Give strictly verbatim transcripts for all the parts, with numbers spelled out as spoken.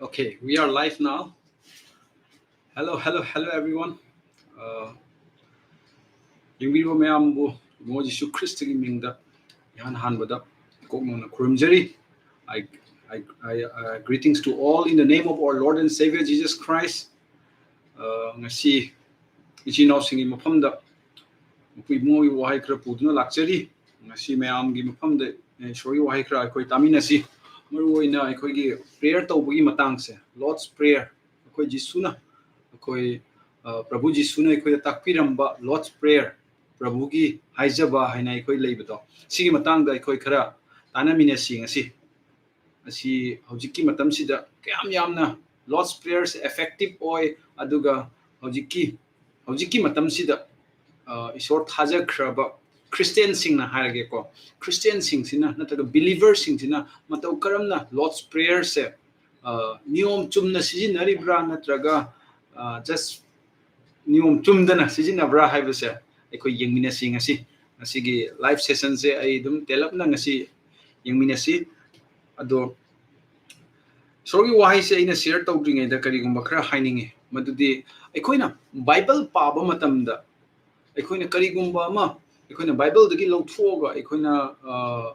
Okay, we are live now. Hello, hello, hello, everyone. Uh, ꯌꯦꯡꯕꯤꯔꯤꯕ ꯃꯌꯥꯝꯕꯨ ꯏꯕꯨꯡꯉꯣ ꯖꯤꯁꯨ ꯈ꯭ꯔꯤꯁꯇꯒꯤ ꯃꯤꯡꯗ ꯏꯍꯥꯟ ꯍꯥꯟꯕꯗ ꯏꯀꯣꯛ ꯅꯧꯅ ꯈꯨꯔꯨꯝꯖꯔꯤ꯫ I, I, I, uh, greetings to all in the name of our Lord and Savior Jesus Christ. Uh, ꯉꯁꯤ ꯏꯆꯤꯟ ꯏꯅꯥꯎꯁꯤꯡꯒꯤ ꯃꯐꯝꯗ ꯃꯈꯣꯏ ꯏꯕꯨꯡꯉꯣꯒꯤ ꯋꯥꯍꯩ ꯈꯔ ꯄꯨꯗꯨꯅ ꯂꯥꯛꯆꯔꯤ꯫ ꯉꯁꯤ ꯃꯌꯥꯝꯒꯤ ꯃꯐꯝꯗ ꯏꯁꯣꯔꯒꯤ ꯋꯥꯍꯩ ꯈꯔ ꯑꯩꯈꯣꯏ ꯇꯥꯃꯤꯟꯅꯁꯤ꯫ ꯃꯔꯨꯑꯣꯏꯅ ꯑꯩꯈꯣꯏꯒꯤ prayer ꯇꯧꯕꯒꯤ ꯃꯇꯥꯡꯁꯦ, Lord's Prayer, ꯑꯩꯈꯣꯏ ꯖꯤꯁꯨꯅ, ꯑꯩꯈꯣꯏ, ꯑ, ꯄ꯭ꯔꯚꯨ ꯖꯤꯁꯨꯅ ꯑꯩꯈꯣꯏꯗ ꯇꯥꯛꯄꯤꯔꯝꯕ Lord's Prayer, ꯄ꯭ꯔꯚꯨꯒꯤ ꯍꯥꯏꯖꯕ ꯍꯥꯏꯅ ꯑꯩꯈꯣꯏ ꯂꯩꯕꯗꯣ, ꯁꯤꯒꯤ ꯃꯇꯥꯡꯗ ꯑꯩꯈꯣꯏ ꯈꯔ ꯇꯥꯟꯅꯃꯤꯟꯅꯁꯤ ꯉꯁꯤ꯫ ꯑꯁꯤ ꯍꯧꯖꯤꯛꯀꯤ ꯃꯇꯝꯁꯤꯗ ꯀꯌꯥꯝ ꯌꯥꯝꯅ Lord's Prayerꯁꯦ effective ꯑꯣꯏ, ꯑꯗꯨꯒ ꯍꯧꯖꯤꯛꯀꯤ, ꯍꯧꯖꯤꯛꯀꯤ ꯃꯇꯝꯁꯤꯗ, ꯑ, ꯏꯁꯣꯔ ꯊꯥꯖꯈ꯭ꯔꯕ Christianꯁꯤꯡꯅ ꯍꯥꯏꯔꯒꯦꯀꯣ, Christianꯁꯤꯡꯁꯤꯅ ꯅꯠꯇ꯭ꯔꯒ believerꯁꯤꯡꯁꯤꯅ ꯃꯇꯧ ꯀꯔꯝꯅ Lord's Prayerꯁꯦ, ꯑ, ꯅꯤꯌꯣꯝ ꯆꯨꯝꯅ ꯁꯤꯖꯤꯟꯅꯔꯤꯕ꯭ꯔꯥ ꯅꯠꯇ꯭ꯔꯒ, ꯑ, just ꯅꯤꯌꯣꯝ ꯆꯨꯝꯗꯅ ꯁꯤꯖꯤꯟꯅꯕ꯭ꯔꯥ ꯍꯥꯏꯕꯁꯦ ꯑꯩꯈꯣꯏ ꯌꯦꯡꯃꯤꯟꯅꯁꯤ ꯉꯁꯤ꯫ ꯉꯁꯤꯒꯤ live sessionꯁꯦ ꯑꯩ ꯑꯗꯨꯝ ꯇꯦꯜꯂꯞꯅ ꯉꯁꯤ ꯌꯦꯡꯃꯤꯟꯅꯁꯤ꯫ ꯑꯗꯣ ꯏꯁꯣꯔꯒꯤ ꯋꯥꯍꯩꯁꯦ ꯑꯩꯅ share ꯇꯧꯗ꯭ꯔꯤꯉꯩꯗ ꯀꯔꯤꯒꯨꯝꯕ ꯈꯔ ꯍꯥꯏꯅꯤꯡꯉꯤ, ꯃꯗꯨꯗꯤ ꯑꯩꯈꯣꯏꯅ Bible ꯄꯥꯕ ꯃꯇꯝꯗ ꯑꯩꯈꯣꯏꯅ ꯀꯔꯤꯒꯨꯝꯕ ꯑꯃ ꯑꯩꯈꯣꯏꯅ Bibleꯗꯒꯤ ꯂꯧꯊꯣꯛꯑꯒ ꯑꯩꯈꯣꯏꯅ, ꯑ,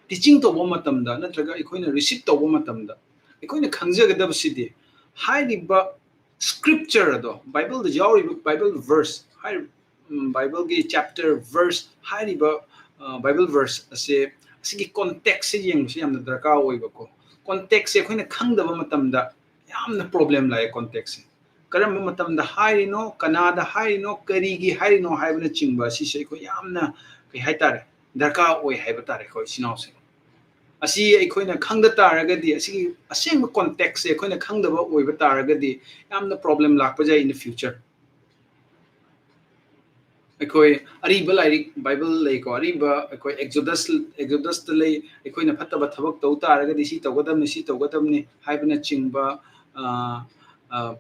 teaching ꯇꯧꯕ ꯃꯇꯝꯗ ꯅꯠꯇ꯭ꯔꯒ ꯑꯩꯈꯣꯏꯅ receive ꯇꯧꯕ ꯃꯇꯝꯗ ꯑꯩꯈꯣꯏꯅ ꯈꯪꯖꯒꯗꯕꯁꯤꯗꯤ ꯍꯥꯏꯔꯤꯕ scripture ꯑꯗꯣ, Bibleꯗ ꯌꯥꯎꯔꯤꯕ Bible verse, ꯍꯥꯏꯔꯤꯕ, ꯎꯝ, Bibleꯒꯤ chapter, verse, ꯍꯥꯏꯔꯤꯕ, ꯑ, Bible verse ꯑꯁꯦ, ꯑꯁꯤꯒꯤ contextꯁꯦ ꯌꯦꯡꯕꯁꯦ ꯌꯥꯝꯅ ꯗꯔꯀꯥꯔ ꯑꯣꯏꯕꯀꯣ꯫ Contextꯁꯦ ꯑꯩꯈꯣꯏꯅ ꯈꯪꯗꯕ ꯃꯇꯝꯗ ꯌꯥꯝꯅ problem ꯂꯥꯛꯑꯦ contextꯁꯦ꯫ ꯀꯔꯝꯕ ꯃꯇꯝꯗ ꯍꯥꯏꯔꯤꯅꯣ, ꯀꯅꯥꯗ ꯍꯥꯏꯔꯤꯅꯣ, ꯀꯔꯤꯒꯤ ꯍꯥꯏꯔꯤꯅꯣ ꯍꯥꯏꯕꯅꯆꯤꯡꯕ ꯑꯁꯤꯁꯦ ꯑꯩꯈꯣꯏ ꯌꯥꯝꯅ, ꯀꯩ ꯍꯥꯏꯇꯥꯔꯦ, ꯗꯔꯀꯥꯔ ꯑꯣꯏ ꯍꯥꯏꯕ ꯇꯥꯔꯦ ꯑꯩꯈꯣꯏ ꯏꯆꯤꯟ ꯏꯅꯥꯎꯁꯤꯡ꯫ ꯑꯁꯤ ꯑꯩꯈꯣꯏꯅ ꯈꯪꯗ ꯇꯥꯔꯒꯗꯤ, ꯑꯁꯤꯒꯤ ꯑꯁꯦꯡꯕ contextꯁꯦ ꯑꯩꯈꯣꯏꯅ ꯈꯪꯗꯕ ꯑꯣꯏꯕ ꯇꯥꯔꯒꯗꯤ ꯌꯥꯝꯅ problem ꯂꯥꯛꯄ ꯌꯥꯏ in the future꯫ ꯑꯩꯈꯣꯏ ꯑꯔꯤꯕ ꯂꯥꯏꯔꯤꯛ Bible ꯂꯩꯀꯣ, ꯑꯔꯤꯕ ꯑꯩꯈꯣꯏ Exodus, Exodusꯇ ꯂꯩ, ꯑꯩꯈꯣꯏꯅ ꯐꯠꯇꯕ ꯊꯕꯛ ꯇꯧ ꯇꯥꯔꯒꯗꯤ ꯁꯤ ꯇꯧꯒꯗꯕꯅꯤ, ꯁꯤ ꯇꯧꯒꯗꯕꯅꯤ ꯍꯥꯏꯕꯅꯆꯤꯡꯕ, ꯑ, ꯑ,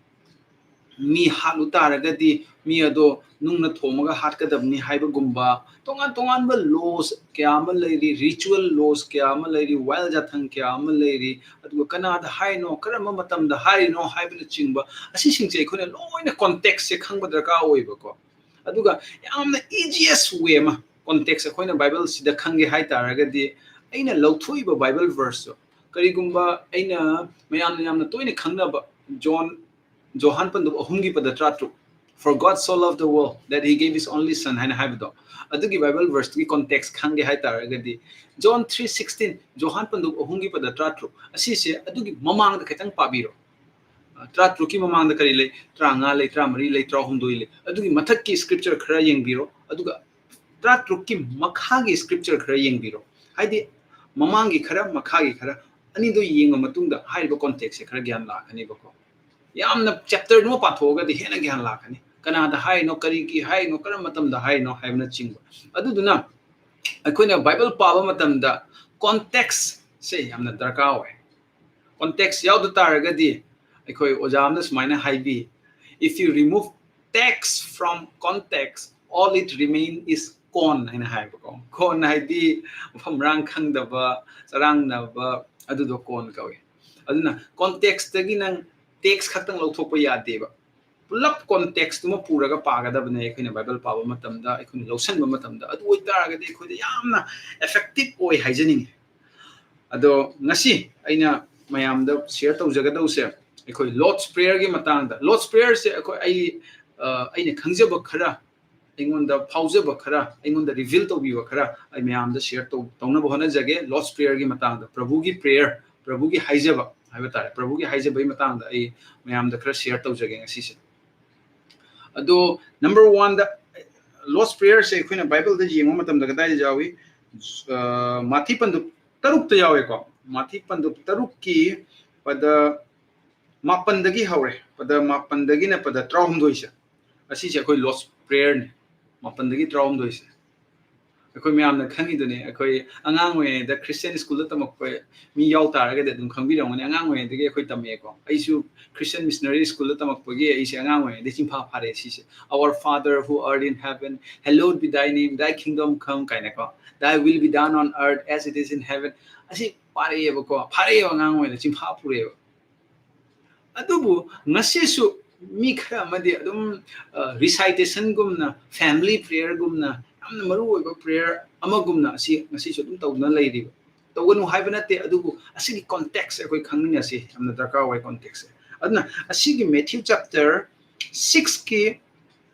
ꯃꯤ ꯍꯥꯠꯂꯨ ꯇꯥꯔꯒꯗꯤ ꯃꯤ ꯑꯗꯣ ꯅꯨꯡꯅ ꯊꯣꯝꯃꯒ ꯍꯥꯠꯀꯗꯕꯅꯤ ꯍꯥꯏꯕꯒꯨꯝꯕ ꯇꯣꯉꯥꯟ ꯇꯣꯉꯥꯟꯕ laws ꯀꯌꯥ ꯑꯃ ꯂꯩꯔꯤ, ritual laws ꯀꯌꯥ ꯑꯃ ꯂꯩꯔꯤ, ꯋꯥꯌꯦꯜ ꯌꯥꯊꯪ ꯀꯌꯥ ꯑꯃ ꯂꯩꯔꯤ꯫ ꯑꯗꯨꯒ ꯀꯅꯥꯗ ꯍꯥꯏꯔꯤꯅꯣ, ꯀꯔꯝꯕ ꯃꯇꯝꯗ ꯍꯥꯏꯔꯤꯅꯣ ꯍꯥꯏꯕꯅꯆꯤꯡꯕ, ꯑꯁꯤꯁꯤꯡꯁꯦ ꯑꯩꯈꯣꯏꯅ ꯂꯣꯏꯅ context ꯁꯦ ꯈꯪꯕ ꯗꯔꯀꯥꯔ ꯑꯣꯏꯕꯀꯣ꯫ ꯑꯗꯨꯒ ꯌꯥꯝꯅ easiest way ꯑꯃ, context ꯑꯩꯈꯣꯏꯅ Bible ꯁꯤꯗ ꯈꯪꯒꯦ ꯍꯥꯏ ꯇꯥꯔꯒꯗꯤ, ꯑꯩꯅ ꯂꯧꯊꯣꯛꯏꯕ Bible verse ꯇꯣ, ꯀꯔꯤꯒꯨꯝꯕ ꯑꯩꯅ ꯃꯌꯥꯝꯅ ꯌꯥꯝꯅ ꯇꯣꯏꯅ ꯈꯪꯅꯕ ꯖꯣꯟ, ꯖꯣꯍꯥꯟ ꯄꯟꯗꯨꯞ ꯑꯍꯨꯝꯒꯤ ꯄꯗ ꯇꯔꯥꯇꯔꯨꯛ, "For God so loved the world that he gave his only son" ꯍꯥꯏꯅ ꯍꯥꯏꯕꯗꯣ, ꯑꯗꯨꯒꯤ Bible verse ꯇꯨꯒꯤ context ꯈꯪꯒꯦ ꯍꯥꯏ ꯇꯥꯔꯒꯗꯤ, ꯖꯣꯟ three sixteen, ꯖꯣꯍꯥꯟ ꯄꯟꯗꯨꯞ ꯑꯍꯨꯝꯒꯤ ꯄꯗ ꯇꯔꯥꯇꯔꯨꯛ ꯑꯁꯤꯁꯦ ꯑꯗꯨꯒꯤ ꯃꯃꯥꯡꯗ ꯈꯤꯇꯪ ꯄꯥꯕꯤꯔꯣ꯫ ꯑ, ꯇꯔꯥꯇꯔꯨꯛꯀꯤ ꯃꯃꯥꯡꯗ ꯀꯔꯤ ꯂꯩ? ꯇꯔꯥꯃꯉꯥ ꯂꯩ, ꯇꯔꯥꯃꯔꯤ ꯂꯩ, ꯇꯔꯥꯍꯨꯝꯗꯣꯏ ꯂꯩ꯫ ꯑꯗꯨꯒꯤ ꯃꯊꯛꯀꯤ scripture ꯈꯔ ꯌꯦꯡꯕꯤꯔꯣ, ꯑꯗꯨꯒ ꯇꯔꯥꯇꯔꯨꯛꯀꯤ ꯃꯈꯥꯒꯤ scripture ꯈꯔ ꯌꯦꯡꯕꯤꯔꯣ꯫ ꯍꯥꯏꯗꯤ, ꯃꯃꯥꯡꯒꯤ ꯈꯔ, ꯃꯈꯥꯒꯤ ꯈꯔ, ꯑꯅꯤꯗꯣ ꯌꯦꯡꯉ ꯃꯇꯨꯡꯗ ꯍꯥꯏꯔꯤꯕ context ꯁꯦ ꯈꯔ ꯒ꯭ꯌꯥꯟ ꯂꯥꯛꯀꯅꯦꯕꯀꯣ꯫ ꯌꯥꯝꯅ chapter ꯗꯨꯃ ꯄꯥꯊꯣꯛꯑꯒꯗꯤ ꯍꯦꯟꯅ ꯒ꯭ꯌꯥꯟ ꯂꯥꯛꯀꯅꯤ꯫ ꯀꯅꯥꯗ ꯍꯥꯏꯔꯤꯅꯣ, ꯀꯔꯤꯒꯤ ꯍꯥꯏꯔꯤꯅꯣ, ꯀꯔꯝꯕ ꯃꯇꯝꯗ ꯍꯥꯏꯔꯤꯅꯣ ꯍꯥꯏꯕꯅꯆꯤꯡꯕ꯫ ꯑꯗꯨꯗꯨꯅ ꯑꯩꯈꯣꯏꯅ Bible ꯄꯥꯕ ꯃꯇꯝꯗ context ꯁꯦ ꯌꯥꯝꯅ ꯗꯔꯀꯥꯔ ꯑꯣꯏ꯫ Context ꯌꯥꯎꯗ ꯇꯥꯔꯒꯗꯤ, ꯑꯩꯈꯣꯏ ꯑꯣꯖꯥ ꯑꯃꯅ ꯁꯨꯃꯥꯏꯅ ꯍꯥꯏꯕꯤ, "If you remove text from context, all it remain is con" ꯍꯥꯏꯅ ꯍꯥꯏꯕꯀꯣ꯫ Con ꯍꯥꯏꯗꯤ ꯃꯐꯝ ꯃꯔꯥꯡ ꯈꯪꯗꯕ, ꯆꯔꯥꯡꯅꯕ, ꯑꯗꯨꯗꯣ con ꯀꯧꯏ꯫ ꯑꯗꯨꯅ context ꯇꯒꯤ ꯅꯪ text ꯈꯛꯇꯪ ꯂꯧꯊꯣꯛꯄ ꯌꯥꯗꯦꯕ꯫ ꯄꯨꯂꯞ context ꯇꯨꯃ ꯄꯨꯔꯒ ꯄꯥꯒꯗꯕꯅꯦ ꯑꯩꯈꯣꯏꯅ Bible ꯄꯥꯕ ꯃꯇꯝꯗ, ꯑꯩꯈꯣꯏꯅ ꯂꯧꯁꯟꯕ ꯃꯇꯝꯗ꯫ ꯑꯗꯨ ꯑꯣꯏꯇꯥꯔꯒꯗꯤ ꯑꯩꯈꯣꯏꯗ ꯌꯥꯝꯅ effective ꯑꯣꯏ ꯍꯥꯏꯖꯅꯤꯡꯉꯤ꯫ ꯑꯗꯣ ꯉꯁꯤ ꯑꯩꯅ ꯃꯌꯥꯝꯗ share ꯇꯧꯖꯒꯗꯧꯁꯦ ꯑꯩꯈꯣꯏ Lord's Prayer ꯒꯤ ꯃꯇꯥꯡꯗ꯫ Lord's Prayer ꯁꯦ ꯑꯩꯈꯣꯏ, ꯑꯩ, ꯑ, ꯑꯩꯅ ꯈꯪꯖꯕ ꯈꯔ, ꯑꯩꯉꯣꯟꯗ ꯐꯥꯎꯖꯕ ꯈꯔ, ꯑꯩꯉꯣꯟꯗ reveal ꯇꯧꯕꯤꯕ ꯈꯔ ꯑꯩ ꯃꯌꯥꯝꯗ share ꯇꯧ-, ꯇꯧꯅꯕ ꯍꯣꯠꯅꯖꯒꯦ꯫ Lord's Prayer ꯒꯤ ꯃꯇꯥꯡꯗ, ꯄ꯭ꯔꯚꯨꯒꯤ prayer, ꯄ꯭ꯔꯚꯨꯒꯤ ꯍꯥꯏꯖꯕ ꯍꯥꯏꯕ ꯇꯥꯔꯦ, ꯄ꯭ꯔꯚꯨꯒꯤ ꯍꯥꯏꯖꯕꯒꯤ ꯃꯇꯥꯡꯗ ꯑꯩ ꯃꯌꯥꯝꯗ ꯈꯔ share ꯇꯧꯖꯒꯦ ꯉꯁꯤꯁꯦ꯫ ꯑꯗꯣ number one ꯗ, Lord's Prayer ꯁꯦ ꯑꯩꯈꯣꯏꯅ Bible ꯗ ꯌꯦꯡꯕ ꯃꯇꯝꯗ ꯀꯗꯥꯏꯗ ꯌꯥꯎꯏ? ꯑ, ꯃꯥꯊꯤ ꯄꯟꯗꯨꯞ ꯇꯔꯨꯛꯇ ꯌꯥꯎꯋꯦꯀꯣ꯫ ꯃꯥꯊꯤ ꯄꯟꯗꯨꯞ ꯇꯔꯨꯛꯀꯤ ꯄꯗ ꯃꯥꯄꯟꯗꯒꯤ ꯍꯧꯔꯦ, ꯄꯗ ꯃꯥꯄꯟꯗꯒꯤꯅ ꯄꯗ ꯇꯔꯥꯍꯨꯝꯗꯣꯏꯁꯦ, ꯑꯁꯤꯁꯦ ꯑꯩꯈꯣꯏ Lord's Prayer ꯅꯤ, ꯃꯥꯄꯟꯗꯒꯤ ꯇꯔꯥꯍꯨꯝꯗꯣꯏꯁꯦ꯫ ꯑꯩꯈꯣꯏ ꯃꯌꯥꯝꯅ ꯈꯪꯉꯤꯗꯨꯅꯤ, ꯑꯩꯈꯣꯏ ꯑꯉꯥꯡ ꯑꯣꯏꯔꯤꯉꯩꯗ ꯈ꯭ꯔꯤꯁꯇꯤꯌꯥꯟ ꯁ꯭ꯀꯨꯜꯗ ꯇꯝꯃꯛꯄ ꯃꯤ ꯌꯥꯎ ꯇꯥꯔꯒꯗꯤ ꯑꯗꯨꯝ ꯈꯪꯕꯤꯔꯝꯒꯅꯤ꯫ ꯑꯉꯥꯡ ꯑꯣꯏꯔꯤꯉꯩꯗꯒꯤ ꯑꯩꯈꯣꯏ ꯇꯝꯃꯛꯑꯦꯀꯣ꯫ ꯑꯩꯁꯨ ꯈ꯭ꯔꯤꯁꯇꯤꯌꯥꯟ ꯃꯤꯁꯅꯔꯤ ꯁ꯭ꯀꯨꯜꯗ ꯇꯝꯃꯛꯄꯒꯤ ꯑꯩꯁꯦ ꯑꯉꯥꯡ ꯑꯣꯏꯔꯤꯉꯩꯗꯒꯤ ꯆꯤꯟꯐꯥ ꯐꯥꯔꯛꯑꯦ ꯁꯤꯁꯦ꯫ "Our Father who art in heaven, hallowed be thy name, thy kingdom come" ꯀꯥꯏꯅꯀꯣ, "Thy will be done on earth as it is in heaven" ꯑꯁꯤ ꯄꯥꯔꯛꯑꯦꯕꯀꯣ, ꯐꯥꯔꯛꯑꯦꯕ, ꯑꯉꯥꯡ ꯑꯣꯏꯅ ꯆꯤꯟꯐꯥ ꯄꯨꯔꯛꯑꯦꯕ꯫ ꯑꯗꯨꯕꯨ ꯉꯁꯤꯁꯨ ꯃꯤ ꯈꯔ ꯑꯃꯗꯤ ꯑꯗꯨꯝ ꯔꯤꯁꯥꯏꯇꯦꯁꯟꯒꯨꯝꯅ, ꯐꯦꯃꯤꯂꯤ ꯄ꯭ꯔꯦꯌꯔꯒꯨꯝꯅ, ꯌꯥꯝꯅ ꯃꯔꯨ ꯑꯣꯏꯕ ꯄ꯭ꯔꯦꯌꯔ ꯑꯃꯒꯨꯝꯅ ꯑꯁꯤ ꯉꯁꯤꯁꯨ ꯑꯗꯨꯝ ꯇꯧꯗꯨꯅ ꯂꯩꯔꯤꯕ꯫ ꯇꯧꯒꯅꯨ ꯍꯥꯏꯕ ꯅꯠꯇꯦ, ꯑꯗꯨꯕꯨ ꯑꯁꯤꯒꯤ ꯀꯣꯟꯇꯦꯛꯁꯁꯦ ꯑꯩꯈꯣꯏ ꯈꯪꯃꯤꯟꯅꯁꯤ, ꯌꯥꯝꯅ ꯗꯔꯀꯥꯔ ꯑꯣꯏ ꯀꯣꯟꯇꯦꯛꯁꯁꯦ꯫ ꯑꯗꯨꯅ ꯑꯁꯤꯒꯤ ꯃꯦꯊ꯭ꯌꯨ ꯆꯦꯞꯇꯔ ꯁꯤꯛꯁꯀꯤ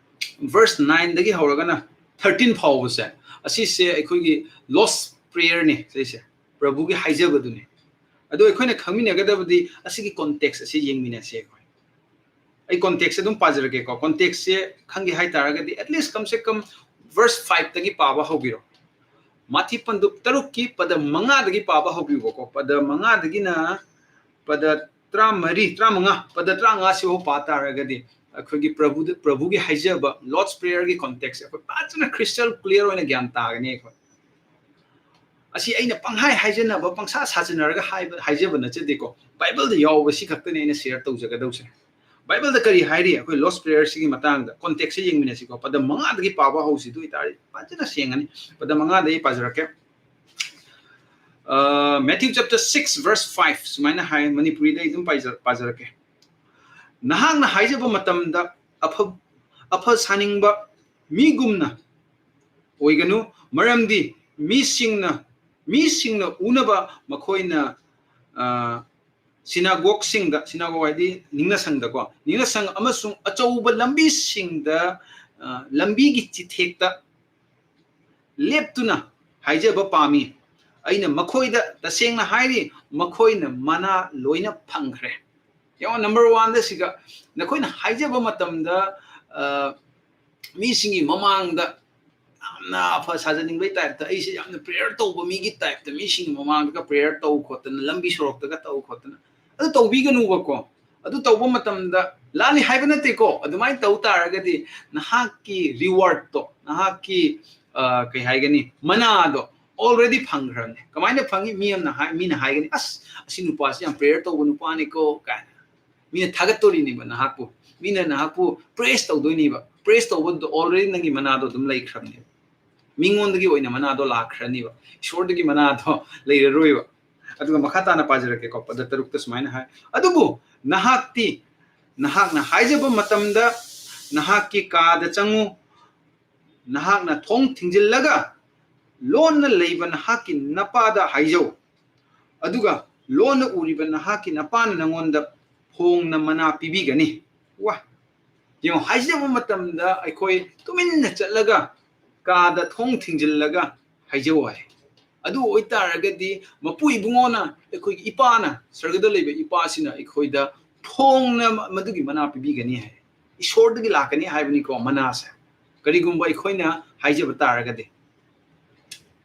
ꯚꯔꯁ ꯅꯥꯏꯟꯗꯒꯤ ꯍꯧꯔꯒꯅ ꯊꯥꯔꯇꯤꯟ ꯐꯥꯎꯕꯁꯦ, ꯑꯁꯤꯁꯦ ꯑꯩꯈꯣꯏꯒꯤ ꯂꯣꯁ ꯄ꯭ꯔꯦꯌꯔꯅꯤ꯫ ꯁꯤꯁꯦ ꯄ꯭ꯔꯚꯨꯒꯤ ꯍꯥꯏꯖꯕꯗꯨꯅꯤ꯫ ꯑꯗꯣ ꯑꯩꯈꯣꯏꯅ ꯈꯪꯃꯤꯟꯅꯒꯗꯕꯗꯤ ꯑꯁꯤꯒꯤ ꯀꯣꯟꯇꯦꯛꯁ ꯑꯁꯤ ꯌꯦꯡꯃꯤꯟꯅꯁꯦ꯫ ꯑꯩꯈꯣꯏ, ꯑꯩ ꯀꯣꯟꯇꯦꯛꯁꯁꯦ ꯑꯗꯨꯝ ꯄꯥꯖꯔꯛꯀꯦꯀꯣ꯫ ꯀꯣꯟꯇꯦꯛꯁꯁꯦ ꯈꯪꯒꯦ ꯍꯥꯏ ꯇꯥꯔꯒꯗꯤ at least ꯀꯝ ꯁꯦ ꯀꯝ ꯚꯔꯁ ꯐꯥꯏꯚꯇꯒꯤ ꯄꯥꯕ ꯍꯧꯕꯤꯔꯣ꯫ ꯃꯥꯊꯤ ꯄꯟꯗꯨꯞ ꯇꯔꯨꯛꯀꯤ ꯄꯗ ꯃꯉꯥꯗꯒꯤ ꯄꯥꯕ ꯍꯧꯕꯤꯌꯨꯕꯀꯣ꯫ ꯄꯗ ꯃꯉꯥꯗꯒꯤꯅ ꯄꯗ ꯇꯔꯥꯃꯔꯤ, ꯇꯔꯥꯃꯉꯥ, ꯄꯗ ꯇꯔꯥꯃꯉꯥꯁꯤꯐꯥꯎ ꯄꯥ ꯇꯥꯔꯒꯗꯤ ꯑꯩꯈꯣꯏꯒꯤ ꯄ꯭ꯔꯚꯨꯗ, ꯄ꯭ꯔꯚꯨꯒꯤ ꯍꯥꯏꯖꯕ, ꯂꯣꯔꯗꯁ ꯄ꯭ꯔꯦꯌꯔꯒꯤ ꯀꯣꯟꯇꯦꯛꯁꯁꯦ ꯑꯩꯈꯣꯏ ꯐꯖꯅ ꯀ꯭ꯔꯤꯁꯇꯦꯜ ꯀ꯭ꯂꯤꯌꯥꯔ ꯑꯣꯏꯅ ꯒ꯭ꯌꯥꯟ ꯇꯥꯒꯅꯤ ꯑꯩꯈꯣꯏ꯫ ꯑꯁꯤ ꯑꯩꯅ ꯄꯪꯍꯥꯏ ꯍꯥꯏꯖꯅꯕ, ꯄꯪꯁꯥ ꯁꯥꯖꯟꯅꯔꯒ ꯍꯥꯏꯕ, ꯍꯥꯏꯖꯕ ꯅꯠꯆꯗꯦꯀꯣ꯫ ꯕꯥꯏꯕꯜꯗ ꯌꯥꯎꯕ ꯁꯤ ꯈꯛꯇꯅꯤ ꯑꯩꯅ ꯁꯤꯌꯔ ꯇꯧꯖꯒꯗꯧꯁꯦ꯫ ꯕꯥꯏꯕꯜꯗ ꯀꯔꯤ ꯍꯥꯏꯔꯤ? ꯑꯩꯈꯣꯏ ꯂꯣꯔꯗꯁ ꯄ꯭ꯔꯦꯌꯔꯁꯤꯒꯤ ꯃꯇꯥꯡꯗ ꯀꯣꯟꯇꯦꯛꯁꯁꯦ ꯌꯦꯡꯃꯤꯟꯅꯁꯤꯀꯣ꯫ ꯄꯗ ꯃꯉꯥꯗꯒꯤ ꯄꯥꯕ ꯍꯧꯁꯤ꯫ ꯑꯗꯨ ꯑꯣꯏꯇꯥꯔꯗꯤ ꯐꯖꯅ ꯁꯦꯡꯉꯅꯤ꯫ ꯄꯗ ꯃꯉꯥꯗꯒꯤ ꯄꯥꯖꯔꯛꯀꯦ꯫ ꯑ, Matthew chapter six verse five ꯁꯨꯃꯥꯏꯅ ꯍꯥꯏ, ꯃꯅꯤꯄꯨꯔꯤꯗ ꯑꯩ ꯑꯗꯨꯝ ꯄꯥꯏꯖ-, ꯄꯥꯖꯔꯛꯀꯦ꯫ "ꯅꯍꯥꯛꯅ ꯍꯥꯏꯖꯕ ꯃꯇꯝꯗ ꯑꯐ-, ꯑꯐ ꯁꯥꯅꯤꯡꯕ ꯃꯤꯒꯨꯝꯅ ꯑꯣꯏꯒꯅꯨ, ꯃꯔꯝꯗꯤ ꯃꯤꯁꯤꯡꯅ, ꯃꯤꯁꯤꯡꯅ ꯎꯅꯕ ꯃꯈꯣꯏꯅ, ꯑ, ꯁꯤꯅꯥꯒꯣꯒꯁꯤꯡꯗ", ꯁꯤꯅꯥꯒꯣꯒ ꯍꯥꯏꯗꯤ ꯅꯤꯡꯅꯁꯪꯗꯀꯣ, "ꯅꯤꯡꯅꯁꯪ ꯑꯃꯁꯨꯡ ꯑꯆꯧꯕ ꯂꯝꯕꯤꯁꯤꯡꯗ, ꯑ, ꯂꯝꯕꯤꯒꯤ ꯆꯤꯊꯦꯛꯇ ꯂꯦꯞꯇꯨꯅ ꯍꯥꯏꯖꯕ ꯄꯥꯝꯃꯤ꯫ ꯑꯩꯅ ꯃꯈꯣꯏꯗ ꯇꯁꯦꯡꯅ ꯍꯥꯏꯔꯤ, ꯃꯈꯣꯏꯅ ꯃꯅꯥ ꯂꯣꯏꯅ ꯐꯪꯈ꯭ꯔꯦ"꯫ ꯌꯦꯡꯉꯣ, ꯅꯝꯕꯔ ꯋꯥꯟꯗ ꯁꯤꯒ, ꯅꯈꯣꯏꯅ ꯍꯥꯏꯖꯕ ꯃꯇꯝꯗ, ꯑ, ꯃꯤꯁꯤꯡꯒꯤ ꯃꯃꯥꯡꯗ ꯌꯥꯝꯅ ꯑꯐ ꯁꯥꯖꯅꯤꯡꯕꯩ ꯇꯥꯏꯞꯇ, ꯑꯩꯁꯦ ꯌꯥꯝꯅ ꯄ꯭ꯔꯦꯌꯔ ꯇꯧꯕ ꯃꯤꯒꯤ ꯇꯥꯏꯞꯇ ꯃꯤꯁꯤꯡꯒꯤ ꯃꯃꯥꯡꯗꯒ ꯄ꯭ꯔꯦꯌꯔ ꯇꯧ ꯈꯣꯠꯇꯅ, ꯂꯝꯕꯤ ꯁꯣꯔꯣꯛꯇꯒ ꯇꯧ ꯈꯣꯠꯇꯅ, ꯑꯗꯨ ꯇꯧꯕꯤꯒꯅꯨꯕꯀꯣ꯫ ꯑꯗꯨ ꯇꯧꯕ ꯃꯇꯝꯗ ꯂꯥꯜꯂꯤ ꯍꯥꯏꯕ ꯅꯠꯇꯦꯀꯣ꯫ ꯑꯗꯨꯃꯥꯏꯅ ꯇꯧ ꯇꯥꯔꯒꯗꯤ ꯅꯍꯥꯛꯀꯤ ꯔꯤꯋꯥꯔꯗꯇꯣ, ꯅꯍꯥꯛꯀꯤ, ꯑ, ꯀꯩ ꯍꯥꯏꯒꯅꯤ, ꯃꯅꯥꯗꯣ already ꯐꯪꯈ꯭ꯔꯕꯅꯦ꯫ ꯀꯃꯥꯏꯅ ꯐꯪꯉꯤ? ꯃꯤ ꯑꯃꯅ ꯍꯥꯏ, ꯃꯤꯅ ꯍꯥꯏꯒꯅꯤ, "ꯑꯁ, ꯑꯁꯤ ꯅꯨꯄꯥꯁꯤ ꯌꯥꯝ prayer ꯇꯧꯕ ꯅꯨꯄꯥꯅꯤꯀꯣ" ꯀꯥꯏꯅ꯫ ꯃꯤꯅ ꯊꯥꯒꯠꯇꯣꯔꯤꯅꯦꯕ ꯅꯍꯥꯛꯄꯨ꯫ ꯃꯤꯅ ꯅꯍꯥꯛꯄꯨ praise ꯇꯧꯗꯣꯏꯅꯦꯕ꯫ Praise ꯇꯧꯕꯗꯣ already ꯅꯪꯒꯤ ꯃꯅꯥꯗꯣ ꯑꯗꯨꯝ ꯂꯩꯈ꯭ꯔꯕꯅꯦꯕ꯫ ꯃꯤꯉꯣꯟꯗꯒꯤ ꯑꯣꯏꯅ ꯃꯅꯥꯗꯣ ꯂꯥꯛꯈ꯭ꯔꯅꯤꯕ꯫ ꯏꯁꯣꯔꯗꯒꯤ ꯃꯅꯥꯗꯣ ꯂꯩꯔꯔꯣꯏꯕ꯫ ꯑꯗꯨꯒ ꯃꯈꯥ ꯇꯥꯅ ꯄꯥꯖꯔꯛꯀꯦꯀꯣ, ꯄꯗ ꯇꯔꯨꯛꯇ ꯁꯨꯃꯥꯏꯅ ꯍꯥꯏ, "ꯑꯗꯨꯕꯨ ꯅꯍꯥꯛꯇꯤ, ꯅꯍꯥꯛꯅ ꯍꯥꯏꯖꯕ ꯃꯇꯝꯗ ꯅꯍꯥꯛꯀꯤ ꯀꯥꯗ ꯆꯪꯉꯨ, ꯅꯍꯥꯛꯅ ꯊꯣꯡ ꯊꯤꯡꯖꯤꯜꯂꯒ ꯂꯣꯟꯅ ꯂꯩꯕ ꯅꯍꯥꯛꯀꯤ ꯅꯄꯥꯗ ꯍꯥꯏꯖꯧ, ꯑꯗꯨꯒ ꯂꯣꯟꯅ ꯎꯔꯤꯕ ꯅꯍꯥꯛꯀꯤ ꯅꯄꯥꯅ ꯅꯉꯣꯟꯗ ꯐꯣꯡꯅ ꯃꯅꯥ ꯄꯤꯕꯤꯒꯅꯤ"꯫ ꯋꯥ! ꯌꯦꯡꯉꯣ, ꯍꯥꯏꯖꯕ ꯃꯇꯝꯗ ꯑꯩꯈꯣꯏ ꯇꯨꯃꯤꯟꯅ ꯆꯠꯂꯒ ꯀꯥꯗ ꯊꯣꯡ ꯊꯤꯡꯖꯤꯜꯂꯒ ꯍꯥꯏꯖꯧ ꯍꯥꯏ꯫ ꯑꯗꯨ ꯑꯣꯏꯇꯥꯔꯒꯗꯤ ꯃꯄꯨ ꯏꯕꯨꯡꯉꯣꯅ, ꯑꯩꯈꯣꯏꯒꯤ ꯏꯄꯥꯅ, ꯁꯔꯒꯗ ꯂꯩꯕ ꯏꯄꯥꯁꯤꯅ ꯑꯩꯈꯣꯏꯗ ꯐꯣꯡꯅ ꯃꯗꯨꯒꯤ ꯃꯅꯥ ꯄꯤꯕꯤꯒꯅꯤ ꯍꯥꯏ꯫ ꯏꯁꯣꯔꯗꯒꯤ ꯂꯥꯛꯀꯅꯤ ꯍꯥꯏꯕꯅꯤꯀꯣ ꯃꯅꯥꯁꯦ, ꯀꯔꯤꯒꯨꯝꯕ ꯑꯩꯈꯣꯏꯅ ꯍꯥꯏꯖꯕ ꯇꯥꯔꯒꯗꯤ꯫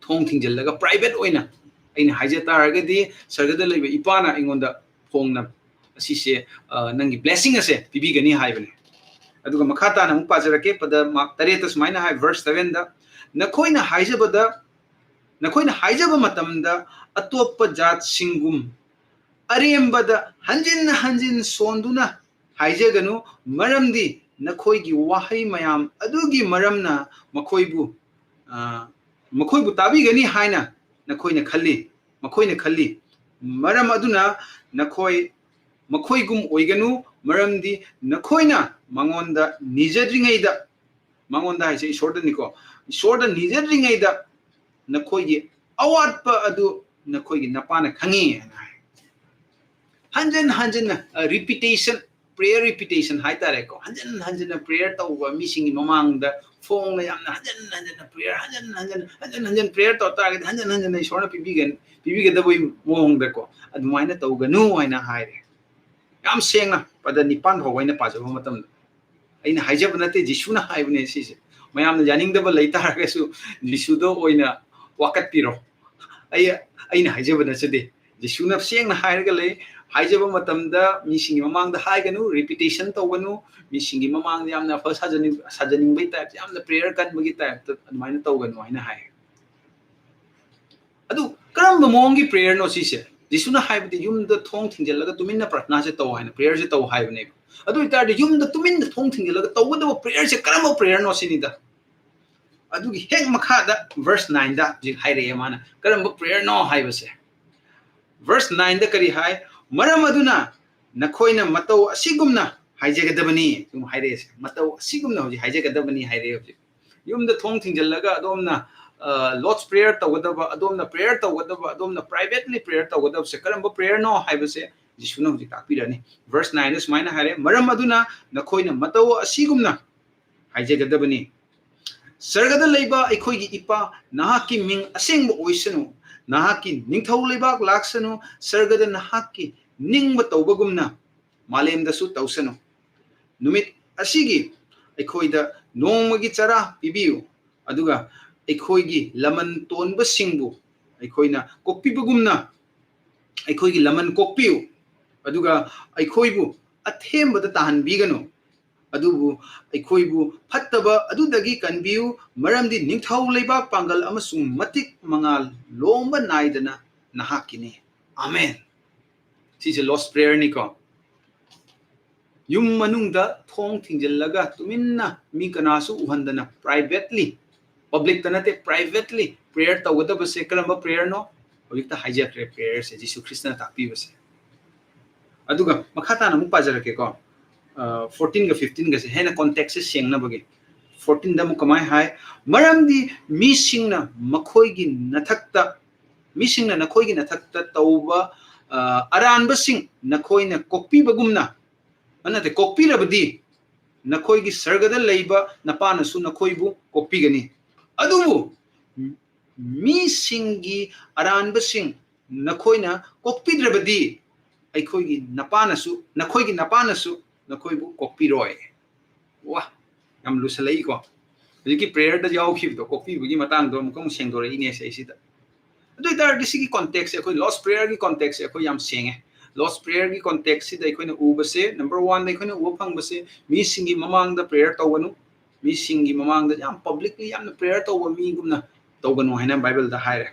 ꯊꯣꯡ ꯊꯤꯡꯖꯤꯜꯂꯒ private ꯑꯣꯏꯅ ꯑꯩꯅ ꯍꯥꯏꯖ ꯇꯥꯔꯒꯗꯤ, ꯁꯔꯒꯗ ꯂꯩꯕ ꯏꯄꯥꯅ ꯑꯩꯉꯣꯟꯗ ꯐꯣꯡꯅ ꯑꯁꯤꯁꯦ, ꯑ, ꯅꯪꯒꯤ blessing ꯑꯁꯦ ꯄꯤꯕꯤꯒꯅꯤ ꯍꯥꯏꯕꯅꯦ꯫ ꯑꯗꯨꯒ ꯃꯈꯥ ꯇꯥꯅ ꯑꯃꯨꯛ ꯄꯥꯖꯔꯛꯀꯦ, ꯄꯗ ꯃꯥ-, ꯇꯔꯦꯠꯇ ꯁꯨꯃꯥꯏꯅ ꯍꯥꯏ, verse sevenꯗ, "ꯅꯈꯣꯏꯅ ꯍꯥꯏꯖꯕꯗ, ꯅꯈꯣꯏꯅ ꯍꯥꯏꯖꯕ ꯃꯇꯝꯗ ꯑꯇꯣꯞꯄ ꯖꯥꯠꯁꯤꯡꯒꯨꯝ ꯑꯔꯦꯝꯕꯗ ꯍꯟꯖꯤꯟ ꯍꯟꯖꯤꯟ ꯁꯣꯟꯗꯨꯅ ꯍꯥꯏꯖꯒꯅꯨ, ꯃꯔꯝꯗꯤ ꯅꯈꯣꯏꯒꯤ ꯋꯥꯍꯩ ꯃꯌꯥꯝ ꯑꯗꯨꯒꯤ ꯃꯔꯝꯅ ꯃꯈꯣꯏꯕꯨ, ꯑ, ꯃꯈꯣꯏꯕꯨ ꯇꯥꯕꯤꯒꯅꯤ ꯍꯥꯏꯅ ꯅꯈꯣꯏꯅ ꯈꯜꯂꯤ, ꯃꯈꯣꯏꯅ ꯈꯜꯂꯤ꯫ ꯃꯔꯝ ꯑꯗꯨꯅ ꯅꯈꯣꯏ ꯃꯈꯣꯏꯒꯨꯝ ꯑꯣꯏꯒꯅꯨ, ꯃꯔꯝꯗꯤ ꯅꯈꯣꯏꯅ ꯃꯉꯣꯟꯗ ꯅꯤꯖꯗ꯭ꯔꯤꯉꯩꯗ", ꯃꯉꯣꯟꯗ ꯍꯥꯏꯁꯦ ꯏꯁꯣꯔꯗꯅꯤꯀꯣ, "ꯏꯁꯣꯔꯗ ꯅꯤꯖꯗ꯭ꯔꯤꯉꯩꯗ ꯅꯈꯣꯏꯒꯤ ꯑꯋꯥꯠꯄ ꯑꯗꯨ ꯅꯈꯣꯏꯒꯤ ꯅꯄꯥꯅ ꯈꯪꯉꯤ" ꯍꯥꯏꯅ ꯍꯥꯏ꯫ ꯍꯟꯖꯟ ꯍꯟꯖꯟꯅ, ꯑ, repetition, prayer repetition ꯍꯥꯏꯇꯥꯔꯦꯀꯣ, ꯍꯟꯖꯟ ꯍꯟꯖꯟꯅ prayer ꯇꯧꯕ ꯃꯤꯁꯤꯡꯒꯤ ꯃꯃꯥꯡꯗ ꯐꯣꯡꯅ ꯌꯥꯝꯅ ꯍꯟꯖꯟ ꯍꯟꯖꯟꯅ prayer, ꯍꯟꯖꯟ ꯍꯟꯖꯟ, ꯍꯟꯖꯟ ꯍꯟꯖꯟ prayer ꯇꯧ ꯇꯥꯔꯒꯗꯤ ꯍꯟꯖꯟ ꯍꯟꯖꯟꯅ ꯏꯁꯣꯔꯅ ꯄꯤꯕꯤꯒꯅꯤ, ꯄꯤꯕꯤꯒꯗꯕꯒꯤ ꯃꯑꯣꯡꯗꯀꯣ, ꯑꯗꯨꯃꯥꯏꯅ ꯇꯧꯒꯅꯨ ꯍꯥꯏꯅ ꯍꯥꯏꯔꯦ꯫ ꯌꯥꯝ ꯁꯦꯡꯅ ꯄꯗ ꯅꯤꯄꯥꯟ ꯐꯥꯎꯕ ꯑꯩꯅ ꯄꯥꯖꯕ ꯃꯇꯝꯗ, ꯑꯩꯅ ꯍꯥꯏꯖꯕ ꯅꯠꯇꯦ, ꯖꯤꯁꯨꯅ ꯍꯥꯏꯕꯅꯦ ꯁꯤꯁꯦ꯫ ꯃꯌꯥꯝꯅ ꯌꯥꯅꯤꯡꯗꯕ ꯂꯩ ꯇꯥꯔꯒꯁꯨ ꯖꯤꯁꯨꯗ ꯑꯣꯏꯅ ꯋꯥꯀꯠꯄꯤꯔꯣ꯫ ꯑꯩ, ꯑꯩꯅ ꯍꯥꯏꯖꯕ ꯅꯠꯆꯗꯦ, ꯖꯤꯁꯨꯅ ꯁꯦꯡꯅ ꯍꯥꯏꯔꯒ ꯂꯩ, ꯍꯥꯏꯖꯕ ꯃꯇꯝꯗ ꯃꯤꯁꯤꯡꯒꯤ ꯃꯃꯥꯡꯗ ꯍꯥꯏꯒꯅꯨ, ꯔꯤꯄꯤꯇꯦꯁꯟ ꯇꯧꯒꯅꯨ, ꯃꯤꯁꯤꯡꯒꯤ ꯃꯃꯥꯡꯗ ꯌꯥꯝꯅ ꯑꯐ ꯁꯥꯖꯅꯤꯡ ꯁꯥꯖꯅꯤꯡꯕꯒꯤ ꯇꯥꯏꯞꯇ, ꯌꯥꯝꯅ ꯄ꯭ꯔꯦꯌꯔ ꯀꯟꯕꯒꯤ ꯇꯥꯏꯞꯇ ꯑꯗꯨꯃꯥꯏꯅ ꯇꯧꯒꯅꯨ ꯍꯥꯏꯅ ꯍꯥꯏ꯫ ꯑꯗꯨ ꯀꯔꯝꯕ ꯃꯑꯣꯡꯒꯤ ꯄ꯭ꯔꯦꯌꯔꯅꯣ ꯁꯤꯁꯦ? ꯖꯤꯁꯨꯅ ꯍꯥꯏꯕꯗꯤ ꯌꯨꯝꯗ ꯊꯣꯡ ꯊꯤꯡꯖꯤꯜꯂꯒ ꯇꯨꯃꯤꯟꯅ ꯄ꯭ꯔꯊꯅꯥꯁꯦ ꯇꯧ ꯍꯥꯏꯅ, ꯄ꯭ꯔꯦꯌꯔꯁꯦ ꯇꯧ ꯍꯥꯏꯕꯅꯦꯕ꯫ ꯑꯗꯨ ꯑꯣꯏꯇꯥꯔꯗꯤ ꯌꯨꯝꯗ ꯇꯨꯃꯤꯟꯅ ꯊꯣꯡ ꯊꯤꯡꯖꯤꯜꯂꯒ ꯇꯧꯒꯗꯕ ꯄ꯭ꯔꯦꯌꯔꯁꯦ ꯀꯔꯝꯕ ꯄ꯭ꯔꯦꯌꯔꯅꯣ ꯁꯤꯅꯤꯗ꯫ ꯑꯗꯨꯒꯤ ꯍꯦꯛ ꯃꯈꯥꯗ ꯚꯔꯁ ꯅꯥꯏꯟꯗ ꯍꯧꯖꯤꯛ ꯍꯥꯏꯔꯛꯑꯦ ꯃꯥꯅ ꯀꯔꯝꯕ ꯄ꯭ꯔꯦꯌꯔꯅꯣ ꯍꯥꯏꯕꯁꯦ꯫ ꯚꯔꯁ ꯅꯥꯏꯟꯗ ꯀꯔꯤ ꯍꯥꯏ? "ꯃꯔꯝ ꯑꯗꯨꯅ ꯅꯈꯣꯏꯅ ꯃꯇꯧ ꯑꯁꯤꯒꯨꯝꯅ ꯍꯥꯏꯖꯒꯗꯕꯅꯤ", ꯑꯗꯨꯝ ꯍꯥꯏꯔꯛꯑꯦ꯫ "ꯃꯇꯧ ꯑꯁꯤꯒꯨꯝꯅ ꯍꯧꯖꯤꯛ ꯍꯥꯏꯖꯒꯗꯕꯅꯤ" ꯍꯥꯏꯔꯛꯑꯦ ꯍꯧꯖꯤꯛ꯫ ꯌꯨꯝꯗ ꯊꯣꯡ ꯊꯤꯡꯖꯤꯜꯂꯒ ꯑꯗꯣꯝꯅ, ꯑ, ꯂꯣꯔꯗꯁ ꯄ꯭ꯔꯦꯌꯔ ꯇꯧꯒꯗꯕ, ꯑꯗꯣꯝꯅ ꯄ꯭ꯔꯦꯌꯔ ꯇꯧꯒꯗꯕ, ꯑꯗꯣꯝꯅ ꯄ꯭ꯔꯥꯏꯚꯦꯠꯂꯤ ꯄ꯭ꯔꯦꯌꯔ ꯇꯧꯒꯗꯕꯁꯦ ꯀꯔꯝꯕ ꯄ꯭ꯔꯦꯌꯔꯅꯣ ꯍꯥꯏꯕꯁꯦ ꯖꯤꯁꯨꯅ ꯍꯧꯖꯤꯛ ꯇꯥꯛꯄꯤꯔꯅꯤ꯫ ꯚꯔꯁ ꯅꯥꯏꯟꯗ ꯁꯨꯃꯥꯏꯅ ꯍꯥꯏꯔꯦ, "ꯃꯔꯝ ꯑꯗꯨꯅ ꯅꯈꯣꯏꯅ ꯃꯇꯧ ꯑꯁꯤꯒꯨꯝꯅ ꯍꯥꯏꯖꯒꯗꯕꯅꯤ, ꯁꯔꯒꯗ ꯂꯩꯕ ꯑꯩꯈꯣꯏꯒꯤ ꯏꯄꯥ, ꯅꯍꯥꯛꯀꯤ ꯃꯤꯡ ꯑꯁꯦꯡꯕ ꯑꯣꯏꯁꯅꯨ, ꯅꯍꯥꯛꯀꯤ ꯅꯤꯡꯊꯧ ꯂꯩꯕꯥꯛ ꯂꯥꯛꯁꯅꯨ, ꯁꯔꯒꯗ ꯅꯍꯥꯛꯀꯤ ꯅꯤꯡꯕ ꯇꯧꯕꯒꯨꯝꯅ ꯃꯥꯂꯦꯝꯗꯁꯨ ꯇꯧꯁꯅꯨ꯫ ꯅꯨꯃꯤꯠ ꯑꯁꯤꯒꯤ ꯑꯩꯈꯣꯏꯗ ꯅꯣꯡꯃꯒꯤ ꯆꯔꯥ ꯄꯤꯕꯤꯌꯨ, ꯑꯗꯨꯒ ꯑꯩꯈꯣꯏꯒꯤ ꯂꯃꯟ ꯇꯣꯟꯕꯁꯤꯡꯕꯨ ꯑꯩꯈꯣꯏꯅ ꯀꯣꯛꯄꯤꯕꯒꯨꯝꯅ ꯑꯩꯈꯣꯏꯒꯤ ꯂꯃꯟ ꯀꯣꯛꯄꯤꯌꯨ, ꯑꯗꯨꯒ ꯑꯩꯈꯣꯏꯕꯨ ꯑꯊꯦꯝꯕꯗ ꯇꯥꯍꯟꯕꯤꯒꯅꯨ, ꯑꯗꯨꯕꯨ ꯑꯩꯈꯣꯏꯕꯨ ꯐꯠꯇꯕ ꯑꯗꯨꯗꯒꯤ ꯀꯟꯕꯤꯌꯨ, ꯃꯔꯝꯗꯤ ꯅꯤꯡꯊꯧ ꯂꯩꯕꯥꯛ, ꯄꯥꯡꯒꯜ ꯑꯃꯁꯨꯡ ꯃꯇꯤꯛ ꯃꯉꯥꯜ ꯂꯣꯝꯕ ꯅꯥꯏꯗꯅ ꯅꯍꯥꯛꯀꯤꯅꯤ꯫ ꯑꯥꯃꯦꯟ꯫ ꯁꯤꯁꯦ ꯂꯣꯔꯗꯁ ꯄ꯭ꯔꯦꯌꯔꯅꯤꯀꯣ꯫ ꯌꯨꯝ ꯃꯅꯨꯡꯗ ꯊꯣꯡ ꯊꯤꯡꯖꯤꯜꯂꯒ ꯇꯨꯃꯤꯟꯅ ꯃꯤ ꯀꯅꯥꯁꯨ ꯎꯍꯟꯗꯅ ꯄ꯭ꯔꯥꯏꯚꯦꯠꯂꯤ, ꯄꯕ꯭ꯂꯤꯛꯇ ꯅꯠꯇꯦ, ꯄ꯭ꯔꯥꯏꯚꯦꯠꯂꯤ ꯄ꯭ꯔꯦꯌꯔ ꯇꯧꯒꯗꯕꯁꯦ ꯀꯔꯝꯕ ꯄ꯭ꯔꯦꯌꯔꯅꯣ? ꯍꯧꯖꯤꯛꯇ ꯍꯥꯏꯖꯈ꯭ꯔꯦ ꯄ꯭ꯔꯦꯌꯔꯁꯦ ꯖꯤꯁꯨ ꯈ꯭ꯔꯤꯁꯇꯅ ꯇꯥꯛꯄꯤꯕꯁꯦ꯫ ꯑꯗꯨꯒ ꯃꯈꯥ ꯇꯥꯅ ꯑꯃꯨꯛ ꯄꯥꯖꯔꯛꯀꯦꯀꯣ꯫ ꯑ, ꯐꯣꯔꯇꯤꯟꯒ ꯐꯤꯐꯇꯤꯟꯒꯁꯦ ꯍꯦꯟꯅ ꯀꯣꯟꯇꯦꯛꯁꯁꯦ ꯁꯦꯡꯅꯕꯒꯤ꯫ ꯐꯣꯔꯇꯤꯟꯗ ꯑꯃꯨꯛ ꯀꯃꯥꯏ ꯍꯥꯏ? "ꯃꯔꯝꯗꯤ ꯃꯤꯁꯤꯡꯅ ꯃꯈꯣꯏꯒꯤ ꯅꯊꯛꯇ, ꯃꯤꯁꯤꯡꯅ ꯅꯈꯣꯏꯒꯤ ꯅꯊꯛꯇ ꯇꯧꯕ, ꯑ, ꯑꯔꯥꯟꯕꯁꯤꯡ ꯅꯈꯣꯏꯅ ꯀꯣꯛꯄꯤꯕꯒꯨꯝꯅ", ꯑ, ꯅꯠꯇꯦ, "ꯀꯣꯛꯄꯤꯔꯕꯗꯤ ꯅꯈꯣꯏꯒꯤ ꯁꯔꯒꯗ ꯂꯩꯕ ꯅꯄꯥꯅꯁꯨ ꯅꯈꯣꯏꯕꯨ ꯀꯣꯛꯄꯤꯒꯅꯤ꯫ ꯑꯗꯨꯕꯨ ꯃꯤꯁꯤꯡꯒꯤ ꯑꯔꯥꯟꯕꯁꯤꯡ ꯅꯈꯣꯏꯅ ꯀꯣꯛꯄꯤꯗ꯭ꯔꯕꯗꯤ ꯑꯩꯈꯣꯏꯒꯤ ꯅꯄꯥꯅꯁꯨ, ꯅꯈꯣꯏꯒꯤ ꯅꯄꯥꯅꯁꯨ ꯅꯈꯣꯏꯕꯨ ꯀꯣꯛꯄꯤꯔꯣꯏ"꯫ ꯋꯥ, ꯌꯥꯝ ꯂꯨꯁꯜꯂꯛꯏꯀꯣ꯫ ꯍꯧꯖꯤꯛꯀꯤ ꯄ꯭ꯔꯦꯌꯔꯗ ꯌꯥꯎꯈꯤꯕꯗꯣ, ꯀꯣꯛꯄꯤꯕꯒꯤ ꯃꯇꯥꯡꯗꯣ ꯑꯃꯨꯛꯀ ꯑꯃꯨꯛ ꯁꯦꯡꯗꯣꯔꯛꯏꯅꯦ ꯁꯤꯗꯩꯁꯤꯗ꯫ ꯑꯗꯨ ꯑꯣꯏꯇꯥꯔꯗꯤ ꯁꯤꯒꯤ ꯀꯣꯟꯇꯦꯛꯁꯁꯦ, ꯑꯩꯈꯣꯏ ꯂꯣꯔꯗꯁ ꯄ꯭ꯔꯦꯌꯔꯒꯤ ꯀꯣꯟꯇꯦꯛꯁꯁꯦ ꯑꯩꯈꯣꯏ ꯌꯥꯝ ꯁꯦꯡꯉꯦ꯫ Lord's Prayer ꯒꯤ context ꯁꯤꯗ ꯑꯩꯈꯣꯏꯅ ꯎꯕꯁꯦ, number one ꯗ ꯑꯩꯈꯣꯏꯅ ꯎꯕ ꯐꯪꯕꯁꯦ, ꯃꯤꯁꯤꯡꯒꯤ ꯃꯃꯥꯡꯗ prayer ꯇꯧꯒꯅꯨ, ꯃꯤꯁꯤꯡꯒꯤ ꯃꯃꯥꯡꯗ ꯌꯥꯝ publicly ꯌꯥꯝꯅ prayer ꯇꯧꯕ ꯃꯤꯒꯨꯝꯅ ꯇꯧꯒꯅꯨ ꯍꯥꯏꯅ Bible ꯗ ꯍꯥꯏꯔꯦ꯫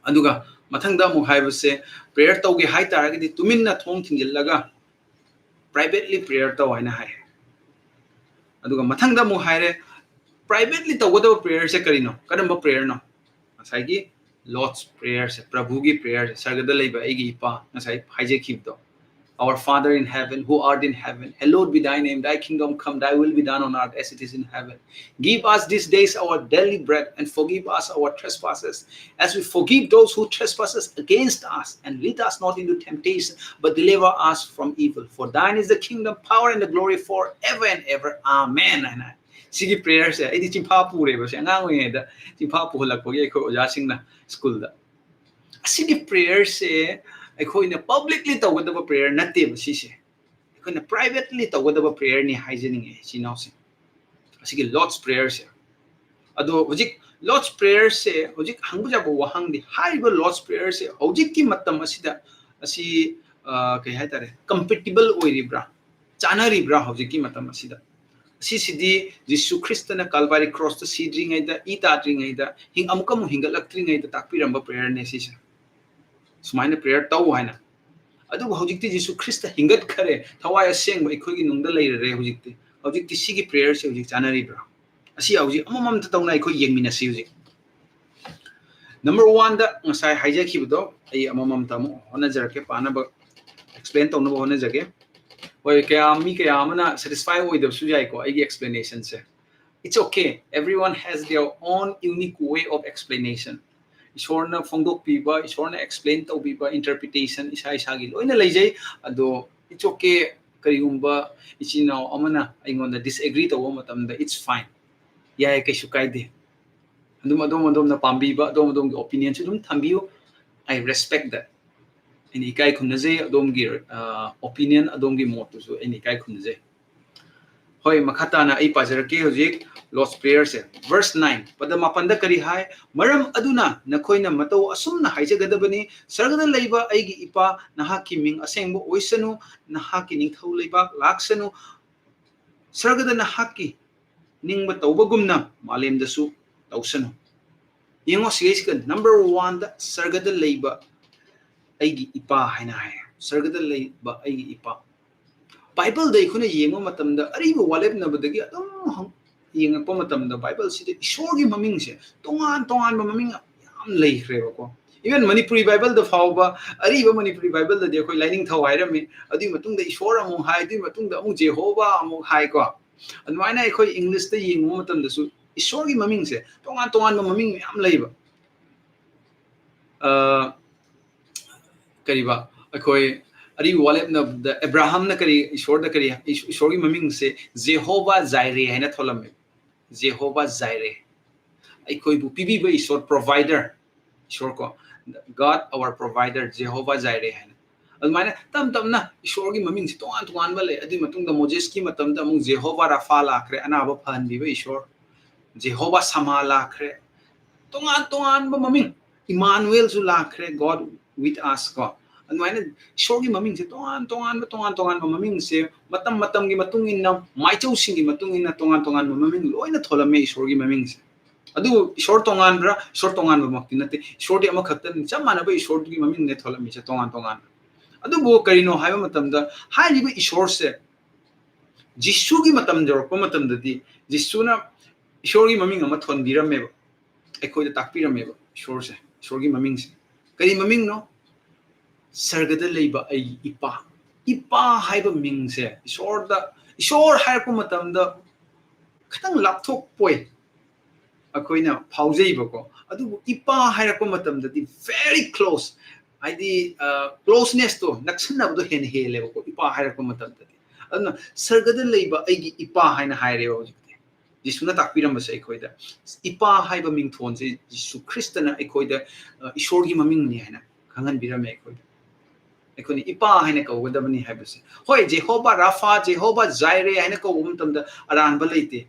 ꯑꯗꯨꯒ ꯃꯊꯪꯗ ꯑꯃꯨꯛ ꯍꯥꯏꯕꯁꯦ, prayer ꯇꯧꯒꯦ ꯍꯥꯏ ꯇꯥꯔꯒꯗꯤ ꯇꯨꯃꯤꯟꯅ ꯊꯣꯡ ꯊꯤꯡꯖꯤꯜꯂꯒ privately prayer ꯇꯧ ꯍꯥꯏꯅ ꯍꯥꯏ꯫ ꯑꯗꯨꯒ ꯃꯊꯪꯗ ꯑꯃꯨꯛ ꯍꯥꯏꯔꯦ, privately ꯇꯧꯒꯗꯕ prayer ꯁꯦ ꯀꯔꯤꯅꯣ? ꯀꯔꯝꯕ prayer ꯅꯣ? ꯉꯁꯥꯏꯒꯤ Lord's Prayer ꯁꯦ, ꯄ꯭ꯔꯚꯨꯒꯤ prayer ꯁꯦ, ꯁꯔꯒꯗ ꯂꯩꯕ ꯑꯩꯒꯤ ꯏꯄꯥ, ꯉꯁꯥꯏ ꯍꯥꯏꯖꯈꯤꯕꯗꯣ, "Our Father in heaven, who art in heaven, hallowed be thy name, thy kingdom come, thy will be done on earth as it is in heaven. Give us this days our daily bread, and forgive us our trespasses, as we forgive those who trespass us against us, and lead us not into temptation, but deliver us from evil. For thine is the kingdom, power, and the glory forever and ever. Amen." ꯍꯥꯏꯅ ꯍꯥꯏ꯫ ꯁꯤꯒꯤ prayer ꯁꯦ ꯑꯩꯗꯤ ꯆꯤꯟꯐꯥ ꯄꯨꯔꯦꯕ, ꯁꯤ ꯑꯉꯥꯡ ꯑꯣꯏꯔꯤꯉꯩꯗ ꯆꯤꯟꯐꯥ ꯄꯨꯍꯜꯂꯛꯄꯒꯤ ꯑꯩꯈꯣꯏ ꯑꯣꯖꯥꯁꯤꯡꯅ school ꯗ꯫ ꯑꯁꯤꯒꯤ prayer ꯁꯦ ꯑꯩꯈꯣꯏꯅ publicly ꯇꯧꯒꯗꯕ prayer ꯅꯠꯇꯦꯕ ꯁꯤꯁꯦ꯫ ꯑꯩꯈꯣꯏꯅ privately ꯇꯧꯒꯗꯕ prayer ꯅꯤ ꯍꯥꯏꯖꯅꯤꯡꯉꯦ, ꯏꯆꯤꯟ ꯏꯅꯥꯎꯁꯤꯡ꯫ ꯑꯁꯤꯒꯤ Lord's Prayer ꯁꯦ꯫ ꯑꯗꯣ ꯍꯧꯖꯤꯛ Lord's Prayer ꯁꯦ, ꯍꯧꯖꯤꯛ ꯍꯪꯕ ꯌꯥꯕ ꯋꯥꯍꯪꯗꯤ, ꯍꯥꯏꯔꯤꯕ Lord's Prayer ꯁꯦ ꯍꯧꯖꯤꯛꯀꯤ ꯃꯇꯝ ꯑꯁꯤꯗ ꯑꯁꯤ, ꯑ, ꯀꯩ ꯍꯥꯏꯇꯥꯔꯦ, compatible ꯑꯣꯏꯔꯤꯕ꯭ꯔꯥ, ꯆꯥꯅꯔꯤꯕ꯭ꯔꯥ ꯍꯧꯖꯤꯛꯀꯤ ꯃꯇꯝ ꯑꯁꯤꯗ? ꯑꯁꯤꯁꯤꯗꯤ ꯖꯤꯁꯨ ꯈ꯭ꯔꯤꯁꯇꯅ Calvary cross ꯇ ꯁꯤꯗ꯭ꯔꯤꯉꯩꯗ, ꯏ ꯇꯥꯗ꯭ꯔꯤꯉꯩꯗ, ꯍꯤꯡ-, ꯑꯃꯨꯛꯀ ꯑꯃꯨꯛ ꯍꯤꯡꯒꯠꯂꯛꯇ꯭ꯔꯤꯉꯩꯗ ꯇꯥꯛꯄꯤꯔꯝꯕ prayer ꯅꯦ ꯁꯤꯁꯦ꯫ ꯁꯨꯃꯥꯏꯅ prayer ꯇꯧ ꯍꯥꯏꯅ꯫ ꯑꯗꯨꯕꯨ ꯍꯧꯖꯤꯛꯇꯤ ꯖꯤꯁꯨ ꯈ꯭ꯔꯤꯁꯇ ꯍꯤꯡꯒꯠꯈꯔꯦ, ꯊꯋꯥꯏ ꯑꯁꯦꯡꯕ ꯑꯩꯈꯣꯏꯒꯤ ꯅꯨꯡꯗ ꯂꯩꯔꯔꯦ ꯍꯧꯖꯤꯛꯇꯤ꯫ ꯍꯧꯖꯤꯛꯇꯤ ꯁꯤꯒꯤ prayer ꯁꯦ ꯍꯧꯖꯤꯛ ꯆꯥꯅꯔꯤꯕ꯭ꯔꯥ? ꯑꯁꯤ ꯍꯧꯖꯤꯛ ꯑꯃꯃꯝꯇ ꯇꯧꯅ ꯑꯩꯈꯣꯏ ꯌꯦꯡꯃꯤꯟꯅꯁꯤ ꯍꯧꯖꯤꯛ꯫ Number one ꯗ ꯉꯁꯥꯏ ꯍꯥꯏꯖꯈꯤꯕꯗꯣ ꯑꯩ ꯑꯃꯃꯝꯇ ꯑꯃꯨꯛ ꯍꯣꯠꯅꯖꯔꯛꯀꯦ, ꯄꯥꯅꯕ, explain ꯇꯧꯅꯕ ꯍꯣꯠꯅꯖꯒꯦ꯫ ꯍꯣꯏ, ꯀꯌꯥ, ꯃꯤ ꯀꯌꯥ ꯑꯃꯅ satisfy ꯑꯣꯏꯗꯕꯁꯨ ꯌꯥꯏꯀꯣ ꯑꯩꯒꯤ explanation say. It's okay. Everyone has their own unique way of explanation. ꯏꯁꯣꯔꯅ ꯐꯣꯡꯗꯣꯛꯄꯤꯕ, ꯏꯁꯣꯔꯅ explain ꯇꯧꯕꯤꯕ interpretation ꯏꯁꯥ ꯏꯁꯥꯒꯤ ꯂꯣꯏꯅ ꯂꯩꯖꯩ꯫ ꯑꯗꯣ it's okay, ꯀꯔꯤꯒꯨꯝꯕ ꯏꯆꯤꯟ ꯏꯅꯥꯎ ꯑꯃꯅ ꯑꯩꯉꯣꯟꯗ disagree ꯇꯧꯕ ꯃꯇꯝꯗ, it's fine, ꯌꯥꯏ, ꯀꯩꯁꯨ ꯀꯥꯏꯗꯦ꯫ ꯑꯗꯨꯝ ꯑꯗꯣꯝ ꯑꯗꯣꯝꯅ ꯄꯥꯝꯕꯤꯕ ꯑꯗꯣꯝ ꯑꯗꯣꯝꯒꯤ opinion ꯁꯨ ꯑꯗꯨꯝ ꯊꯝꯕꯤꯌꯨ꯫ I respect that. ꯑꯩꯅ ꯏꯀꯥꯏ ꯈꯨꯝꯅꯖꯩ ꯑꯗꯣꯝꯒꯤ, ꯑ, opinion, ꯑꯗꯣꯝꯒꯤ ꯃꯣꯠꯇꯨꯁꯨ ꯑꯩꯅ ꯏꯀꯥꯏ ꯈꯨꯝꯅꯖꯩ꯫ ꯍꯣꯏ, ꯃꯈꯥ ꯇꯥꯅ ꯑꯩ ꯄꯥꯖꯔꯛꯀꯦ ꯍꯧꯖꯤꯛ꯫ Lord's Prayer ꯁꯦ꯫ Verse nine, ꯄꯗ ꯃꯥꯄꯟꯗ ꯀꯔꯤ ꯍꯥꯏ? "ꯃꯔꯝ ꯑꯗꯨꯅ ꯅꯈꯣꯏꯅ ꯃꯇꯧ ꯑꯁꯨꯝꯅ ꯍꯥꯏꯖꯒꯗꯕꯅꯤ, ꯁꯔꯒꯗ ꯂꯩꯕ ꯑꯩꯒꯤ ꯏꯄꯥ, ꯅꯍꯥꯛꯀꯤ ꯃꯤꯡ ꯑꯁꯦꯡꯕ ꯑꯣꯏꯁꯅꯨ, ꯅꯍꯥꯛꯀꯤ ꯅꯤꯡꯊꯧ ꯂꯩꯕꯥꯛ ꯂꯥꯛꯁꯅꯨ, ꯁꯔꯒꯗ ꯅꯍꯥꯛꯀꯤ ꯅꯤꯡꯕ ꯇꯧꯕꯒꯨꯝꯅ ꯃꯥꯂꯦꯝꯗꯁꯨ ꯇꯧꯁꯅꯨ"꯫ ꯌꯦꯡꯉꯣ, ꯁꯤꯒꯩꯁꯤꯒ number one ꯗ "ꯁꯔꯒꯗ ꯂꯩꯕ ꯑꯩꯒꯤ ꯏꯄꯥ" ꯍꯥꯏꯅ ꯍꯥꯏ꯫ "ꯁꯔꯒꯗ ꯂꯩꯕ ꯑꯩꯒꯤ ꯏꯄꯥ"꯫ ꯕꯥꯏꯕꯜꯗ ꯑꯩꯈꯣꯏꯅ ꯌꯦꯡꯕ ꯃꯇꯝꯗ, ꯑꯔꯤꯕ ꯋꯥꯔꯦꯞꯅꯕꯗꯒꯤ ꯑꯗꯨꯝ ꯍꯪ-, ꯌꯦꯡꯉꯛꯄ ꯃꯇꯝꯗ, ꯕꯥꯏꯕꯜꯁꯤꯗ ꯏꯁꯣꯔꯒꯤ ꯃꯃꯤꯡꯁꯦ ꯇꯣꯉꯥꯟ ꯇꯣꯉꯥꯟꯕ ꯃꯃꯤꯡ ꯌꯥꯝ ꯂꯩꯈ꯭ꯔꯦꯕꯀꯣ꯫ Even ꯃꯅꯤꯄꯨꯔꯤ ꯕꯥꯏꯕꯜꯗ ꯐꯥꯎꯕ, ꯑꯔꯤꯕ ꯃꯅꯤꯄꯨꯔꯤ ꯕꯥꯏꯕꯜꯗꯗꯤ ꯑꯩꯈꯣꯏ ꯂꯥꯏꯅꯤꯡꯊꯧ ꯍꯥꯏꯔꯝꯃꯤ, ꯑꯗꯨꯒꯤ ꯃꯇꯨꯡꯗ ꯏꯁꯣꯔ ꯑꯃꯨꯛ ꯍꯥꯏ, ꯑꯗꯨꯒꯤ ꯃꯇꯨꯡꯗ ꯑꯃꯨꯛ ꯖꯦꯍꯣꯚꯥ ꯑꯃꯨꯛ ꯍꯥꯏꯀꯣ꯫ ꯑꯗꯨꯃꯥꯏꯅ ꯑꯩꯈꯣꯏ ꯏꯪꯂꯤꯁꯇ ꯌꯦꯡꯉꯨꯕ ꯃꯇꯝꯗꯁꯨ ꯏꯁꯣꯔꯒꯤ ꯃꯃꯤꯡꯁꯦ ꯇꯣꯉꯥꯟ ꯇꯣꯉꯥꯟꯕ ꯃꯃꯤꯡ ꯃꯌꯥꯝ ꯂꯩꯕ꯫ ꯑ, ꯀꯔꯤꯕ, ꯑꯩꯈꯣꯏ ꯑꯔꯤꯕ ꯋꯥꯔꯦꯞꯅꯕꯗ ꯑꯦꯕ꯭ꯔꯥꯍꯥꯝꯅ ꯀꯔꯤ, ꯏꯁꯣꯔꯗ ꯀꯔꯤ, ꯏꯁ-, ꯏꯁꯣꯔꯒꯤ ꯃꯃꯤꯡꯁꯦ ꯖꯦꯍꯣꯚꯥ ꯖꯥꯏꯔꯦ ꯍꯥꯏꯅ ꯊꯣꯜꯂꯝꯃꯦ꯫ ꯖꯦꯍꯣꯚꯥ ꯖꯥꯏꯔꯦ, ꯑꯩꯈꯣꯏꯕꯨ ꯄꯤꯕꯤꯕ ꯏꯁꯣꯔ, provider, ꯏꯁꯣꯔ ꯀꯣ, "God our provider, ꯖꯦꯍꯣꯚꯥ ꯖꯥꯏꯔꯦ" ꯍꯥꯏꯅ꯫ ꯑꯗꯨꯃꯥꯏꯅ ꯇꯞ ꯇꯞꯅ ꯏꯁꯣꯔꯒꯤ ꯃꯃꯤꯡꯁꯦ ꯇꯣꯉꯥꯟ ꯇꯣꯉꯥꯟꯕ ꯂꯩ꯫ ꯑꯗꯨꯒꯤ ꯃꯇꯨꯡꯗ ꯃꯣꯖꯦꯁꯀꯤ ꯃꯇꯝꯗ ꯑꯃꯨꯛ ꯖꯦꯍꯣꯚꯥ ꯔꯥꯐꯥ ꯂꯥꯛꯈ꯭ꯔꯦ, ꯑꯅꯥꯕ ꯐꯍꯟꯕꯤꯕ ꯏꯁꯣꯔ, ꯖꯦꯍꯣꯚꯥ ꯁꯃꯥ ꯂꯥꯛꯈ꯭ꯔꯦ, ꯇꯣꯉꯥꯟ ꯇꯣꯉꯥꯟꯕ ꯃꯃꯤꯡ, ꯏꯃꯥꯅꯨꯑꯦꯜꯁꯨ ꯂꯥꯛꯈ꯭ꯔꯦ, "God with us" ꯀꯣ꯫ ꯑꯗꯨꯃꯥꯏꯅ ꯏꯁꯣꯔꯒꯤ ꯃꯃꯤꯡꯁꯦ ꯇꯣꯉꯥꯟ ꯇꯣꯉꯥꯟꯕ, ꯇꯣꯉꯥꯟ ꯇꯣꯉꯥꯟꯕ ꯃꯃꯤꯡꯁꯦ ꯃꯇꯝ ꯃꯇꯝꯒꯤ ꯃꯇꯨꯡ ꯏꯟꯅ, ꯃꯥꯏꯆꯧꯁꯤꯡꯒꯤ ꯃꯇꯨꯡ ꯏꯟꯅ ꯇꯣꯉꯥꯟ ꯇꯣꯉꯥꯟꯕ ꯃꯃꯤꯡ ꯂꯣꯏꯅ ꯊꯣꯜꯂꯝꯃꯦ ꯏꯁꯣꯔꯒꯤ ꯃꯃꯤꯡꯁꯦ꯫ ꯑꯗꯨꯕꯨ ꯏꯁꯣꯔ ꯇꯣꯉꯥꯟꯕ꯭ꯔꯥ? ꯏꯁꯣꯔ ꯇꯣꯉꯥꯟꯕꯃꯛꯇꯤ ꯅꯠꯇꯦ꯫ ꯏꯁꯣꯔꯗꯤ ꯑꯃꯈꯛꯇꯅꯤ, ꯆꯞ ꯃꯥꯟꯅꯕ ꯏꯁꯣꯔꯗꯨꯒꯤ ꯃꯃꯤꯡꯅꯦ ꯊꯣꯜꯂꯝꯃꯤꯁꯦ ꯇꯣꯉꯥꯟ ꯇꯣꯉꯥꯟꯅ꯫ ꯑꯗꯨꯕꯨ ꯀꯔꯤꯅꯣ ꯍꯥꯏꯕ ꯃꯇꯝꯗ, ꯍꯥꯏꯔꯤꯕ ꯏꯁꯣꯔꯁꯦ ꯖꯤꯁꯨꯒꯤ ꯃꯇꯝ ꯌꯧꯔꯛꯄ ꯃꯇꯝꯗꯗꯤ ꯖꯤꯁꯨꯅ ꯏꯁꯣꯔꯒꯤ ꯃꯃꯤꯡ ꯑꯃ ꯊꯣꯟꯕꯤꯔꯝꯃꯦꯕ, ꯑꯩꯈꯣꯏꯗ ꯇꯥꯛꯄꯤꯔꯝꯃꯦꯕ ꯏꯁꯣꯔꯁꯦ, ꯏꯁꯣꯔꯒꯤ ꯃꯃꯤꯡꯁꯦ꯫ ꯀꯔꯤ ꯃꯃꯤꯡꯅꯣ? "ꯁꯔꯒꯗ ꯂꯩꯕ ꯑꯩꯒꯤ ꯏꯄꯥ"꯫ ꯏꯄꯥ ꯍꯥꯏꯕ ꯃꯤꯡꯁꯦ ꯏꯁꯣꯔꯗ, ꯏꯁꯣꯔ ꯍꯥꯏꯔꯛꯄ ꯃꯇꯝꯗ ꯈꯤꯇꯪ ꯂꯥꯞꯊꯣꯛꯄꯣꯏ ꯑꯩꯈꯣꯏꯅ ꯐꯥꯎꯖꯩꯕꯀꯣ꯫ ꯑꯗꯨꯕꯨ ꯏꯄꯥ ꯍꯥꯏꯔꯛꯄ ꯃꯇꯝꯗꯗꯤ very close, ꯍꯥꯏꯗꯤ, ꯑ, closeness ꯇꯣ, ꯅꯛꯁꯟꯅꯕꯗꯣ ꯍꯦꯟꯅ ꯍꯦꯜꯂꯦꯕꯀꯣ, ꯏꯄꯥ ꯍꯥꯏꯔꯛꯄ ꯃꯇꯝꯗꯗꯤ꯫ ꯑꯗꯨꯅ "ꯁꯔꯒꯗ ꯂꯩꯕ ꯑꯩꯒꯤ ꯏꯄꯥ" ꯍꯥꯏꯅ ꯍꯥꯏꯔꯦꯕ ꯍꯧꯖꯤꯛꯇꯤ꯫ ꯖꯤꯁꯨꯅ ꯇꯥꯛꯄꯤꯔꯝꯕꯁꯦ ꯑꯩꯈꯣꯏꯗ, ꯏꯄꯥ ꯍꯥꯏꯕ ꯃꯤꯡꯊꯣꯟꯁꯦ ꯖꯤꯁꯨ ꯈ꯭ꯔꯤꯁꯇꯅ ꯑꯩꯈꯣꯏꯗ, ꯑ, ꯏꯁꯣꯔꯒꯤ ꯃꯃꯤꯡꯅꯤ ꯍꯥꯏꯅ ꯈꯪꯍꯟꯕꯤꯔꯝꯃꯦ ꯑꯩꯈꯣꯏꯗ꯫ ꯑꯩꯈꯣꯏꯅ ꯏꯄꯥ ꯍꯥꯏꯅ ꯀꯧꯒꯗꯕꯅꯤ ꯍꯥꯏꯕꯁꯦ꯫ ꯍꯣꯏ, ꯖꯦꯍꯣꯚꯥ ꯔꯥꯐꯥ, ꯖꯦꯍꯣꯚꯥ ꯖꯥꯏꯔꯦ ꯍꯥꯏꯅ ꯀꯧꯕ ꯃꯇꯝꯗ ꯑꯔꯥꯟꯕ ꯂꯩꯇꯦ꯫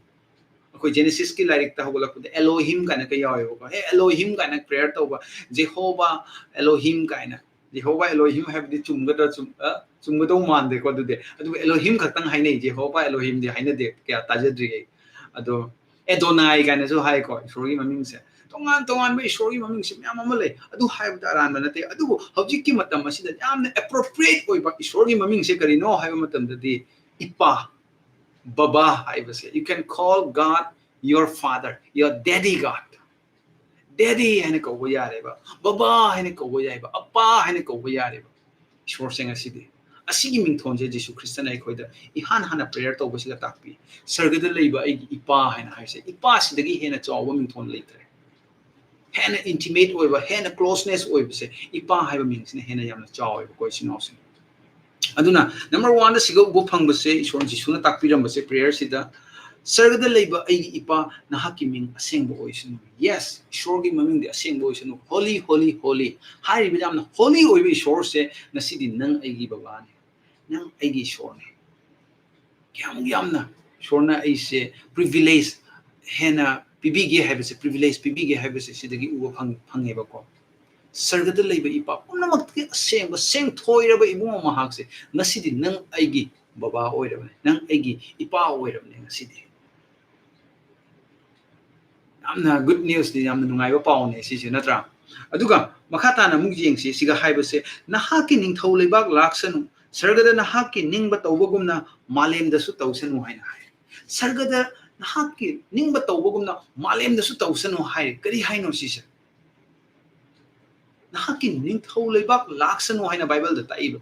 ꯑꯩꯈꯣꯏ ꯖꯦꯅꯦꯁꯤꯁꯀꯤ ꯂꯥꯏꯔꯤꯛꯇ ꯍꯧꯒꯠꯂꯛꯄꯗ ꯑꯦꯂꯣꯍꯤꯝ ꯀꯥꯏꯅ ꯀꯩ ꯌꯥꯎꯋꯦꯕꯀꯣ꯫ ꯑꯦ, ꯑꯦꯂꯣꯍꯤꯝ ꯀꯥꯏꯅ ꯄ꯭ꯔꯦꯌꯔ ꯇꯧꯕ, ꯖꯦꯍꯣꯕꯥ ꯑꯦꯂꯣꯍꯤꯝ ꯀꯥꯏꯅ꯫ ꯖꯦꯍꯣꯕꯥ ꯑꯦꯂꯣꯍꯤꯝ ꯍꯥꯏꯕꯗꯤ ꯆꯨꯝꯒꯗ꯭ꯔꯥ, ꯆꯨꯝ-, ꯑ, ꯆꯨꯝꯒꯗꯧ ꯃꯥꯟꯗꯦꯀꯣ ꯑꯗꯨꯗꯤ꯫ ꯑꯗꯨꯕꯨ ꯑꯦꯂꯣꯍꯤꯝ ꯈꯛꯇꯪ ꯍꯥꯏꯅꯩ, ꯖꯦꯍꯣꯕꯥ ꯑꯦꯂꯣꯍꯤꯝꯗꯤ ꯍꯥꯏꯅꯗꯦ, ꯀꯌꯥ ꯇꯥꯖꯗ꯭ꯔꯤ ꯑꯩ꯫ ꯑꯗꯣ ꯑꯦꯗꯣꯅꯥꯏ ꯀꯥꯏꯅꯁꯨ ꯍꯥꯏꯀꯣ, ꯏꯁꯣꯔꯒꯤ ꯃꯃꯤꯡꯁꯦ꯫ ꯇꯣꯉꯥꯟ ꯇꯣꯉꯥꯟꯕ ꯏꯁꯣꯔꯒꯤ ꯃꯃꯤꯡꯁꯦ ꯃꯌꯥꯝ ꯑꯃ ꯂꯩ꯫ ꯑꯗꯨ ꯍꯥꯏꯕꯗ ꯑꯔꯥꯟꯕ ꯅꯠꯇꯦ꯫ ꯑꯗꯨꯕꯨ ꯍꯧꯖꯤꯛꯀꯤ ꯃꯇꯝ ꯑꯁꯤꯗ ꯌꯥꯝꯅ appropriate ꯑꯣꯏꯕ ꯏꯁꯣꯔꯒꯤ ꯃꯃꯤꯡꯁꯦ ꯀꯔꯤꯅꯣ ꯍꯥꯏꯕ ꯃꯇꯝꯗꯗꯤ ꯏꯄꯥ, ꯕꯕꯥ ꯍꯥꯏꯕꯁꯦ꯫ You can call God your father, your daddy God. Daddy ꯍꯥꯏꯅ ꯀꯧꯕ ꯌꯥꯔꯦꯕ, ꯕꯕꯥ ꯍꯥꯏꯅ ꯀꯧꯕ ꯌꯥꯏꯕ, ꯑꯄꯥ ꯍꯥꯏꯅ ꯀꯧꯕ ꯌꯥꯔꯦꯕ꯫ ꯏꯁꯣꯔꯁꯦ ꯉꯁꯤꯗꯤ ꯑꯁꯤꯒꯤ ꯃꯤꯡꯊꯣꯟꯁꯦ ꯖꯤꯁꯨ ꯈ꯭ꯔꯤꯁꯇꯅ ꯑꯩꯈꯣꯏꯗ ꯏꯍꯥꯟ ꯍꯥꯟꯅ ꯄ꯭ꯔꯦꯌꯔ ꯇꯧꯕꯁꯤꯗ ꯇꯥꯛꯄꯤ꯫ ꯁꯔꯒꯗ ꯂꯩꯕ ꯑꯩꯒꯤ ꯏꯄꯥ ꯍꯥꯏꯅ ꯍꯥꯏꯁꯦ, ꯏꯄꯥꯁꯤꯗꯒꯤ ꯍꯦꯟꯅ ꯆꯥꯎꯕ ꯃꯤꯡꯊꯣꯟ ꯂꯩꯇ꯭ꯔꯦ꯫ ꯍꯦꯟꯅ ꯏꯟꯇꯤꯃꯦꯠ ꯑꯣꯏꯕ, ꯍꯦꯟꯅ ꯀ꯭ꯂꯣꯁꯅꯦꯁ ꯑꯣꯏꯕꯁꯦ ꯏꯄꯥ ꯍꯥꯏꯕ ꯃꯤꯡꯁꯤꯅ ꯍꯦꯟꯅ ꯌꯥꯝꯅ ꯆꯥꯎꯋꯦꯕꯀꯣ, ꯏꯆꯤꯟ ꯏꯅꯥꯎꯁꯤꯡ꯫ ꯑꯗꯨꯅ ꯅꯝꯕꯔ ꯋꯥꯟꯗ ꯁꯤꯒ ꯎꯕ ꯐꯪꯕꯁꯦ, ꯏꯁꯣꯔ ꯖꯤꯁꯨꯅ ꯇꯥꯛꯄꯤꯔꯝꯕꯁꯦ ꯄ꯭ꯔꯦꯌꯔꯁꯤꯗ, "ꯁꯔꯒꯗ ꯂꯩꯕ ꯑꯩꯒꯤ ꯏꯄꯥ, ꯅꯍꯥꯛꯀꯤ ꯃꯤꯡ ꯑꯁꯦꯡꯕ ꯑꯣꯏꯁꯅꯨ"꯫ ꯌꯦꯁ, ꯏꯁꯣꯔꯒꯤ ꯃꯃꯤꯡꯗꯤ ꯑꯁꯦꯡꯕ ꯑꯣꯏꯁꯅꯨ꯫ Holy, holy, holy꯫ ꯍꯥꯏꯔꯤꯕ ꯌꯥꯝꯅ ꯍꯣꯂꯤ ꯑꯣꯏꯕ ꯏꯁꯣꯔꯁꯦ ꯉꯁꯤꯗꯤ ꯅꯪ ꯑꯩꯒꯤ ꯕꯕꯥꯅꯤ, ꯅꯪ ꯑꯩꯒꯤ ꯏꯁꯣꯔꯅꯤ꯫ ꯀꯌꯥꯃꯨꯛ ꯌꯥꯝꯅ ꯏꯁꯣꯔꯅ ꯑꯩꯁꯦ ꯄ꯭ꯔꯤꯚꯤꯂꯦꯖ ꯍꯦꯟꯅ ꯄꯤꯕꯤꯒꯦ ꯍꯥꯏꯕꯁꯦ, ꯄ꯭ꯔꯤꯚꯤꯂꯦꯖ ꯄꯤꯕꯤꯒꯦ ꯍꯥꯏꯕꯁꯦ ꯁꯤꯗꯒꯤ ꯎꯕ ꯐꯪ-, ꯐꯪꯉꯦꯕꯀꯣ꯫ ꯁꯔꯒꯗ ꯂꯩꯕ ꯏꯄꯥ ꯄꯨꯝꯅꯃꯛꯇꯒꯤ ꯑꯁꯦꯡꯕ, ꯁꯦꯡꯊꯣꯏꯔꯕ ꯏꯕꯨꯡꯉꯣ ꯃꯍꯥꯛꯁꯦ ꯉꯁꯤꯗꯤ ꯅꯪ ꯑꯩꯒꯤ ꯕꯕꯥ ꯑꯣꯏꯔꯕꯅꯦ, ꯅꯪ ꯑꯩꯒꯤ ꯏꯄꯥ ꯑꯣꯏꯔꯕꯅꯦ ꯉꯁꯤꯗꯤ꯫ ꯌꯥꯝꯅ ꯒꯨꯗ ꯅ꯭ꯌꯨꯁꯅꯤ, ꯌꯥꯝꯅ ꯅꯨꯡꯉꯥꯏꯕ ꯄꯥꯎꯅꯦ ꯁꯤꯁꯦ, ꯅꯠꯇ꯭ꯔꯥ? ꯑꯗꯨꯒ ꯃꯈꯥ ꯇꯥꯅ ꯑꯃꯨꯛ ꯌꯦꯡꯁꯤ, ꯁꯤꯒ ꯍꯥꯏꯕꯁꯦ, "ꯅꯍꯥꯛꯀꯤ ꯅꯤꯡꯊꯧ ꯂꯩꯕꯥꯛ ꯂꯥꯛꯁꯅꯨ, ꯁꯔꯒꯗ ꯅꯍꯥꯛꯀꯤ ꯅꯤꯡꯕ ꯇꯧꯕꯒꯨꯝꯅ ꯃꯥꯂꯦꯝꯗꯁꯨ ꯇꯧꯁꯅꯨ" ꯍꯥꯏꯅ ꯍꯥꯏ꯫ ꯁꯔꯒꯗ ꯅꯍꯥꯛꯀꯤ ꯅꯤꯡꯕ ꯇꯧꯕꯒꯨꯝꯅ ꯃꯥꯂꯦꯝꯗꯁꯨ ꯇꯧꯁꯅꯨ ꯍꯥꯏ꯫ ꯀꯔꯤ ꯍꯥꯏꯅꯣ ꯁꯤꯁꯦ? "ꯅꯍꯥꯛꯀꯤ ꯅꯤꯡꯊꯧ ꯂꯩꯕꯥꯛ ꯂꯥꯛꯁꯅꯨ" ꯍꯥꯏꯅ ꯕꯥꯏꯕꯜꯗ ꯇꯥꯛꯏꯕ꯫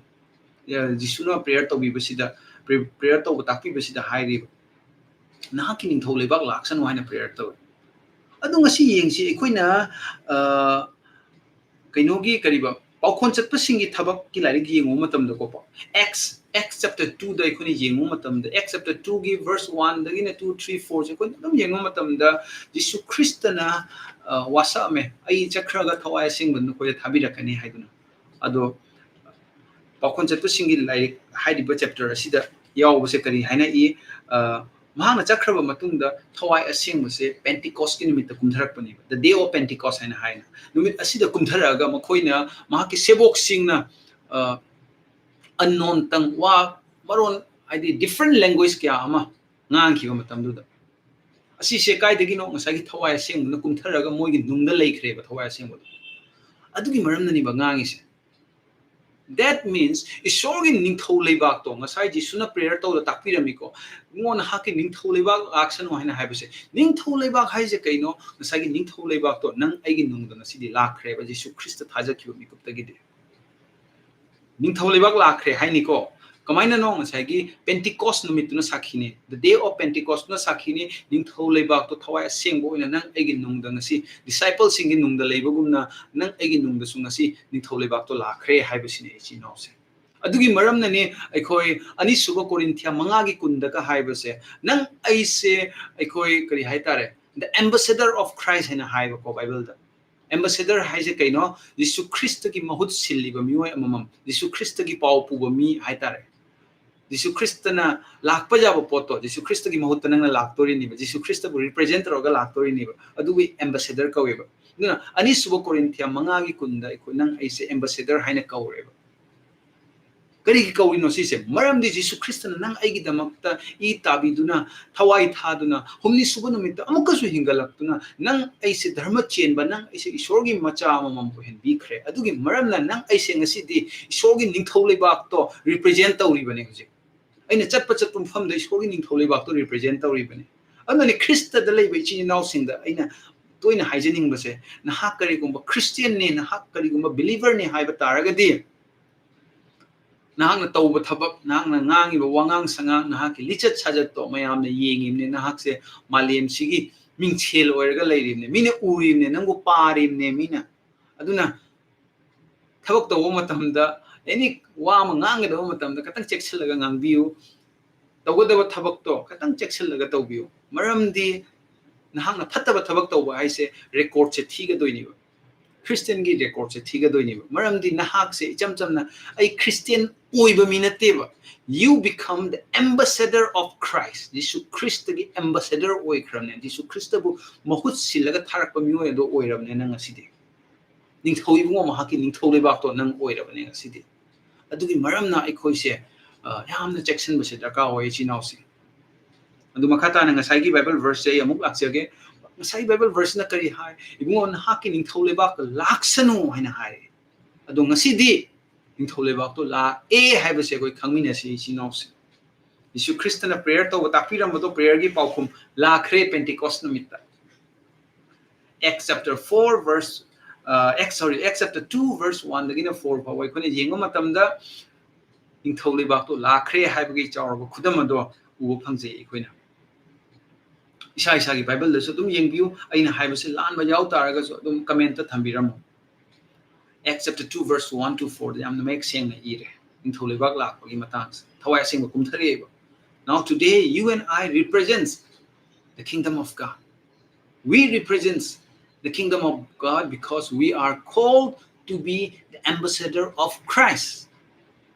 ꯑ, ꯖꯤꯁꯨꯅ ꯄ꯭ꯔꯦꯌꯔ ꯇꯧꯕꯤꯕꯁꯤꯗ, ꯄ꯭ꯔꯦ-, ꯄ꯭ꯔꯦꯌꯔ ꯇꯧꯕ ꯇꯥꯛꯄꯤꯕꯁꯤꯗ ꯍꯥꯏꯔꯤꯕ, "ꯅꯍꯥꯛꯀꯤ ꯅꯤꯡꯊꯧ ꯂꯩꯕꯥꯛ ꯂꯥꯛꯁꯅꯨ" ꯍꯥꯏꯅ ꯄ꯭ꯔꯦꯌꯔ ꯇꯧꯋꯤ꯫ ꯑꯗꯨ ꯉꯁꯤ ꯌꯦꯡꯁꯤ, ꯑꯩꯈꯣꯏꯅ, ꯑ, ꯀꯩꯅꯣꯒꯤ, ꯀꯔꯤꯕ, ꯄꯥꯎꯈꯣꯟ ꯆꯠꯄꯁꯤꯡꯒꯤ ꯊꯕꯛꯀꯤ ꯂꯥꯏꯔꯤꯛ ꯌꯦꯡꯉꯨꯕ ꯃꯇꯝꯗꯀꯣ, ꯑꯦꯛꯁ, ꯑꯦꯛꯁ ꯆꯦꯞꯇꯔ ꯇꯨꯗ ꯑꯩꯈꯣꯏꯅ ꯌꯦꯡꯉꯨꯕ ꯃꯇꯝꯗ, ꯑꯦꯛꯁ ꯆꯦꯞꯇꯔ ꯇꯨꯒꯤ ꯚꯔꯁ ꯋꯥꯟꯗꯒꯤꯅ ꯇꯨ, ꯊ꯭ꯔꯤ, ꯐꯣꯔꯁꯦ ꯑꯩꯈꯣꯏꯅ ꯑꯗꯨꯝ ꯌꯦꯡꯉꯨꯕ ꯃꯇꯝꯗ, ꯖꯤꯁꯨ ꯈ꯭ꯔꯤꯁꯇꯅ, ꯑ, ꯋꯥꯁꯛꯑꯝꯃꯦ, "ꯑꯩ ꯆꯠꯈ꯭ꯔꯒ ꯊꯋꯥꯏ ꯑꯁꯦꯡꯕ ꯅꯈꯣꯏꯗ ꯊꯥꯕꯤꯔꯛꯀꯅꯤ" ꯍꯥꯏꯗꯨꯅ꯫ ꯑꯗꯣ ꯄꯥꯎꯈꯣꯟ ꯆꯠꯄꯁꯤꯡꯒꯤ ꯂꯥꯏꯔꯤꯛ ꯍꯥꯏꯔꯤꯕ ꯆꯦꯞꯇꯔ ꯑꯁꯤꯗ ꯌꯥꯎꯕꯁꯦ ꯀꯔꯤ ꯍꯥꯏꯅ ꯏ? ꯑ, ꯃꯍꯥꯛꯅ ꯆꯠꯈ꯭ꯔꯕ ꯃꯇꯨꯡꯗ ꯊꯋꯥꯏ ꯑꯁꯦꯡꯕꯁꯦ Pentecost ꯀꯤ ꯅꯨꯃꯤꯠꯇ ꯀꯨꯝꯊꯔꯛꯄꯅꯦꯕ, the day of Pentecost ꯍꯥꯏꯅ ꯍꯥꯏꯅ꯫ ꯅꯨꯃꯤꯠ ꯑꯁꯤꯗ ꯀꯨꯝꯊꯔꯛꯑꯒ ꯃꯈꯣꯏꯅ, ꯃꯍꯥꯛꯀꯤ ꯁꯦꯕꯣꯛꯁꯤꯡꯅ, ꯑ, unknown tongue, ꯋꯥ ꯃꯔꯣꯟ, ꯍꯥꯏꯗꯤ different language ꯀꯌꯥ ꯑꯃ ꯉꯥꯡꯈꯤꯕ ꯃꯇꯝꯗꯨꯗ, ꯑꯁꯤꯁꯦ ꯀꯥꯏꯗꯒꯤꯅꯣ? ꯉꯁꯥꯏꯒꯤ ꯊꯋꯥꯏ ꯑꯁꯦꯡꯕꯅ ꯀꯨꯝꯊꯔꯒ ꯃꯣꯏꯒꯤ ꯅꯨꯡꯗ ꯂꯩꯈ꯭ꯔꯦꯕ, ꯊꯋꯥꯏ ꯑꯁꯦꯡꯕꯗꯣ꯫ ꯑꯗꯨꯒꯤ ꯃꯔꯝꯅꯅꯦꯕ ꯉꯥꯡꯉꯤꯁꯦ꯫ That means, ꯏꯁꯣꯔꯒꯤ ꯅꯤꯡꯊꯧ ꯂꯩꯕꯥꯛꯇꯣ, ꯉꯁꯥꯏ ꯖꯤꯁꯨꯅ prayer ꯇꯧꯗ ꯇꯥꯛꯄꯤꯔꯝꯃꯤꯀꯣ, "ꯏꯕꯨꯡꯉꯣ, ꯅꯍꯥꯛꯀꯤ ꯅꯤꯡꯊꯧ ꯂꯩꯕꯥꯛ ꯂꯥꯛꯁꯅꯨ" ꯍꯥꯏꯅ ꯍꯥꯏꯕꯁꯦ꯫ ꯅꯤꯡꯊꯧ ꯂꯩꯕꯥꯛ ꯍꯥꯏꯁꯦ ꯀꯩꯅꯣ? ꯉꯁꯥꯏꯒꯤ ꯅꯤꯡꯊꯧ ꯂꯩꯕꯥꯛꯇꯣ ꯅꯪ ꯑꯩꯒꯤ ꯅꯨꯡꯗ ꯉꯁꯤꯗꯤ ꯂꯥꯛꯈ꯭ꯔꯦꯕ, ꯖꯤꯁꯨ ꯈ꯭ꯔꯤꯁꯇ ꯊꯥꯖꯈꯤꯕ ꯃꯤꯀꯨꯞꯇꯒꯤꯗꯤ꯫ ꯅꯤꯡꯊꯧ ꯂꯩꯕꯥꯛ ꯂꯥꯛꯈ꯭ꯔꯦ ꯍꯥꯏꯅꯤꯀꯣ꯫ ꯀꯃꯥꯏꯅꯅꯣ? ꯉꯁꯥꯏꯒꯤ Pentecost ꯅꯨꯃꯤꯠꯇꯨꯅ ꯁꯥꯈꯤꯅꯤ, the day of Pentecost ꯅ ꯁꯥꯈꯤꯅꯤ, ꯅꯤꯡꯊꯧ ꯂꯩꯕꯥꯛꯇꯣ ꯊꯋꯥꯏ ꯑꯁꯦꯡꯕ ꯑꯣꯏꯅ ꯅꯪ ꯑꯩꯒꯤ ꯅꯨꯡꯗ ꯉꯁꯤ, disciple ꯁꯤꯡꯒꯤ ꯅꯨꯡꯗ ꯂꯩꯕꯒꯨꯝꯅ ꯅꯪ ꯑꯩꯒꯤ ꯅꯨꯡꯗꯁꯨ ꯉꯁꯤ ꯅꯤꯡꯊꯧ ꯂꯩꯕꯥꯛꯇꯣ ꯂꯥꯛꯈ꯭ꯔꯦ ꯍꯥꯏꯕꯁꯤꯅꯤ, ꯏꯆꯤꯟ ꯏꯅꯥꯎꯁꯦ꯫ ꯑꯗꯨꯒꯤ ꯃꯔꯝꯅꯅꯤ ꯑꯩꯈꯣꯏ ꯑꯅꯤꯁꯨꯕ ꯀꯣꯔꯤꯟꯊꯤꯌꯥ ꯃꯉꯥꯒꯤ ꯀꯨꯟꯗꯒ ꯍꯥꯏꯕꯁꯦ, ꯅꯪ ꯑꯩꯁꯦ, ꯑꯩꯈꯣꯏ ꯀꯔꯤ ꯍꯥꯏꯇꯥꯔꯦ, the ambassador of Christ ꯍꯥꯏꯅ ꯍꯥꯏꯕꯀꯣ ꯕꯥꯏꯕꯜꯗ꯫ Ambassador ꯍꯥꯏꯁꯦ ꯀꯩꯅꯣ? ꯖꯤꯁꯨ ꯈ꯭ꯔꯤꯁꯇꯒꯤ ꯃꯍꯨꯠ ꯁꯤꯜꯂꯤꯕ ꯃꯤꯑꯣꯏ ꯑꯃꯃꯝ, ꯖꯤꯁꯨ ꯈ꯭ꯔꯤꯁꯇꯒꯤ ꯄꯥꯎ ꯄꯨꯕ ꯃꯤ ꯍꯥꯏꯇꯥꯔꯦ꯫ ꯖꯤꯁꯨ ꯈ꯭ꯔꯤꯁꯇꯅ ꯂꯥꯛꯄ ꯌꯥꯕ ꯄꯣꯠꯇꯣ, ꯖꯤꯁꯨ ꯈ꯭ꯔꯤꯁꯇꯒꯤ ꯃꯍꯨꯠꯇ ꯅꯪꯅ ꯂꯥꯛꯇꯣꯔꯤꯅꯦꯕ, ꯖꯤꯁꯨ ꯈ꯭ꯔꯤꯁꯇꯕꯨ represent ꯇꯧꯔꯒ ꯂꯥꯛꯇꯣꯔꯤꯅꯦꯕ, ꯑꯗꯨꯕꯨ ambassador ꯀꯧꯋꯦꯕ꯫ ꯑꯗꯨꯅ ꯑꯅꯤꯁꯨꯕ ꯀꯣꯔꯤꯟꯊꯤꯌꯥ ꯃꯉꯥꯒꯤ ꯀꯨꯟꯗ ꯑꯩꯈꯣꯏ, ꯅꯪ ꯑꯩꯁꯦ ambassador ꯍꯥꯏꯅ ꯀꯧꯔꯦꯕ꯫ ꯀꯔꯤꯒꯤ ꯀꯧꯔꯤꯅꯣ ꯁꯤꯁꯦ? ꯃꯔꯝꯗꯤ ꯖꯤꯁꯨ ꯈ꯭ꯔꯤꯁꯇꯅ ꯅꯪ ꯑꯩꯒꯤꯗꯃꯛꯇ ꯏ ꯇꯥꯕꯤꯗꯨꯅ, ꯊꯋꯥꯏ ꯊꯥꯗꯨꯅ, ꯍꯨꯝꯅꯤ ꯁꯨꯕ ꯅꯨꯃꯤꯠꯇ ꯑꯃꯨꯛꯀꯁꯨ ꯍꯤꯡꯒꯠꯂꯛꯇꯨꯅ, ꯅꯪ ꯑꯩꯁꯦ ꯙꯔꯃ ꯆꯦꯟꯕ, ꯅꯪ ꯑꯩꯁꯦ ꯏꯁꯣꯔꯒꯤ ꯃꯆꯥ ꯑꯃꯃꯝ ꯑꯣꯏꯍꯟꯕꯤꯈ꯭ꯔꯦ꯫ ꯑꯗꯨꯒꯤ ꯃꯔꯝꯅ ꯅꯪ ꯑꯩꯁꯦ ꯉꯁꯤꯗꯤ ꯏꯁꯣꯔꯒꯤ ꯅꯤꯡꯊꯧ ꯂꯩꯕꯥꯛꯇꯣ represent ꯇꯧꯔꯤꯕꯅꯦ ꯍꯧꯖꯤꯛ꯫ ꯑꯩꯅ ꯆꯠꯄ ꯆꯠꯄ ꯃꯐꯝꯗ ꯏꯁꯣꯔꯒꯤ ꯅꯤꯡꯊꯧ ꯂꯩꯕꯥꯛꯇꯣ represent ꯇꯧꯔꯤꯕꯅꯦ꯫ ꯑꯗꯨꯅꯅꯦ ꯈ꯭ꯔꯤꯁꯇꯗ ꯂꯩꯕ ꯏꯆꯤꯟ ꯏꯅꯥꯎꯁꯤꯡꯗ ꯑꯩꯅ ꯇꯣꯏꯅ ꯍꯥꯏꯖꯅꯤꯡꯕꯁꯦ, ꯅꯍꯥꯛ ꯀꯔꯤꯒꯨꯝꯕ Christian ꯅꯦ, ꯅꯍꯥꯛ ꯀꯔꯤꯒꯨꯝꯕ believer ꯅꯦ ꯍꯥꯏꯕ ꯇꯥꯔꯒꯗꯤ, ꯅꯍꯥꯛꯅ ꯇꯧꯕ ꯊꯕꯛ, ꯅꯍꯥꯛꯅ ꯉꯥꯡꯉꯤꯕ ꯋꯥꯉꯥꯡ ꯁꯉꯥꯡ, ꯅꯍꯥꯛꯀꯤ ꯂꯤꯆꯠ ꯁꯥꯖꯠꯇꯣ ꯃꯌꯥꯝꯅ ꯌꯦꯡꯉꯤꯕꯅꯦ, ꯅꯍꯥꯛꯁꯦ ꯃꯥꯂꯦꯝꯁꯤꯒꯤ ꯃꯤꯡꯁꯦꯜ ꯑꯣꯏꯔꯒ ꯂꯩꯔꯤꯕꯅꯦ, ꯃꯤꯅ ꯎꯔꯤꯕꯅꯦ, ꯅꯪꯕꯨ ꯄꯥꯔꯤꯕꯅꯦ ꯃꯤꯅ꯫ ꯑꯗꯨꯅ ꯊꯕꯛ ꯇꯧꯕ ꯃꯇꯝꯗ, ꯑꯦꯅꯤ ꯋꯥ ꯑꯃ ꯉꯥꯡꯒꯗꯕ ꯃꯇꯝꯗ ꯈꯤꯇꯪ ꯆꯦꯛꯁꯤꯜꯂꯒ ꯉꯥꯡꯕꯤꯌꯨ꯫ ꯇꯧꯒꯗꯕ ꯊꯕꯛꯇꯣ ꯈꯤꯇꯪ ꯆꯦꯛꯁꯤꯜꯂꯒ ꯇꯧꯕꯤꯌꯨ꯫ ꯃꯔꯝꯗꯤ ꯅꯍꯥꯛꯅ ꯐꯠꯇꯕ ꯊꯕꯛ ꯇꯧꯕ ꯍꯥꯏꯁꯦ record ꯁꯦ ꯊꯤꯒꯗꯣꯏꯅꯦꯕ꯫ ꯈ꯭ꯔꯤꯁꯇꯤꯌꯟꯒꯤ ꯔꯦꯀꯣꯔꯗꯁꯦ ꯊꯤꯒꯗꯣꯏꯅꯦꯕ꯫ ꯃꯔꯝꯗꯤ ꯅꯍꯥꯛꯁꯦ ꯏꯆꯝ ꯆꯝꯅ ꯑꯩ ꯈ꯭ꯔꯤꯁꯇꯤꯌꯟ ꯑꯣꯏꯕ ꯃꯤ ꯅꯠꯇꯦꯕ꯫ You become the ambassador of Christ. Jesus ꯈ꯭ꯔꯤꯁꯇꯒꯤ ꯑꯦꯝꯕꯦꯁꯦꯗꯔ ꯑꯣꯏꯈ꯭ꯔꯕꯅꯦ꯫ ꯖꯤꯁꯨ ꯈ꯭ꯔꯤꯁꯇꯕꯨ ꯃꯍꯨꯠ ꯁꯤꯜꯂꯒ ꯊꯥꯔꯛꯄ ꯃꯤꯑꯣꯏ ꯑꯗꯣ ꯑꯣꯏꯔꯕꯅꯦ ꯅꯪ ꯉꯁꯤꯗꯤ꯫ ꯅꯤꯡꯊꯧ ꯏꯕꯨꯡꯉꯣ ꯃꯍꯥꯛꯀꯤ ꯅꯤꯡꯊꯧ ꯂꯩꯕꯥꯛꯇꯣ ꯅꯪ ꯑꯣꯏꯔꯕꯅꯦ ꯉꯁꯤꯗꯤ꯫ ꯑꯗꯨꯒꯤ ꯃꯔꯝꯅ ꯑꯩꯈꯣꯏꯁꯦ ꯌꯥꯝꯅ ꯆꯦꯛꯁꯤꯟꯕꯁꯦ ꯗꯔꯀꯥꯔ ꯑꯣꯏ, ꯏꯆꯤꯟ ꯏꯅꯥꯎꯁꯤꯡ꯫ ꯑꯗꯨ ꯃꯈꯥ ꯇꯥꯅ ꯉꯁꯥꯏꯒꯤ ꯕꯥꯏꯕꯜ ꯚꯔꯁꯁꯦ ꯑꯩ ꯑꯃꯨꯛ ꯂꯥꯛꯆꯒꯦ꯫ ꯉꯁꯥꯏꯒꯤ ꯕꯥꯏꯕꯜ ꯚꯔꯁꯁꯤꯅ ꯀꯔꯤ ꯍꯥꯏ? "ꯏꯕꯨꯡꯉꯣ, ꯅꯍꯥꯛꯀꯤ ꯅꯤꯡꯊꯧ ꯂꯩꯕꯥꯛꯇ ꯂꯥꯛꯁꯅꯨ" ꯍꯥꯏꯅ ꯍꯥꯏꯔꯦ꯫ ꯑꯗꯣ ꯉꯁꯤꯗꯤ ꯅꯤꯡꯊꯧ ꯂꯩꯕꯥꯛꯇꯣ ꯂꯥꯛꯑꯦ ꯍꯥꯏꯕꯁꯦ ꯑꯩꯈꯣꯏ ꯈꯪꯃꯤꯟꯅꯁꯤ, ꯏꯆꯤꯟ ꯏꯅꯥꯎꯁꯤꯡ꯫ ꯖꯤꯁꯨ ꯈ꯭ꯔꯤꯁꯇꯅ ꯄ꯭ꯔꯦꯌꯔ ꯇꯧꯕ ꯇꯥꯛꯄꯤꯔꯝꯕꯗꯣ, ꯄ꯭ꯔꯦꯌꯔꯒꯤ ꯄꯥꯎꯈꯨꯝ ꯂꯥꯛꯈ꯭ꯔꯦ ꯄꯦꯟꯇꯤꯀꯣꯁ ꯅꯨꯃꯤꯠꯇ꯫ Acts chapter four verse, ꯑ, Acts, sorry, Acts chapter two verse one ꯗꯒꯤꯅ four ꯐꯥꯎꯕ ꯑꯩꯈꯣꯏꯅ ꯌꯦꯡꯕ ꯃꯇꯝꯗ ꯅꯤꯡꯊꯧ ꯂꯩꯕꯥꯛꯇꯣ ꯂꯥꯛꯈ꯭ꯔꯦ ꯍꯥꯏꯕꯒꯤ ꯆꯥꯎꯔꯕ ꯈꯨꯗꯝ ꯑꯗꯣ ꯎꯕ ꯐꯪꯖꯩ ꯑꯩꯈꯣꯏꯅ꯫ ꯏꯁꯥ ꯏꯁꯥꯒꯤ ꯕꯥꯏꯕꯜꯗꯁꯨ ꯑꯗꯨꯝ ꯌꯦꯡꯕꯤꯌꯨ꯫ ꯑꯩꯅ ꯍꯥꯏꯕꯁꯤ ꯂꯥꯟꯕ ꯌꯥꯎ ꯇꯥꯔꯒꯁꯨ ꯑꯗꯨꯝ ꯀꯃꯦꯟꯇ ꯊꯝꯕꯤꯔꯝꯃꯨ꯫ Acts chapter two verse one to four ꯗ ꯌꯥꯝꯅ ꯃꯌꯦꯛ ꯁꯦꯡꯅ ꯏꯔꯦ ꯅꯤꯡꯊꯧ ꯂꯩꯕꯥꯛ ꯂꯥꯛꯄꯒꯤ ꯃꯇꯥꯡꯁꯦ꯫ ꯊꯋꯥꯏ ꯑꯁꯦꯡꯕ ꯀꯨꯝꯊꯔꯛꯑꯦꯕ꯫ Now today you and I represents the kingdom of God. We represents the kingdom of God because we are called to be the ambassador of Christ.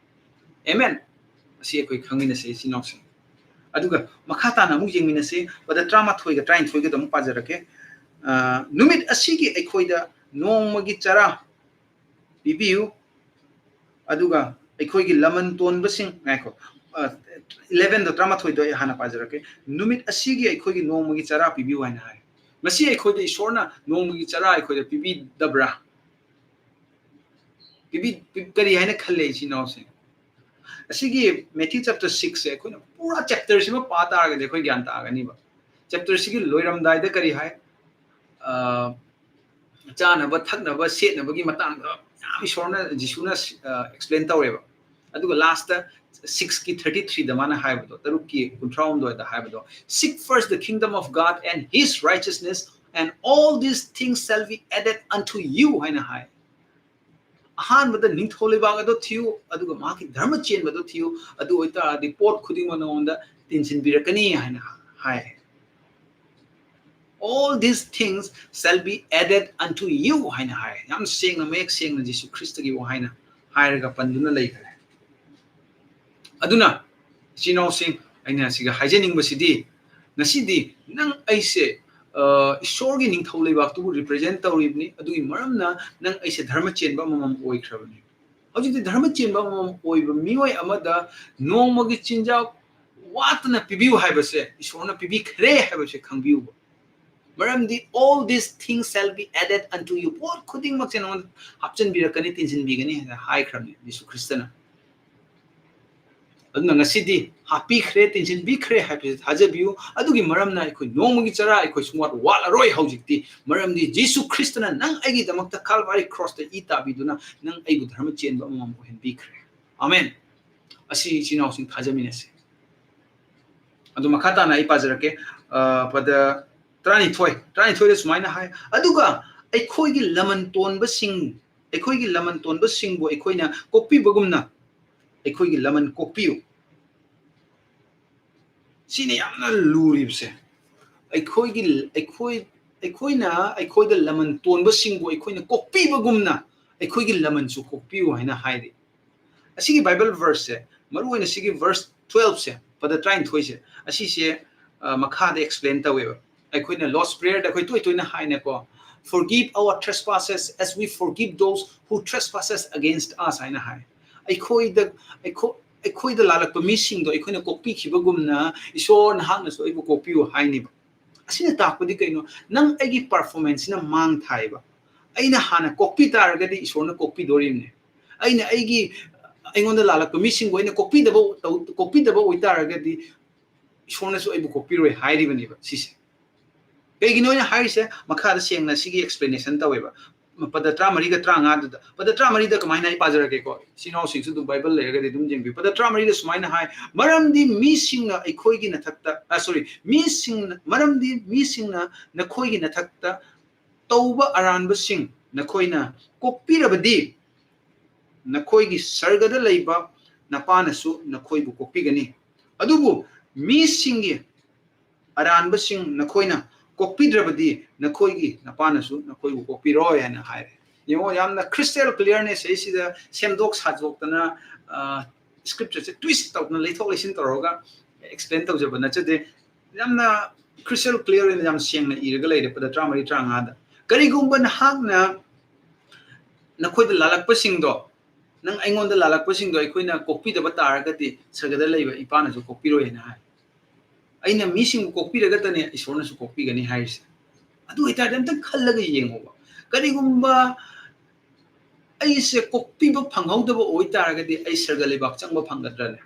Amen. ꯑꯁꯤ ꯑꯩꯈꯣꯏ ꯈꯪꯃꯤꯟꯅꯁꯦ, ꯏꯆꯤꯟ ꯏꯅꯥꯎꯁꯤꯡ꯫ ꯑꯗꯨꯒ ꯃꯈꯥ ꯇꯥꯅ ꯑꯃꯨꯛ ꯌꯦꯡꯃꯤꯟꯅꯁꯦ꯫ ꯄꯗ ꯇꯔꯥꯃꯥꯊꯣꯏꯒ ꯇꯔꯥꯅꯤꯊꯣꯏꯒꯗꯣ ꯑꯃꯨꯛ ꯄꯥꯖꯔꯛꯀꯦ꯫ ꯑ, "ꯅꯨꯃꯤꯠ ꯑꯁꯤꯒꯤ ꯑꯩꯈꯣꯏꯗ ꯅꯣꯡꯃꯒꯤ ꯆꯔꯥ ꯄꯤꯕꯤꯌꯨ, ꯑꯗꯨꯒ ꯑꯩꯈꯣꯏꯒꯤ ꯂꯃꯟ ꯇꯣꯟꯕꯁꯤꯡ", ꯉꯥꯏꯈꯣ, ꯑ, eleven ꯗꯣ, ꯇꯔꯥꯃꯥꯊꯣꯏꯗꯣ ꯑꯩ ꯍꯥꯟꯅ ꯄꯥꯖꯔꯛꯀꯦ꯫ "ꯅꯨꯃꯤꯠ ꯑꯁꯤꯒꯤ ꯑꯩꯈꯣꯏꯒꯤ ꯅꯣꯡꯃꯒꯤ ꯆꯔꯥ ꯄꯤꯕꯤꯌꯨ" ꯍꯥꯏꯅ ꯍꯥꯏ꯫ ꯉꯁꯤ ꯑꯩꯈꯣꯏꯗ ꯏꯁꯣꯔꯅ ꯅꯣꯡꯃꯒꯤ ꯆꯔꯥ ꯑꯩꯈꯣꯏꯗ ꯄꯤꯕꯤꯗꯕ꯭ꯔꯥ? ꯄꯤꯕꯤ-, ꯄꯤ-, ꯀꯔꯤ ꯍꯥꯏꯅ ꯈꯜꯂꯦ, ꯏꯆꯤꯟ ꯏꯅꯥꯎꯁꯤꯡ? ꯑꯁꯤꯒꯤ Matthew chapter six ꯁꯦ ꯑꯩꯈꯣꯏꯅ ꯄꯨꯔꯥ ꯆꯦꯞꯇꯔꯁꯤꯃ ꯄꯥ ꯇꯥꯔꯒꯗꯤ ꯑꯩꯈꯣꯏ ꯒ꯭ꯌꯥꯟ ꯇꯥꯒꯅꯤꯕ꯫ ꯆꯦꯞꯇꯔꯁꯤꯒꯤ ꯂꯣꯏꯔꯝꯗꯥꯏꯗ ꯀꯔꯤ ꯍꯥꯏ? ꯑ, ꯆꯥꯅꯕ ꯊꯛꯅꯕ ꯁꯦꯠꯅꯕꯒꯤ ꯃꯇꯥꯡꯗ ꯌꯥꯝ ꯏꯁꯣꯔꯅ, ꯖꯤꯁꯨꯅ, ꯑ, ꯑꯦꯛꯁꯄ꯭ꯂꯦꯟ ꯇꯧꯋꯦꯕ꯫ ꯑꯗꯨꯒ ꯂꯥꯁꯇ six ꯀꯤ thirty three ꯗ ꯃꯥꯅ ꯍꯥꯏꯕꯗꯣ, ꯇꯔꯨꯛꯀꯤ ꯀꯨꯟꯊ꯭ꯔꯥꯍꯨꯝꯗꯣꯏꯗ ꯍꯥꯏꯕꯗꯣ, "Seek first the kingdom of God and his righteousness, and all these things shall be added unto you" ꯍꯥꯏꯅ ꯍꯥꯏ꯫ ꯑꯍꯥꯟꯕꯗ ꯅꯤꯡꯊꯧ ꯂꯩꯕꯥꯛ ꯑꯗꯣ ꯊꯤꯌꯨ, ꯑꯗꯨꯒ ꯃꯍꯥꯛꯀꯤ ꯙꯔꯃ ꯆꯦꯟꯕꯗꯣ ꯊꯤꯌꯨ, ꯑꯗꯨ ꯑꯣꯏꯇꯥꯔꯗꯤ ꯄꯣꯠ ꯈꯨꯗꯤꯡꯃꯛ ꯅꯉꯣꯟꯗ ꯇꯤꯟꯁꯤꯟꯕꯤꯔꯛꯀꯅꯤ ꯍꯥꯏꯅ ꯍꯥꯏ꯫ All these things shall be added unto you ꯍꯥꯏꯅ ꯍꯥꯏ꯫ ꯌꯥꯝ ꯁꯦꯡꯅ, ꯃꯌꯦꯛ ꯁꯦꯡꯅ ꯖꯤꯁꯨ ꯈ꯭ꯔꯤꯁꯇꯒꯤ ꯋꯥꯍꯩꯅ ꯍꯥꯏꯔꯒ ꯄꯟꯗꯨꯅ ꯂꯩꯈ꯭ꯔꯦ꯫ ꯑꯗꯨꯅ ꯏꯆꯤꯟ ꯏꯅꯥꯎꯁꯤꯡ, ꯑꯩꯅ ꯁꯤꯒ ꯍꯥꯏꯖꯅꯤꯡꯕꯁꯤꯗꯤ, ꯉꯁꯤꯗꯤ ꯅꯪ ꯑꯩꯁꯦ, ꯑ, ꯏꯁꯣꯔꯒꯤ ꯅꯤꯡꯊꯧ ꯂꯩꯕꯥꯛꯇꯨꯕꯨ represent ꯇꯧꯔꯤꯕꯅꯤ꯫ ꯑꯗꯨꯒꯤ ꯃꯔꯝꯅ ꯅꯪ ꯑꯩꯁꯦ ꯙꯔꯃ ꯆꯦꯟꯕ ꯑꯃꯃꯝ ꯑꯣꯏꯈ꯭ꯔꯕꯅꯤ꯫ ꯍꯧꯖꯤꯛꯇꯤ ꯙꯔꯃ ꯆꯦꯟꯕ ꯑꯃꯃꯝ ꯑꯣꯏꯕ ꯃꯤꯑꯣꯏ ꯑꯃꯗ ꯅꯣꯡꯃꯒꯤ ꯆꯤꯟꯖꯥꯛ ꯋꯥꯠꯇꯅ ꯄꯤꯕꯤꯌꯨ ꯍꯥꯏꯕꯁꯦ ꯏꯁꯣꯔꯅ ꯄꯤꯕꯤꯈ꯭ꯔꯦ ꯍꯥꯏꯕꯁꯦ ꯈꯪꯕꯤꯌꯨꯕ꯫ ꯃꯔꯝꯗꯤ "All these things shall be added unto you." ꯄꯣꯠ ꯈꯨꯗꯤꯡꯃꯛꯁꯦ ꯅꯉꯣꯟꯗ ꯍꯥꯞꯆꯤꯟꯕꯤꯔꯛꯀꯅꯤ, ꯇꯤꯟꯁꯤꯟꯕꯤꯒꯅꯤ ꯍꯥꯏꯅ ꯍꯥꯏꯈ꯭ꯔꯕꯅꯤ ꯖꯤꯁꯨ ꯈ꯭ꯔꯤꯁꯇꯅ꯫ ꯑꯗꯨꯅ ꯉꯁꯤꯗꯤ ꯍꯥꯞꯄꯤꯈ꯭ꯔꯦ, ꯇꯤꯟꯁꯤꯟꯕꯤꯈ꯭ꯔꯦ ꯍꯥꯏꯕꯁꯤ ꯊꯥꯖꯕꯤꯌꯨ꯫ ꯑꯗꯨꯒꯤ ꯃꯔꯝꯅ ꯑꯩꯈꯣꯏ ꯅꯣꯡꯃꯒꯤ ꯆꯔꯥ ꯑꯩꯈꯣꯏ ꯁꯨꯡꯋꯥꯠ ꯋꯥꯠꯂꯔꯣꯏ ꯍꯧꯖꯤꯛꯇꯤ, ꯃꯔꯝꯗꯤ ꯖꯤꯁꯨ ꯈ꯭ꯔꯤꯁꯇꯅ ꯅꯪ ꯑꯩꯒꯤꯗꯃꯛꯇ ꯀꯥꯜꯚꯥꯔꯤ ꯀ꯭ꯔꯣꯁꯇ ꯏ ꯇꯥꯕꯤꯗꯨꯅ ꯅꯪ ꯑꯩꯕꯨ ꯙꯔꯃ ꯆꯦꯟꯕ ꯑꯃꯃꯝ ꯑꯣꯏꯍꯟꯕꯤꯈ꯭ꯔꯦ꯫ ꯑꯃꯦꯟ꯫ ꯑꯁꯤ ꯏꯆꯤꯟ ꯏꯅꯥꯎꯁꯤꯡ ꯊꯥꯖꯃꯤꯟꯅꯁꯤ꯫ ꯑꯗꯨ ꯃꯈꯥ ꯇꯥꯅ ꯑꯩ ꯄꯥꯖꯔꯛꯀꯦ꯫ ꯑ, ꯄꯗ ꯇꯔꯥꯅꯤꯊꯣꯏ, ꯇꯔꯥꯅꯤꯊꯣꯏꯗ ꯁꯨꯃꯥꯏꯅ ꯍꯥꯏ, "ꯑꯗꯨꯒ ꯑꯩꯈꯣꯏꯒꯤ ꯂꯃꯟ ꯇꯣꯟꯕꯁꯤꯡ, ꯑꯩꯈꯣꯏꯒꯤ ꯂꯃꯟ ꯇꯣꯟꯕꯁꯤꯡꯕꯨ ꯑꯩꯈꯣꯏꯅ ꯀꯣꯛꯄꯤꯕꯒꯨꯝꯅ ꯑꯩꯈꯣꯏꯒꯤ ꯂꯃꯟ ꯀꯣꯛꯄꯤꯌꯨ꯫" ꯁꯤꯅ ꯌꯥꯝꯅ ꯂꯨꯔꯤꯕꯁꯦ꯫ ꯑꯩꯈꯣꯏꯒꯤ, ꯑꯩꯈꯣꯏ, ꯑꯩꯈꯣꯏꯅ ꯑꯩꯈꯣꯏꯗ ꯂꯃꯟ ꯇꯣꯟꯕꯁꯤꯡꯕꯨ ꯑꯩꯈꯣꯏꯅ ꯀꯣꯛꯄꯤꯕꯒꯨꯝꯅ ꯑꯩꯈꯣꯏꯒꯤ ꯂꯃꯟꯁꯨ ꯀꯣꯛꯄꯤꯌꯨ ꯍꯥꯏꯅ ꯍꯥꯏꯔꯤ꯫ ꯑꯁꯤꯒꯤ Bible verseꯁꯦ, ꯃꯔꯨꯑꯣꯏꯅ ꯁꯤꯒꯤ verse twelveꯁꯦ, ꯄꯗ ꯇꯔꯥꯅꯤꯊꯣꯏꯁꯦ, ꯑꯁꯤꯁꯦ, ꯑ, ꯃꯈꯥꯗ explain ꯇꯧꯋꯦꯕ꯫ ꯑꯩꯈꯣꯏꯅ Lord's Prayerꯗ ꯑꯩꯈꯣꯏ ꯇꯣꯏ ꯇꯣꯏꯅ ꯍꯥꯏꯅꯀꯣ, "Forgive our trespasses as we forgive those who trespass against us" ꯍꯥꯏꯅ ꯍꯥꯏ꯫ ꯑꯩꯈꯣꯏꯗ, ꯑꯩꯈꯣ-, ꯑꯩꯈꯣꯏꯗ ꯂꯥꯜꯂꯛꯄ ꯃꯤꯁꯤꯡꯗꯣ ꯑꯩꯈꯣꯏꯅ ꯀꯣꯛꯄꯤꯈꯤꯕꯒꯨꯝꯅ, "ꯏꯁꯣꯔ, ꯅꯍꯥꯛꯅꯁꯨ ꯑꯩꯕꯨ ꯀꯣꯛꯄꯤꯌꯨ" ꯍꯥꯏꯅꯦꯕ꯫ ꯑꯁꯤꯅ ꯇꯥꯛꯄꯗꯤ ꯀꯩꯅꯣ? ꯅꯪ ꯑꯩꯒꯤ performanceꯁꯤꯅ ꯃꯥꯡ ꯊꯥꯏꯕ꯫ ꯑꯩꯅ ꯍꯥꯟꯅ ꯀꯣꯛꯄꯤ ꯇꯥꯔꯒꯗꯤ ꯏꯁꯣꯔꯅ ꯀꯣꯛꯄꯤꯗꯣꯔꯤꯕꯅꯦ꯫ ꯑꯩꯅ ꯑꯩꯒꯤ, ꯑꯩꯉꯣꯟꯗ ꯂꯥꯜꯂꯛꯄ ꯃꯤꯁꯤꯡꯕꯨ ꯑꯩꯅ ꯀꯣꯛꯄꯤꯗꯕ ꯇꯧ-, ꯀꯣꯛꯄꯤꯗꯕ ꯑꯣꯏꯇꯥꯔꯒꯗꯤ ꯏꯁꯣꯔꯅꯁꯨ ꯑꯩꯕꯨ ꯀꯣꯛꯄꯤꯔꯣꯏ ꯍꯥꯏꯔꯤꯕꯅꯦꯕ ꯁꯤꯁꯦ꯫ ꯀꯩꯒꯤꯅꯣ ꯑꯩꯅ ꯍꯥꯏꯔꯤꯁꯦ? ꯃꯈꯥꯗ ꯁꯦꯡꯅ ꯁꯤꯒꯤ explanation ꯇꯧꯋꯦꯕ꯫ ꯄꯗ ꯇꯔꯥꯃꯔꯤꯒ ꯇꯔꯥꯃꯉꯥꯗꯨꯗ, ꯄꯗ ꯇꯔꯥꯃꯔꯤꯗ ꯀꯃꯥꯏꯅ, ꯑꯩ ꯄꯥꯖꯔꯛꯀꯦꯀꯣ, ꯏꯆꯤꯟ ꯏꯅꯥꯎꯁꯤꯡꯁꯨ ꯑꯗꯨꯝ Bible ꯂꯩꯔꯒꯗꯤ ꯑꯗꯨꯝ ꯌꯦꯡꯕꯤꯌꯨ꯫ ꯄꯗ ꯇꯔꯥꯃꯔꯤꯗ ꯁꯨꯃꯥꯏꯅ ꯍꯥꯏ, "ꯃꯔꯝꯗꯤ ꯃꯤꯁꯤꯡꯅ ꯑꯩꯈꯣꯏꯒꯤ ꯅꯊꯛꯇ," ꯑ, sorry, "ꯃꯤꯁꯤꯡꯅ, ꯃꯔꯝꯗꯤ ꯃꯤꯁꯤꯡꯅ ꯅꯈꯣꯏꯒꯤ ꯅꯊꯛꯇ ꯇꯧꯕ ꯑꯔꯥꯟꯕꯁꯤꯡ ꯅꯈꯣꯏꯅ ꯀꯣꯛꯄꯤꯔꯕꯗꯤ, ꯅꯈꯣꯏꯒꯤ ꯁꯔꯒꯗ ꯂꯩꯕ ꯅꯄꯥꯅꯁꯨ ꯅꯈꯣꯏꯕꯨ ꯀꯣꯛꯄꯤꯒꯅꯤ꯫ ꯑꯗꯨꯕꯨ ꯃꯤꯁꯤꯡꯒꯤ ꯑꯔꯥꯟꯕꯁꯤꯡ ꯅꯈꯣꯏꯅ ꯀꯣꯛꯄꯤꯗ꯭ꯔꯕꯗꯤ ꯅꯈꯣꯏꯒꯤ ꯅꯄꯥꯅꯁꯨ ꯅꯈꯣꯏꯕꯨ ꯀꯣꯛꯄꯤꯔꯣꯏ ꯍꯥꯏꯅ ꯍꯥꯏꯔꯦ꯫ ꯌꯦꯡꯉꯣ, ꯌꯥꯝꯅ crystal clearness ꯑꯩ ꯁꯤꯗ ꯁꯦꯝꯗꯣꯛ ꯁꯥꯗꯣꯛꯇꯅ, ꯑ, scripture ꯁꯦ twist ꯇꯧꯗꯅ ꯂꯩꯊꯣꯛ ꯂꯩꯁꯤꯟ ꯇꯧꯔꯒ explain ꯇꯧꯖꯕ ꯅꯠꯆꯗꯦ꯫ ꯌꯥꯝꯅ crystal clear ꯑꯣꯏꯅ ꯌꯥꯝ ꯁꯦꯡꯅ ꯏꯔꯒ ꯂꯩꯔꯦ ꯄꯗ ꯇꯔꯥꯃꯔꯤ ꯇꯔꯥꯃꯉꯥꯗ꯫ "ꯀꯔꯤꯒꯨꯝꯕ ꯅꯍꯥꯛꯅ ꯅꯈꯣꯏꯗ ꯂꯥꯜꯂꯛꯄꯁꯤꯡꯗꯣ, ꯅꯪ ꯑꯩꯉꯣꯟꯗ ꯂꯥꯜꯂꯛꯄꯁꯤꯡꯗꯣ ꯑꯩꯈꯣꯏꯅ ꯀꯣꯛꯄꯤꯗꯕ ꯇꯥꯔꯒꯗꯤ ꯁꯔꯒꯗ ꯂꯩꯕ ꯏꯄꯥꯅꯁꯨ ꯀꯣꯛꯄꯤꯔꯣꯏ" ꯍꯥꯏꯅ ꯍꯥꯏ꯫ ꯑꯩꯅ ꯃꯤꯁꯤꯡꯕꯨ ꯀꯣꯛꯄꯤꯔꯒꯇꯅꯦ ꯏꯁꯣꯔꯅꯁꯨ ꯀꯣꯛꯄꯤꯒꯅꯤ ꯍꯥꯏꯔꯤꯁꯦ꯫ ꯑꯗꯨ ꯑꯣꯏꯇꯥꯔꯗꯤ ꯑꯝꯇꯪ ꯈꯜꯂꯒ ꯌꯦꯡꯉꯣꯕ꯫ ꯀꯔꯤꯒꯨꯝꯕ ꯑꯩꯁꯦ ꯀꯣꯛꯄꯤꯕ ꯐꯪꯍꯧꯗꯕ ꯑꯣꯏꯇꯥꯔꯒꯗꯤ ꯑꯩ ꯁꯔꯒ ꯂꯩꯕꯥꯛ ꯆꯪꯕ ꯐꯪꯒꯗ꯭ꯔꯅꯦ?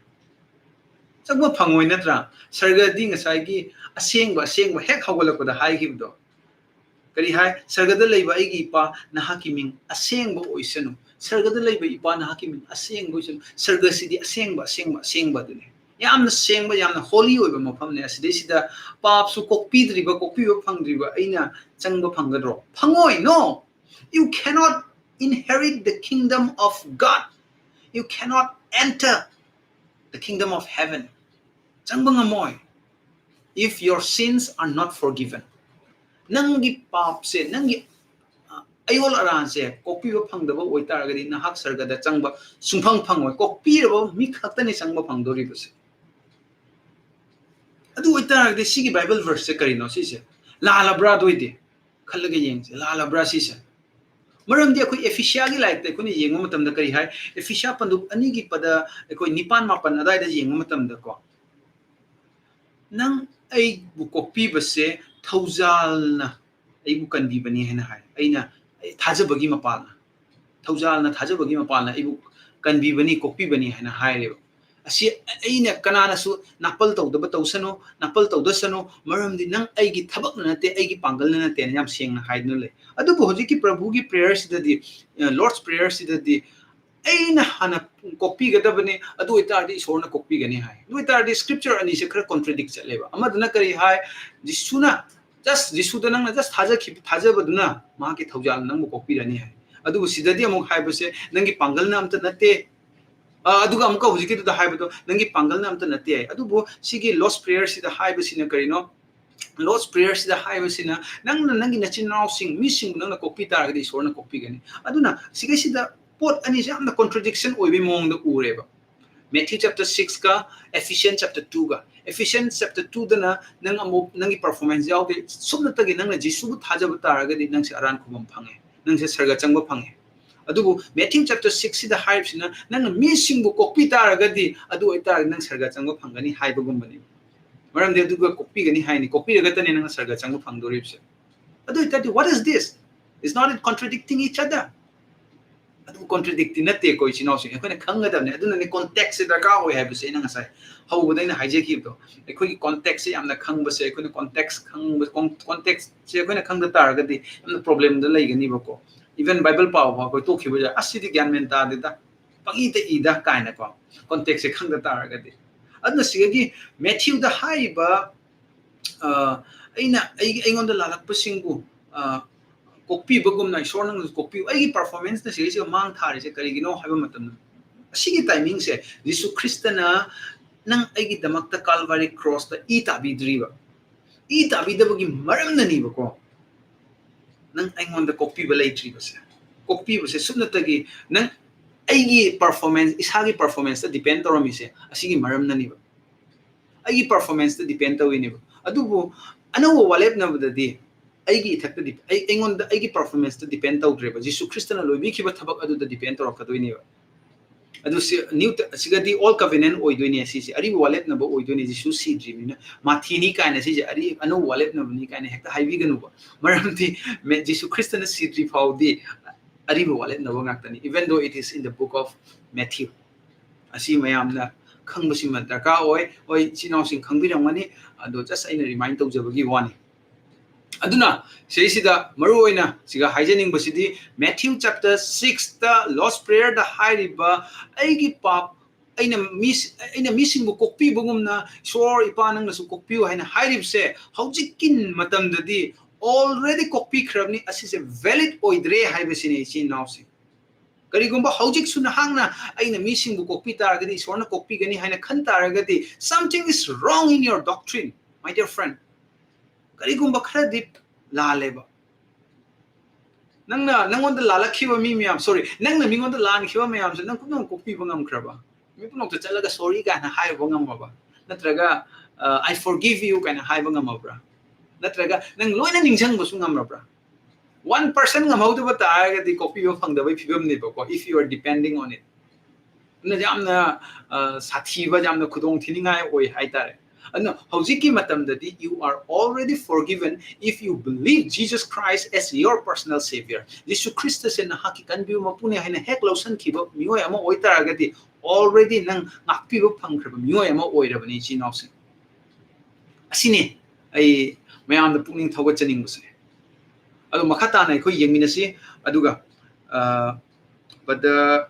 ꯆꯪꯕ ꯐꯪꯉꯣꯏ ꯅꯠꯇ꯭ꯔꯥ? ꯁꯔꯒꯗꯤ ꯉꯁꯥꯏꯒꯤ ꯑꯁꯦꯡꯕ, ꯑꯁꯦꯡꯕ ꯍꯦꯛ ꯍꯧꯒꯠꯂꯛꯄꯗ ꯍꯥꯏꯈꯤꯕꯗꯣ꯫ ꯀꯔꯤ ꯍꯥꯏ? "ꯁꯔꯒꯗ ꯂꯩꯕ ꯑꯩꯒꯤ ꯏꯄꯥ, ꯅꯍꯥꯛꯀꯤ ꯃꯤꯡ ꯑꯁꯦꯡꯕ ꯑꯣꯏꯁꯅꯨ꯫ ꯁꯔꯒꯗ ꯂꯩꯕ ꯏꯄꯥ, ꯅꯍꯥꯛꯀꯤ ꯃꯤꯡ ꯑꯁꯦꯡꯕ ꯑꯣꯏꯁꯅꯨ"꯫ ꯁꯔꯒꯁꯤꯗꯤ ꯑꯁꯦꯡꯕ, ꯑꯁꯦꯡꯕ, ꯑꯁꯦꯡꯕ ꯑꯗꯨꯅꯤ꯫ ꯌꯥꯝꯅ ꯁꯦꯡꯕ, ꯌꯥꯝꯅ holy ꯑꯣꯏꯕ ꯃꯐꯝꯅꯦ꯫ ꯑꯁꯤꯗꯩꯁꯤꯗ ꯄꯥꯞꯁꯨ ꯀꯣꯛꯄꯤꯗ꯭ꯔꯤꯕ, ꯀꯣꯛꯄꯤꯕ ꯐꯪꯗ꯭ꯔꯤꯕ ꯑꯩꯅ ꯆꯪꯕ ꯐꯪꯒꯗ꯭ꯔꯣ? ꯐꯪꯉꯣꯏ, no! You cannot inherit the kingdom of God. You cannot enter the kingdom of heaven. ꯆꯪꯕ ꯉꯝꯃꯣꯏ, if your sins are not forgiven. ꯅꯪꯒꯤ ꯄꯥꯞꯁꯦ, ꯅꯪꯒꯤ, ꯑ, ꯑꯌꯣꯜ ꯑꯔꯥꯟꯁꯦ ꯀꯣꯛꯄꯤꯕ ꯐꯪꯗꯕ ꯑꯣꯏꯇꯥꯔꯒꯗꯤ ꯅꯍꯥꯛ ꯁꯔꯒꯗ ꯆꯪꯕ ꯁꯨꯡꯐꯪ ꯐꯪꯉꯣꯏ꯫ ꯀꯣꯛꯄꯤꯔꯕ ꯃꯤ ꯈꯛꯇꯅꯤ ꯆꯪꯕ ꯐꯪꯗꯣꯔꯤꯕꯁꯦ꯫ ꯑꯗꯨ ꯑꯣꯏꯇꯥꯔꯒꯗꯤ ꯁꯤꯒꯤ Bible verse ꯁꯦ ꯀꯔꯤꯅꯣ ꯁꯤꯁꯦ? ꯂꯥꯜꯂꯕ꯭ꯔꯥ? ꯑꯗꯨ ꯑꯣꯏꯗꯤ ꯈꯜꯂꯒ ꯌꯦꯡꯁꯦ, ꯂꯥꯜꯂꯕ꯭ꯔꯥ ꯁꯤꯁꯦ? ꯃꯔꯝꯗꯤ ꯑꯩꯈꯣꯏ ꯑꯦꯐꯤꯁꯤꯌꯥꯒꯤ ꯂꯥꯏꯔꯤꯛꯇ ꯑꯩꯈꯣꯏꯅ ꯌꯦꯡꯕ ꯃꯇꯝꯗ ꯀꯔꯤ ꯍꯥꯏ? ꯑꯦꯐꯤꯁꯤꯌꯥ ꯄꯟꯗꯨꯞ ꯑꯅꯤꯒꯤ ꯄꯗ ꯑꯩꯈꯣꯏ ꯅꯤꯄꯥꯟ ꯃꯥꯄꯟ ꯑꯗꯨꯋꯥꯏꯗ ꯌꯦꯡꯕ ꯃꯇꯝꯗꯀꯣ, "ꯅꯪ ꯑꯩꯕꯨ ꯀꯣꯛꯄꯤꯕꯁꯦ ꯊꯧꯖꯥꯜꯅ ꯑꯩꯕꯨ ꯀꯟꯕꯤꯕꯅꯤ" ꯍꯥꯏꯅ ꯍꯥꯏ꯫ ꯑꯩꯅ, ꯑꯩ ꯊꯥꯖꯕꯒꯤ ꯃꯄꯥꯜꯅ, ꯊꯧꯖꯥꯜꯅ ꯊꯥꯖꯕꯒꯤ ꯃꯄꯥꯜꯅ ꯑꯩꯕꯨ ꯀꯟꯕꯤꯕꯅꯤ, ꯀꯣꯛꯄꯤꯕꯅꯤ ꯍꯥꯏꯅ ꯍꯥꯏꯔꯦꯕ꯫ ꯑꯁꯤ ꯑꯩꯅ ꯀꯅꯥꯅꯁꯨ ꯅꯥꯄꯜ ꯇꯧꯗꯕ ꯇꯧꯁꯅꯨ, ꯅꯥꯄꯜ ꯇꯧꯗꯁꯅꯨ, ꯃꯔꯝꯗꯤ ꯅꯪ ꯑꯩꯒꯤ ꯊꯕꯛꯅ ꯅꯠꯇꯦ, ꯑꯩꯒꯤ ꯄꯥꯡꯒꯜꯅ ꯅꯠꯇꯦꯅ ꯌꯥꯝ ꯁꯦꯡꯅ ꯍꯥꯏꯗꯨꯅ ꯂꯩ꯫ ꯑꯗꯨꯕꯨ ꯍꯧꯖꯤꯛꯀꯤ ꯄ꯭ꯔꯚꯨꯒꯤ prayer ꯁꯤꯗꯗꯤ, ꯑ, Lord's Prayer ꯁꯤꯗꯗꯤ ꯑꯩꯅ ꯍꯥꯟꯅ ꯀꯣꯛꯄꯤꯒꯗꯕꯅꯤ, ꯑꯗꯨ ꯑꯣꯏꯇꯥꯔꯗꯤ ꯏꯁꯣꯔꯅ ꯀꯣꯛꯄꯤꯒꯅꯤ ꯍꯥꯏ꯫ ꯑꯗꯨ ꯑꯣꯏꯇꯥꯔꯗꯤ scripture ꯑꯅꯤꯁꯦ ꯈꯔ contradict ꯆꯠꯂꯦꯕ꯫ ꯑꯃꯗꯨꯅ ꯀꯔꯤ ꯍꯥꯏ? ꯖꯤꯁꯨꯅ just, ꯖꯤꯁꯨꯗ ꯅꯪꯅ just ꯊꯥꯖꯈꯤꯕ, ꯊꯥꯖꯕꯗꯨꯅ ꯃꯍꯥꯛꯀꯤ ꯊꯧꯖꯥꯜꯅ ꯅꯪꯕꯨ ꯀꯣꯛꯄꯤꯔꯅꯤ ꯍꯥꯏ꯫ ꯑꯗꯨꯕꯨ ꯁꯤꯗꯗꯤ ꯑꯃꯨꯛ ꯍꯥꯏꯕꯁꯦ ꯅꯪꯒꯤ ꯄꯥꯡꯒꯜꯅ ꯑꯝꯇ ꯅꯠꯇꯦ꯫ ꯑ, ꯑꯗꯨꯒ ꯑꯃꯨꯛꯀ ꯍꯧꯖꯤꯛꯀꯤꯗꯨꯗ ꯍꯥꯏꯕꯗꯣ ꯅꯪꯒꯤ ꯄꯥꯡꯒꯜꯅ ꯑꯝꯇ ꯅꯠꯇꯦ ꯍꯥꯏ꯫ ꯑꯗꯨꯕꯨ ꯁꯤꯒꯤ Lord's Prayer ꯁꯤꯗ ꯍꯥꯏꯕꯁꯤꯅ ꯀꯔꯤꯅꯣ? Lord's Prayer ꯁꯤꯗ ꯍꯥꯏꯕꯁꯤꯅ ꯅꯪꯅ ꯅꯪꯒꯤ ꯅꯆꯤꯟ ꯅꯅꯥꯎꯁꯤꯡ, ꯃꯤꯁꯤꯡꯕꯨ ꯅꯪꯅ ꯀꯣꯛꯄꯤ ꯇꯥꯔꯒꯗꯤ ꯏꯁꯣꯔꯅ ꯀꯣꯛꯄꯤꯒꯅꯤ꯫ ꯑꯗꯨꯅ ꯁꯤꯒꯩꯁꯤꯗ ꯄꯣꯠ ꯑꯅꯤꯁꯦ ꯌꯥꯝꯅ contradiction ꯑꯣꯏꯕꯒꯤ ꯃꯑꯣꯡꯗ ꯎꯔꯦꯕ꯫ Matthew chapter six ꯀ Ephesians chapter two ꯒ꯫ Ephesians chapter two ꯗꯅ ꯅꯪ ꯑꯃꯨꯛ ꯅꯪꯒꯤ performance ꯌꯥꯎꯗꯦ, ꯁꯨꯞꯅꯇꯒꯤ ꯅꯪꯅ ꯖꯤꯁꯨꯕꯨ ꯊꯥꯖꯕ ꯇꯥꯔꯒꯗꯤ ꯅꯪꯁꯦ ꯑꯔꯥꯟ ꯈꯨꯕꯝ ꯐꯪꯉꯦ, ꯅꯪꯁꯦ ꯁꯔꯒ ꯆꯪꯕ ꯐꯪꯉꯦ꯫ ꯑꯗꯨꯕꯨ Matthew chapter six ꯁꯤꯗ ꯍꯥꯏꯔꯤꯕꯁꯤꯅ ꯅꯪꯅ ꯃꯤꯁꯤꯡꯕꯨ ꯀꯣꯛꯄꯤ ꯇꯥꯔꯒꯗꯤ, ꯑꯗꯨ ꯑꯣꯏꯇꯥꯔꯒꯗꯤ ꯅꯪ ꯁꯔꯒ ꯆꯪꯕ ꯐꯪꯒꯅꯤ ꯍꯥꯏꯕꯒꯨꯝꯕꯅꯤ꯫ ꯃꯔꯝꯗꯤ ꯑꯗꯨꯒ ꯀꯣꯛꯄꯤꯒꯅꯤ ꯍꯥꯏꯅꯤ, ꯀꯣꯛꯄꯤꯔꯒꯇꯅꯦ ꯅꯪꯅ ꯁꯔꯒ ꯆꯪꯕ ꯐꯪꯗꯣꯔꯤꯕꯁꯦ꯫ ꯑꯗꯨ ꯑꯣꯏꯇꯥꯔꯗꯤ, what is this? Is not it contradicting each other? ꯑꯗꯨ contradict ꯅꯠꯇꯦꯀꯣ, ꯏꯆꯤꯟ ꯏꯅꯥꯎꯁꯤꯡ, ꯑꯩꯈꯣꯏꯅ ꯈꯪꯒꯗꯕꯅꯤ꯫ ꯑꯗꯨꯅꯅꯦ context ꯁꯦ ꯗꯔꯀꯥꯔ ꯑꯣꯏ ꯍꯥꯏꯕꯁꯦ ꯑꯩꯅ ꯉꯁꯥꯏ ꯍꯧꯕꯗ ꯑꯩꯅ ꯍꯥꯏꯖꯈꯤꯕꯗꯣ꯫ ꯑꯩꯈꯣꯏꯒꯤ context ꯁꯦ ꯌꯥꯝꯅ ꯈꯪꯕꯁꯦ, ꯑꯩꯈꯣꯏꯅ context ꯈꯪꯕ, con-, context ꯁꯦ ꯑꯩꯈꯣꯏꯅ ꯈꯪꯗ ꯇꯥꯔꯒꯗꯤ ꯌꯥꯝꯅ problem ꯗ ꯂꯩꯒꯅꯤꯕꯀꯣ꯫ Even Bible ꯄꯥꯕ ꯐꯥꯎ ꯑꯩꯈꯣꯏ ꯇꯣꯛꯈꯤꯕ ꯌꯥꯏ, "ꯑꯁ, ꯁꯤꯗꯤ ꯒ꯭ꯌꯥꯟ ꯃꯦꯟ ꯇꯥꯗꯦꯗ, ꯄꯪꯏꯗ ꯏꯗ" ꯀꯥꯏꯅꯀꯣ, context ꯁꯦ ꯈꯪꯗ ꯇꯥꯔꯒꯗꯤ꯫ ꯑꯗꯨꯅ ꯁꯤꯗꯒꯤ Matthew ꯗ ꯍꯥꯏꯔꯤꯕ, ꯑ, ꯑꯩꯅ ꯑꯩꯒꯤ, ꯑꯩꯉꯣꯟꯗ ꯂꯥꯜꯂꯛꯄꯁꯤꯡꯕꯨ, ꯑ, ꯀꯣꯛꯄꯤꯕꯒꯨꯝꯅ ꯏꯁꯣꯔ ꯅꯪꯅꯁꯨ ꯀꯣꯛꯄꯤꯌꯨ꯫ ꯑꯩꯒꯤ performance ꯅ ꯁꯤꯒꯩꯁꯤꯒ ꯃꯥꯡ ꯊꯥꯔꯤꯁꯦ ꯀꯔꯤꯒꯤꯅꯣ ꯍꯥꯏꯕ ꯃꯇꯝꯗ, ꯑꯁꯤꯒꯤ timing ꯁꯦ ꯖꯤꯁꯨ ꯈ꯭ꯔꯤꯁꯇꯅ ꯅꯪ ꯑꯩꯒꯤꯗꯃꯛꯇ Calvary cross ꯇ ꯏ ꯇꯥꯕꯤꯗ꯭ꯔꯤꯕ, ꯏ ꯇꯥꯕꯤꯗꯕꯒꯤ ꯃꯔꯝꯅꯅꯤꯕꯀꯣ꯫ ꯅꯪ ꯑꯩꯉꯣꯟꯗ ꯀꯣꯛꯄꯤꯕ ꯂꯩꯇ꯭ꯔꯤꯕꯁꯦ, ꯀꯣꯛꯄꯤꯕꯁꯦ ꯁꯨꯞꯅꯇꯒꯤ ꯅꯪ ꯑꯩꯒꯤ performance, ꯏꯁꯥꯒꯤ performance ꯇ depend ꯇꯧꯔꯝꯃꯤꯁꯦ ꯑꯁꯤꯒꯤ ꯃꯔꯝꯅꯅꯦꯕ꯫ ꯑꯩꯒꯤ performance ꯇ depend ꯇꯧꯔꯤꯅꯦꯕ꯫ ꯑꯗꯨꯕꯨ ꯑꯅꯧꯕ ꯋꯥꯔꯦꯞꯅꯕꯗꯗꯤ ꯑꯩꯒꯤ ꯏꯊꯛꯇ dep-, ꯑꯩ, ꯑꯩꯉꯣꯟꯗ, ꯑꯩꯒꯤ performance ꯇ depend ꯇꯧꯗ꯭ꯔꯦꯕ, ꯖꯤꯁꯨ ꯈ꯭ꯔꯤꯁꯇꯅ ꯂꯣꯏꯕꯤꯈꯤꯕ ꯊꯕꯛ ꯑꯗꯨꯗ depend ꯇꯧꯔꯛꯀꯗꯣꯏꯅꯦꯕ꯫ ꯑꯗꯨ ꯁꯤ, New Te-, ꯁꯤꯒꯗꯤ Old Covenant ꯑꯣꯏꯗꯣꯏꯅꯦ, ꯁꯤꯁꯦ ꯑꯔꯤꯕ ꯋꯥꯔꯦꯞꯅꯕ ꯑꯣꯏꯗꯣꯏꯅꯦ꯫ ꯖꯤꯁꯨ ꯁꯤꯗ꯭ꯔꯤꯕꯅꯤꯅ ꯃꯥꯊꯤꯅꯤ ꯀꯥꯏꯅ ꯁꯤꯁꯦ ꯑꯔꯤ-, ꯑꯅꯧꯕ ꯋꯥꯔꯦꯞꯅꯕꯅꯤ ꯀꯥꯏꯅ ꯍꯦꯛꯇ ꯍꯥꯏꯕꯤꯒꯅꯨꯕ꯫ ꯃꯔꯝꯗꯤ ꯃꯦ-, ꯖꯤꯁꯨ ꯈ꯭ꯔꯤꯁꯇꯅ ꯁꯤꯗ꯭ꯔꯤ ꯐꯥꯎꯗꯤ ꯑꯔꯤꯕ ꯋꯥꯔꯦꯞꯅꯕ ꯉꯥꯛꯇꯅꯤ, even though it is in the book of Matthew꯫ ꯑꯁꯤ ꯃꯌꯥꯝꯅ ꯈꯪꯕꯁꯤꯃ ꯗꯔꯀꯥꯔ ꯑꯣꯏ꯫ ꯍꯣꯏ, ꯏꯆꯤꯟ ꯏꯅꯥꯎꯁꯤꯡ ꯈꯪꯕꯤꯔꯝꯒꯅꯤ, ꯑꯗꯣ just ꯑꯩꯅ remind ꯇꯧꯖꯕꯒꯤ ꯋꯥꯅꯤ꯫ ꯑꯗꯨꯅ ꯁꯤꯁꯤꯗ ꯃꯔꯨ ꯑꯣꯏꯅ ꯁꯤꯒ ꯍꯥꯏꯖꯅꯤꯡꯕꯁꯤꯗꯤ, Matthew chapter six ꯇ Lord's Prayer ꯗ ꯍꯥꯏꯔꯤꯕ, "ꯑꯩꯒꯤ ꯄꯥꯞ, ꯑꯩꯅ ꯃꯤ, ꯑꯩꯅ ꯃꯤꯁꯤꯡꯕꯨ ꯀꯣꯛꯄꯤꯕꯒꯨꯝꯅ ꯏꯁꯣꯔ ꯏꯄꯥ ꯅꯪꯅꯁꯨ ꯀꯣꯛꯄꯤꯌꯨ" ꯍꯥꯏꯅ ꯍꯥꯏꯔꯤꯕꯁꯦ ꯍꯧꯖꯤꯛꯀꯤ ꯃꯇꯝꯗꯗꯤ already ꯀꯣꯛꯄꯤꯈ꯭ꯔꯕꯅꯤ, ꯑꯁꯤꯁꯦ valid ꯑꯣꯏꯗ꯭ꯔꯦ ꯍꯥꯏꯕꯁꯤꯅꯤ, ꯏꯆꯤꯟ ꯏꯅꯥꯎꯁꯤꯡ꯫ ꯀꯔꯤꯒꯨꯝꯕ ꯍꯧꯖꯤꯛꯁꯨ ꯅꯍꯥꯛꯅ "ꯑꯩꯅ ꯃꯤꯁꯤꯡꯕꯨ ꯀꯣꯛꯄꯤ ꯇꯥꯔꯒꯗꯤ ꯏꯁꯣꯔꯅ ꯀꯣꯛꯄꯤꯒꯅꯤ" ꯍꯥꯏꯅ ꯈꯟ ꯇꯥꯔꯒꯗꯤ, something is wrong in your doctrine, my dear friend. ꯀꯔꯤꯒꯨꯝꯕ ꯈꯔꯗꯤ ꯂꯥꯜꯂꯦꯕ꯫ ꯅꯪꯅ, ꯅꯪꯉꯣꯟꯗ ꯂꯥꯜꯂꯛꯈꯤꯕ ꯃꯤ ꯃꯌꯥꯝ, sorry, ꯅꯪꯅ ꯃꯤꯉꯣꯟꯗ ꯂꯥꯟꯈꯤꯕ ꯃꯌꯥꯝꯁꯦ ꯅꯪ ꯄꯨꯝꯅꯃꯛ ꯀꯣꯛꯄꯤꯕ ꯉꯝꯈ꯭ꯔꯕ? ꯃꯤ ꯄꯨꯝꯅꯃꯛꯇ ꯆꯠꯂꯒ "Sorry" ꯀꯥꯏꯅ ꯍꯥꯏꯕ ꯉꯝꯃꯕ? ꯅꯠꯇ꯭ꯔꯒ "I forgive you" ꯀꯥꯏꯅ ꯍꯥꯏꯕ ꯉꯝꯃꯕ꯭ꯔꯥ? ꯅꯠꯇ꯭ꯔꯒ ꯅꯪ ꯂꯣꯏꯅ ꯅꯤꯡꯁꯤꯡꯕꯁꯨ ꯉꯝꯃꯕ꯭ꯔꯥ? One percent ꯉꯝꯍꯧꯗꯕ ꯇꯥꯔꯒꯗꯤ ꯀꯣꯛꯄꯤꯕ ꯐꯪꯗꯕꯒꯤ ꯐꯤꯕꯝꯅꯦꯕꯀꯣ, if you are depending on it. ꯑꯗꯨꯅ ꯌꯥꯝꯅ, ꯑ, ꯁꯥꯊꯤꯕ, ꯌꯥꯝꯅ ꯈꯨꯗꯣꯡ ꯊꯤꯅꯤꯡꯉꯥꯏ ꯑꯣꯏ ꯍꯥꯏꯇꯥꯔꯦ꯫ ꯑꯗꯨꯅ ꯍꯧꯖꯤꯛꯀꯤ ꯃꯇꯝꯗꯗꯤ you are already forgiven if you believe Jesus Christ as your personal savior. ꯖꯤꯁꯨ ꯈ꯭ꯔꯤꯁꯇꯁꯦ ꯅꯍꯥꯛꯀꯤ ꯀꯟꯕꯤꯕ ꯃꯄꯨꯅꯦ ꯍꯥꯏꯅ ꯍꯦꯛ ꯂꯧꯁꯟꯈꯤꯕ ꯃꯤꯑꯣꯏ ꯑꯃ ꯑꯣꯏꯇꯥꯔꯒꯗꯤ already ꯅꯪ ꯉꯥꯛꯄꯤꯕ ꯐꯪꯈ꯭ꯔꯕ ꯃꯤꯑꯣꯏ ꯑꯃ ꯑꯣꯏꯔꯕꯅꯤ, ꯏꯆꯤꯟ ꯏꯅꯥꯎꯁꯤꯡ꯫ ꯑꯁꯤꯅꯤ ꯑꯩ ꯃꯌꯥꯝꯗ ꯄꯨꯛꯅꯤꯡ ꯊꯧꯒꯠꯆꯅꯤꯡꯕꯁꯦ꯫ ꯑꯗꯣ ꯃꯈꯥ ꯇꯥꯅ ꯑꯩꯈꯣꯏ ꯌꯦꯡꯃꯤꯟꯅꯁꯤ꯫ ꯑꯗꯨꯒ, ꯑ, ꯄꯗ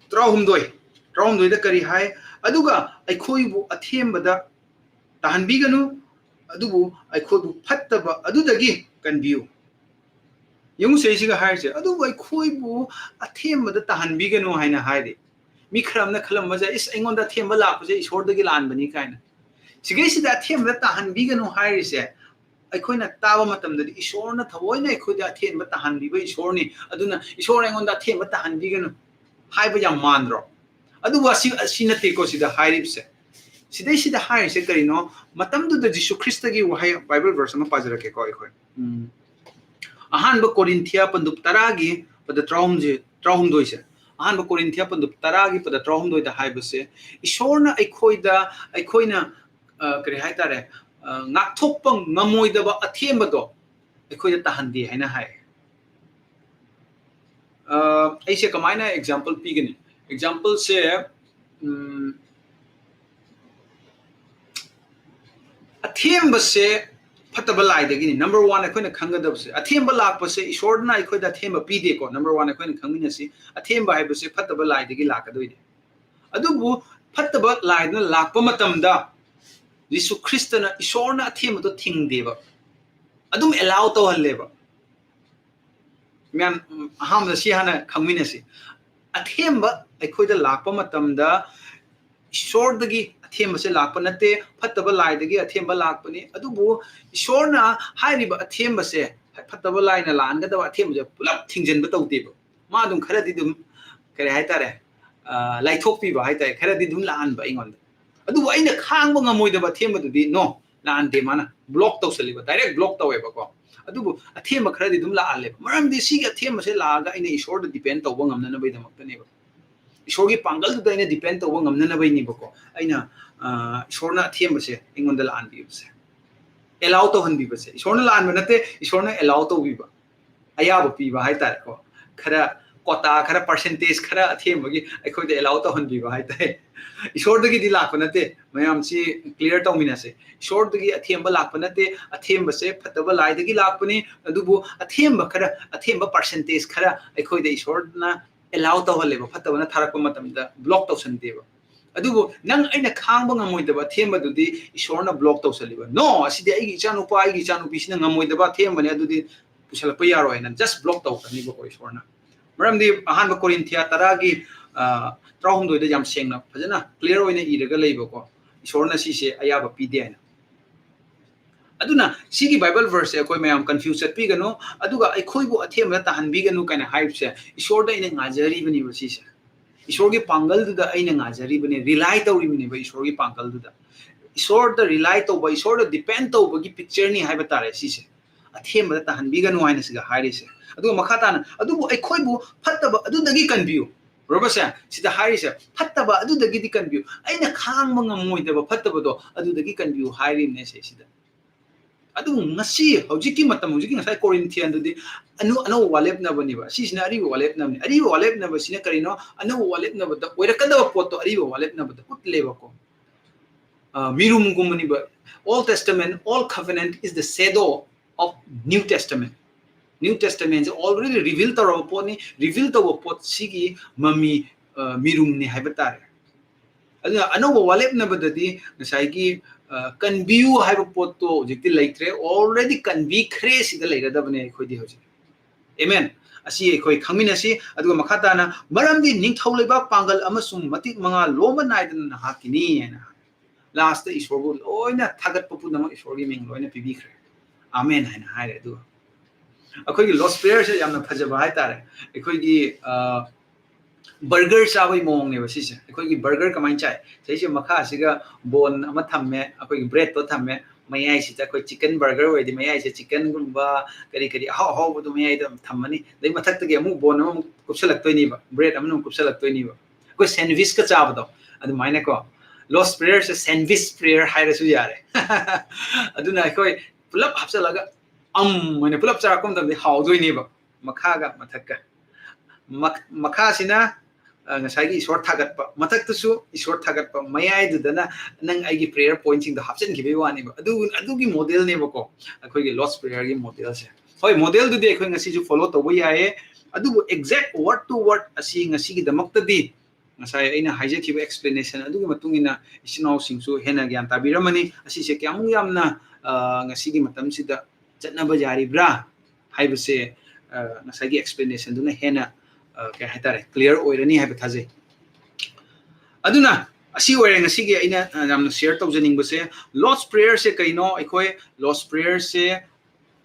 ꯇꯔꯥꯍꯨꯝꯗꯣꯏ, ꯇꯔꯥꯍꯨꯝꯗꯣꯏꯗ ꯀꯔꯤ ꯍꯥꯏ? "ꯑꯗꯨꯒ ꯑꯩꯈꯣꯏꯕꯨ ꯑꯊꯦꯝꯕꯗ ꯇꯥꯍꯟꯕꯤꯒꯅꯨ, ꯑꯗꯨꯕꯨ ꯑꯩꯈꯣꯏꯕꯨ ꯐꯠꯇꯕ ꯑꯗꯨꯗꯒꯤ ꯀꯟꯕꯤꯌꯨ"꯫ ꯌꯦꯡꯉꯨꯁꯦ, ꯑꯩꯁꯤꯒ ꯍꯥꯏꯔꯤꯁꯦ, "ꯑꯗꯨꯕꯨ ꯑꯩꯈꯣꯏꯕꯨ ꯑꯊꯦꯝꯕꯗ ꯇꯥꯍꯟꯕꯤꯒꯅꯨ" ꯍꯥꯏꯅ ꯍꯥꯏꯔꯤ꯫ ꯃꯤ ꯈꯔ ꯑꯃꯅ ꯈꯜꯂꯝꯕꯁꯦ, "ꯏꯁ, ꯑꯩꯉꯣꯟꯗ ꯑꯊꯦꯝꯕ ꯂꯥꯛꯄꯁꯦ ꯏꯁꯣꯔꯗꯒꯤ ꯂꯥꯟꯕꯅꯤ" ꯀꯥꯏꯅ꯫ ꯁꯤꯒꯩꯁꯤꯗ "ꯑꯊꯦꯝꯕꯗ ꯇꯥꯍꯟꯕꯤꯒꯅꯨ" ꯍꯥꯏꯔꯤꯁꯦ, ꯑꯩꯈꯣꯏꯅ ꯇꯥꯕ ꯃꯇꯝꯗꯗꯤ ꯏꯁꯣꯔꯅ ꯊꯑꯣꯏꯅ ꯑꯩꯈꯣꯏꯗ ꯑꯊꯦꯝꯕ ꯇꯥꯍꯟꯕꯤꯕ ꯏꯁꯣꯔꯅꯤ, ꯑꯗꯨꯅ "ꯏꯁꯣꯔ, ꯑꯩꯉꯣꯟꯗ ꯑꯊꯦꯝꯕ ꯇꯥꯍꯟꯕꯤꯒꯅꯨ" ꯍꯥꯏꯕ ꯌꯥꯝ ꯃꯥꯟꯗ꯭ꯔꯣ? ꯑꯗꯨꯕꯨ ꯑꯁꯤ, ꯑꯁꯤ ꯅꯠꯇꯦꯀꯣ ꯁꯤꯗ ꯍꯥꯏꯔꯤꯕꯁꯦ꯫ ꯁꯤꯗꯩꯁꯤꯗ ꯍꯥꯏꯔꯤꯁꯦ ꯀꯔꯤꯅꯣ? ꯃꯇꯝꯗꯨꯗ ꯖꯤꯁꯨ ꯈ꯭ꯔꯤꯁꯇꯒꯤ ꯋꯥꯍꯩ, ꯕꯥꯏꯕꯜ ꯚꯔꯁ ꯑꯃ ꯄꯥꯖꯔꯛꯀꯦꯀꯣ ꯑꯩꯈꯣꯏ꯫ ꯎꯝ꯫ ꯑꯍꯥꯟꯕ ꯀꯣꯔꯤꯟꯊꯤꯌꯥ ꯄꯟꯗꯨꯞ ꯇꯔꯥꯒꯤ ꯄꯗ ꯇꯔꯥꯍꯨꯝꯗꯣꯏ, ꯇꯔꯥꯍꯨꯝꯗꯣꯏꯁꯦ, ꯑꯍꯥꯟꯕ ꯀꯣꯔꯤꯟꯊꯤꯌꯥ ꯄꯟꯗꯨꯞ ꯇꯔꯥꯒꯤ ꯄꯗ ꯇꯔꯥꯍꯨꯝꯗꯣꯏꯗ ꯍꯥꯏꯕꯁꯦ, ꯏꯁꯣꯔꯅ ꯑꯩꯈꯣꯏꯗ, ꯑꯩꯈꯣꯏꯅ, ꯑ, ꯀꯔꯤ ꯍꯥꯏꯇꯥꯔꯦ, ꯑ, ꯉꯥꯛꯊꯣꯛꯄ ꯉꯝꯃꯣꯏꯗꯕ ꯑꯊꯦꯝꯕꯗꯣ ꯑꯩꯈꯣꯏꯗ ꯇꯥꯍꯟꯗꯦ ꯍꯥꯏꯅ ꯍꯥꯏ꯫ ꯑ, ꯑꯩꯁꯦ ꯀꯃꯥꯏꯅ ꯑꯦꯛꯖꯥꯝꯄꯜ ꯄꯤꯒꯅꯤ? ꯑꯦꯛꯖꯥꯝꯄꯜꯁꯦ, ꯎꯝ, ꯑꯊꯦꯝꯕꯁꯦ ꯐꯠꯇꯕ ꯂꯥꯏꯗꯒꯤꯅꯤ꯫ ꯅꯝꯕꯔ ꯋꯥꯟ ꯑꯩꯈꯣꯏꯅ ꯈꯪꯒꯗꯕꯁꯦ, ꯑꯊꯦꯝꯕ ꯂꯥꯛꯄꯁꯦ ꯏꯁꯣꯔꯅ ꯑꯩꯈꯣꯏꯗ ꯑꯊꯦꯝꯕ ꯄꯤꯗꯦꯀꯣ꯫ ꯅꯝꯕꯔ ꯋꯥꯟ ꯑꯩꯈꯣꯏꯅ ꯈꯪꯃꯤꯟꯅꯁꯤ, ꯑꯊꯦꯝꯕ ꯍꯥꯏꯕꯁꯦ ꯐꯠꯇꯕ ꯂꯥꯏꯗꯒꯤ ꯂꯥꯛꯀꯗꯣꯏꯅꯤ꯫ ꯑꯗꯨꯕꯨ ꯐꯠꯇꯕ ꯂꯥꯏꯗꯨꯅ ꯂꯥꯛꯄ ꯃꯇꯝꯗ ꯖꯤꯁꯨ ꯈ꯭ꯔꯤꯁꯇꯅ, ꯏꯁꯣꯔꯅ ꯑꯊꯦꯝꯕꯗꯣ ꯊꯤꯡꯗꯦꯕ, ꯑꯗꯨꯝ ꯑꯦꯂꯥꯎ ꯇꯧꯍꯜꯂꯦꯕ꯫ ꯃꯌꯥꯝ, ꯎꯝ, ꯑꯍꯥꯟꯕꯗ ꯁꯤ ꯍꯥꯟꯅ ꯈꯪꯃꯤꯟꯅꯁꯤ꯫ ꯑꯊꯦꯝꯕ ꯑꯩꯈꯣꯏꯗ ꯂꯥꯛꯄ ꯃꯇꯝꯗ ꯏꯁꯣꯔꯗꯒꯤ ꯑꯊꯦꯝꯕꯁꯦ ꯂꯥꯛꯄ ꯅꯠꯇꯦ, ꯐꯠꯇꯕ ꯂꯥꯏꯗꯒꯤ ꯑꯊꯦꯝꯕ ꯂꯥꯛꯄꯅꯤ꯫ ꯑꯗꯨꯕꯨ ꯏꯁꯣꯔꯅ ꯍꯥꯏꯔꯤꯕ ꯑꯊꯦꯝꯕꯁꯦ, ꯐꯠꯇꯕ ꯂꯥꯏꯅ ꯂꯥꯛꯍꯟꯒꯗꯕ ꯑꯊꯦꯝꯕꯁꯦ ꯄꯨꯂꯞ ꯊꯤꯡꯖꯤꯟꯕ ꯇꯧꯗꯦꯕ꯫ ꯃꯥ ꯑꯗꯨꯝ ꯈꯔꯗꯤ ꯑꯗꯨꯝ, ꯀꯔꯤ ꯍꯥꯏꯇꯥꯔꯦ, ꯑ, ꯂꯥꯏꯊꯣꯛꯄꯤꯕ ꯍꯥꯏꯇꯥꯔꯦ, ꯈꯔꯗꯤ ꯑꯗꯨꯝ ꯂꯥꯛꯍꯟꯕ ꯑꯩꯉꯣꯟꯗ꯫ ꯑꯗꯨꯕꯨ ꯑꯩꯅ ꯈꯥꯡꯕ ꯉꯝꯃꯣꯏꯗꯕ ꯑꯊꯦꯝꯕꯗꯨꯗꯤ no, ꯂꯥꯛꯍꯟꯗꯦ꯫ ꯃꯥꯅ block ꯇꯧꯁꯜꯂꯤꯕ, direct block ꯇꯧꯋꯦꯕꯀꯣ꯫ ꯑꯗꯨꯕꯨ ꯑꯊꯦꯝꯕ ꯈꯔꯗꯤ ꯑꯗꯨꯝ ꯂꯥꯛꯍꯜꯂꯦꯕ꯫ ꯃꯔꯝꯗꯤ ꯁꯤꯒꯤ ꯑꯊꯦꯝꯕꯁꯦ ꯂꯥꯛꯑꯒ ꯑꯩꯅ ꯏꯁꯣꯔꯗ depend ꯇꯧꯕ ꯉꯝꯅꯅꯕꯒꯤꯗꯃꯛꯇꯅꯦꯕ꯫ ꯏꯁꯣꯔꯒꯤ ꯄꯥꯡꯒꯜꯗꯨꯗ ꯑꯩꯅ depend ꯇꯧꯕ ꯉꯝꯅꯅꯕꯩꯅꯦꯕꯀꯣ ꯑꯩꯅ, ꯑ, ꯏꯁꯣꯔꯅ ꯑꯊꯦꯝꯕꯁꯦ ꯑꯩꯉꯣꯟꯗ ꯂꯥꯛꯍꯟꯕꯤꯕꯁꯦ, allow ꯇꯧꯍꯟꯕꯤꯕꯁꯦ꯫ ꯏꯁꯣꯔꯅ ꯂꯥꯛꯍꯟꯕ ꯅꯠꯇꯦ, ꯏꯁꯣꯔꯅ allow ꯇꯧꯕꯤꯕ, ꯑꯌꯥꯕ ꯄꯤꯕ ꯍꯥꯏꯇꯥꯔꯦꯀꯣ꯫ ꯈꯔ quota, ꯈꯔ percentage, ꯈꯔ ꯑꯊꯦꯝꯕꯒꯤ ꯑꯩꯈꯣꯏꯗ allow ꯇꯧꯍꯟꯕꯤꯕ ꯍꯥꯏꯇꯥꯔꯦ꯫ ꯏꯁꯣꯔꯗꯒꯤꯗꯤ ꯂꯥꯛꯄ ꯅꯠꯇꯦ, ꯃꯌꯥꯝꯁꯤ clear ꯇꯧꯃꯤꯟꯅꯁꯦ꯫ ꯏꯁꯣꯔꯗꯒꯤ ꯑꯊꯦꯝꯕ ꯂꯥꯛꯄ ꯅꯠꯇꯦ, ꯑꯊꯦꯝꯕꯁꯦ ꯐꯠꯇꯕ ꯂꯥꯏꯗꯒꯤ ꯂꯥꯛꯄꯅꯤ꯫ ꯑꯗꯨꯕꯨ ꯑꯊꯦꯝꯕ ꯈꯔ, ꯑꯊꯦꯝꯕ percentage ꯈꯔ ꯑꯩꯈꯣꯏꯗ ꯏꯁꯣꯔꯅ allow ꯇꯧꯍꯜꯂꯦꯕ, ꯐꯠꯇꯕꯅ ꯊꯥꯔꯛꯄ ꯃꯇꯝꯗ block ꯇꯧꯁꯟꯗꯦꯕ꯫ ꯑꯗꯨꯕꯨ ꯅꯪ ꯑꯩꯅ ꯈꯥꯡꯕ ꯉꯝꯃꯣꯏꯗꯕ ꯑꯊꯦꯝꯕꯗꯨꯗꯤ ꯏꯁꯣꯔꯅ block ꯇꯧꯁꯜꯂꯤꯕ꯫ No, ꯑꯁꯤꯗꯤ ꯑꯩꯒꯤ ꯏꯆꯥꯅꯨꯄꯥ, ꯑꯩꯒꯤ ꯏꯆꯥꯅꯨꯄꯤꯁꯤꯅ ꯉꯝꯃꯣꯏꯗꯕ ꯑꯊꯦꯝꯕꯅꯤ, ꯑꯗꯨꯗꯤ ꯄꯨꯁꯜꯂꯛꯄ ꯌꯥꯔꯣꯏ ꯍꯥꯏꯅ just block ꯇꯧꯈ꯭ꯔꯅꯤꯕꯀꯣ ꯏꯁꯣꯔꯅ꯫ ꯃꯔꯝꯗꯤ ꯑꯍꯥꯟꯕ ꯀꯣꯔꯤꯟꯊꯤꯌꯥ ꯇꯔꯥꯒꯤ, ꯑ, ꯇꯔꯥꯍꯨꯝꯗꯣꯏꯗ ꯌꯥꯝ ꯁꯦꯡꯅ ꯐꯖꯅ clear ꯑꯣꯏꯅ ꯏꯔꯒ ꯂꯩꯕꯀꯣ, ꯏꯁꯣꯔꯅ ꯁꯤꯁꯦ ꯑꯌꯥꯕ ꯄꯤꯗꯦ ꯍꯥꯏꯅ꯫ ꯑꯗꯨꯅ ꯁꯤꯒꯤ Bible verse ꯁꯦ ꯑꯩꯈꯣꯏ ꯃꯌꯥꯝ confuse ꯆꯠꯄꯤꯒꯅꯨ, ꯑꯗꯨꯒ ꯑꯩꯈꯣꯏꯕꯨ ꯑꯊꯦꯝꯕꯗ ꯇꯥꯍꯟꯕꯤꯒꯅꯨ ꯀꯥꯏꯅ ꯍꯥꯏꯕꯁꯦ, ꯏꯁꯣꯔꯗ ꯑꯩꯅ ꯉꯥꯏꯖꯔꯤꯕꯅꯦꯕ ꯁꯤꯁꯦ꯫ ꯏꯁꯣꯔꯒꯤ ꯄꯥꯡꯒꯜꯗꯨꯗ ꯑꯩꯅ ꯉꯥꯏꯖꯔꯤꯕꯅꯦ, rely ꯇꯧꯔꯤꯕꯅꯦꯕ ꯏꯁꯣꯔꯒꯤ ꯄꯥꯡꯒꯜꯗꯨꯗ꯫ ꯏꯁꯣꯔꯗ rely ꯇꯧꯕ, ꯏꯁꯣꯔꯗ depend ꯇꯧꯕꯒꯤ picture ꯅꯤ ꯍꯥꯏꯕ ꯇꯥꯔꯦ ꯁꯤꯁꯦ꯫ ꯑꯊꯦꯝꯕꯗ ꯇꯥꯍꯟꯕꯤꯒꯅꯨ ꯍꯥꯏꯅ ꯁꯤꯗ ꯍꯥꯏꯔꯤꯁꯦ꯫ ꯑꯗꯨꯒ ꯃꯈꯥ ꯇꯥꯅ, "ꯑꯗꯨꯕꯨ ꯑꯩꯈꯣꯏꯕꯨ ꯐꯠꯇꯕ ꯑꯗꯨꯗꯒꯤ ꯀꯟꯕꯤꯌꯨ"꯫ ꯔꯣꯕꯔꯠꯁꯦ ꯁꯤꯗ ꯍꯥꯏꯔꯤꯁꯦ, "ꯐꯠꯇꯕ ꯑꯗꯨꯗꯒꯤꯗꯤ ꯀꯟꯕꯤꯌꯨ, ꯑꯩꯅ ꯈꯥꯡꯕ ꯉꯝꯃꯣꯏꯗꯕ ꯐꯠꯇꯕꯗꯣ ꯑꯗꯨꯗꯒꯤ ꯀꯟꯕꯤꯌꯨ" ꯍꯥꯏꯔꯤꯕꯅꯦ ꯁꯦ ꯁꯤꯗ꯫ ꯑꯗꯨꯕꯨ ꯉꯁꯤ, ꯍꯧꯖꯤꯛꯀꯤ ꯃꯇꯝ, ꯍꯧꯖꯤꯛꯀꯤ ꯉꯁꯥꯏ ꯀꯣꯔꯤꯟꯊꯤꯌꯟꯗꯨꯗꯤ ꯑꯅꯧ-, ꯑꯅꯧꯕ ꯋꯥꯔꯦꯞꯅꯕꯅꯦꯕ꯫ ꯁꯤꯁꯤꯅ ꯑꯔꯤꯕ ꯋꯥꯔꯦꯞꯅꯕꯅꯤ꯫ ꯑꯔꯤꯕ ꯋꯥꯔꯦꯞꯅꯕꯁꯤꯅ ꯀꯔꯤꯅꯣ? ꯑꯅꯧꯕ ꯋꯥꯔꯦꯞꯅꯕꯗ ꯑꯣꯏꯔꯛꯀꯗꯕ ꯄꯣꯠꯇꯣ ꯑꯔꯤꯕ ꯋꯥꯔꯦꯞꯅꯕꯗ ꯎꯠꯂꯦꯕꯀꯣ꯫ ꯑ, ꯃꯤꯔꯨꯝꯒꯨꯝꯕꯅꯤꯕ꯫ Old Testament, Old Covenant is the shadow of New Testament. New Testament say already reveal ꯇꯧꯔꯕ ꯄꯣꯠꯅꯤ꯫ Reveal ꯇꯧꯕ ꯄꯣꯠꯁꯤꯒꯤ ꯃꯃꯤ, ꯑ, ꯃꯤꯔꯨꯝꯅꯤ ꯍꯥꯏꯕ ꯇꯥꯔꯦ꯫ ꯑꯗꯨꯅ ꯑꯅꯧꯕ ꯋꯥꯔꯦꯞꯅꯕꯗꯗꯤ ꯉꯁꯥꯏꯒꯤ, ꯑ, ꯀꯟꯕꯤꯌꯨ ꯍꯥꯏꯕ ꯄꯣꯠꯇꯣ ꯍꯧꯖꯤꯛꯇꯤ ꯂꯩꯇ꯭ꯔꯦ, already ꯀꯟꯕꯤꯈ꯭ꯔꯦ, ꯁꯤꯗ ꯂꯩꯔꯗꯕꯅꯦ ꯑꯩꯈꯣꯏꯗꯤ ꯍꯧꯖꯤꯛ꯫ Amen꯫ ꯑꯁꯤ ꯑꯩꯈꯣꯏ ꯈꯪꯃꯤꯟꯅꯁꯤ꯫ ꯑꯗꯨꯒ ꯃꯈꯥ ꯇꯥꯅ, "ꯃꯔꯝꯗꯤ ꯅꯤꯡꯊꯧ ꯂꯩꯕꯥꯛ ꯄꯥꯡꯒꯜ ꯑꯃꯁꯨꯡ ꯃꯇꯤꯛ ꯃꯉꯥ ꯂꯣꯝꯕ ꯅꯥꯏꯗꯅ ꯅꯍꯥꯛꯀꯤꯅꯤ" ꯍꯥꯏꯅ꯫ ꯂꯥꯁꯇ ꯏꯁꯣꯔꯕꯨ ꯂꯣꯏꯅ ꯊꯥꯒꯠꯄ ꯄꯨꯝꯅꯃꯛ ꯏꯁꯣꯔꯒꯤ ꯃꯤꯡ ꯂꯣꯏꯅ ꯄꯤꯕꯤꯈ꯭ꯔꯦ꯫ ꯑꯥꯃꯦꯟ ꯍꯥꯏꯅ ꯍꯥꯏꯔꯦ꯫ ꯑꯗꯨꯒ ꯑꯩꯈꯣꯏꯒꯤ Lord's Prayer ꯁꯦ ꯌꯥꯝꯅ ꯐꯖꯕ ꯍꯥꯏꯇꯥꯔꯦ꯫ ꯑꯩꯈꯣꯏꯒꯤ ꯕꯔꯒꯔ ꯆꯥꯕꯒꯤ ꯃꯑꯣꯡꯅꯦꯕ ꯁꯤꯁꯦ꯫ ꯑꯩꯈꯣꯏꯒꯤ ꯕꯔꯒꯔ ꯀꯃꯥꯏꯅ ꯆꯥꯏ? ꯁꯤꯁꯦ ꯃꯈꯥꯁꯤꯒ ꯕꯣꯟ ꯑꯃ ꯊꯝꯃꯦ, ꯑꯩꯈꯣꯏꯒꯤ ꯕ꯭ꯔꯦꯗꯇꯣ ꯊꯝꯃꯦ, ꯃꯌꯥꯏꯁꯤꯗ ꯑꯩꯈꯣꯏ ꯆꯤꯀꯟ ꯕꯔꯒꯔ ꯑꯣꯏꯔꯗꯤ ꯃꯌꯥꯏꯁꯦ ꯆꯤꯀꯟꯒꯨꯝꯕ ꯀꯔꯤ ꯀꯔꯤ ꯑꯍꯥꯎ ꯑꯍꯥꯎꯕꯗꯣ ꯃꯌꯥꯏꯗ ꯊꯝꯃꯅꯤ꯫ ꯑꯗꯩ ꯃꯊꯛꯇꯒꯤ ꯑꯃꯨꯛ ꯕꯣꯟ ꯑꯃꯃꯨꯛ ꯀꯨꯞꯁꯜꯂꯛꯇꯣꯏꯅꯦꯕ, ꯕ꯭ꯔꯦꯗ ꯑꯃꯅ ꯑꯃꯨꯛ ꯀꯨꯞꯁꯜꯂꯛꯇꯣꯏꯅꯦꯕ꯫ ꯑꯩꯈꯣꯏ ꯁꯦꯟꯋꯤꯁꯀ ꯆꯥꯕꯗꯣ ꯑꯗꯨꯃꯥꯏꯅꯀꯣ꯫ Lord's Prayer ꯁꯦ ꯁꯦꯟꯋꯤꯁ ꯄ꯭ꯔꯦꯌꯔ ꯍꯥꯏꯔꯁꯨ ꯌꯥꯔꯦ꯫ ꯑꯗꯨꯅ ꯑꯩꯈꯣꯏ ꯄꯨꯂꯞ ꯍꯥꯞꯆꯤꯜꯂꯒ ꯑꯝ ꯍꯥꯏꯅ ꯄꯨꯂꯞ ꯆꯥꯔꯛꯄ ꯃꯇꯝꯗ ꯍꯥꯎꯗꯣꯏꯅꯦꯕ, ꯃꯈꯥꯒ ꯃꯊꯛꯀ꯫ ꯃꯛ-, ꯃꯈꯥꯁꯤꯅ, ꯑ, ꯉꯁꯥꯏꯒꯤ ꯏꯁꯣꯔ ꯊꯥꯒꯠꯄ, ꯃꯊꯛꯇꯁꯨ ꯏꯁꯣꯔ ꯊꯥꯒꯠꯄ, ꯃꯌꯥꯏꯗꯨꯗꯅ ꯅꯪ ꯑꯩꯒꯤ ꯄ꯭ꯔꯦꯌꯔ ꯄꯣꯏꯟꯠꯁꯤꯡꯗꯣ ꯍꯥꯞꯆꯤꯟꯈꯤꯕꯒꯤ ꯋꯥꯅꯦꯕ꯫ ꯑꯗꯨ, ꯑꯗꯨꯒꯤ ꯃꯣꯗꯦꯜꯅꯦꯕꯀꯣ ꯑꯩꯈꯣꯏꯒꯤ Lord's Prayer ꯒꯤ ꯃꯣꯗꯦꯜꯁꯦ꯫ ꯍꯣꯏ, ꯃꯣꯗꯦꯜꯗꯨꯗꯤ ꯑꯩꯈꯣꯏ ꯉꯁꯤꯁꯨ ꯐꯣꯂꯣ ꯇꯧꯕ ꯌꯥꯏꯌꯦ, ꯑꯗꯨꯕꯨ exact word to word ꯑꯁꯤ ꯉꯁꯤꯒꯤꯗꯃꯛꯇꯗꯤ ꯉꯁꯥꯏ ꯑꯩꯅ ꯍꯥꯏꯖꯈꯤꯕ explanation ꯑꯗꯨꯒꯤ ꯃꯇꯨꯡ ꯏꯟꯅ ꯏꯆꯤꯟ ꯏꯅꯥꯎꯁꯤꯡꯁꯨ ꯍꯦꯟꯅ ꯒ꯭ꯌꯥꯟ ꯇꯥꯕꯤꯔꯝꯃꯅꯤ꯫ ꯑꯁꯤꯁꯦ ꯀꯌꯥꯃꯨꯛ ꯌꯥꯝꯅ, ꯑ, ꯉꯁꯤꯒꯤ ꯃꯇꯝꯁꯤꯗ ꯆꯠꯅꯕ ꯌꯥꯔꯤꯕ꯭ꯔꯥ ꯍꯥꯏꯕꯁꯦ, ꯑ, ꯉꯁꯥꯏꯒꯤ explanationꯗꯨꯅ ꯍꯦꯟꯅ, ꯑ, ꯀꯩ ꯍꯥꯏꯇꯥꯔꯦ, clear ꯑꯣꯏꯔꯅꯤ ꯍꯥꯏꯕ ꯊꯥꯖꯩ꯫ ꯑꯗꯨꯅ ꯑꯁꯤ ꯑꯣꯏꯔꯦ ꯉꯁꯤꯒꯤ ꯑꯩꯅ, ꯑ, ꯌꯥꯝꯅ share ꯇꯧꯖꯅꯤꯡꯕꯁꯦ꯫ Lord's Prayer ꯁꯦ ꯀꯩꯅꯣ? ꯑꯩꯈꯣꯏ Lord's Prayer ꯁꯦ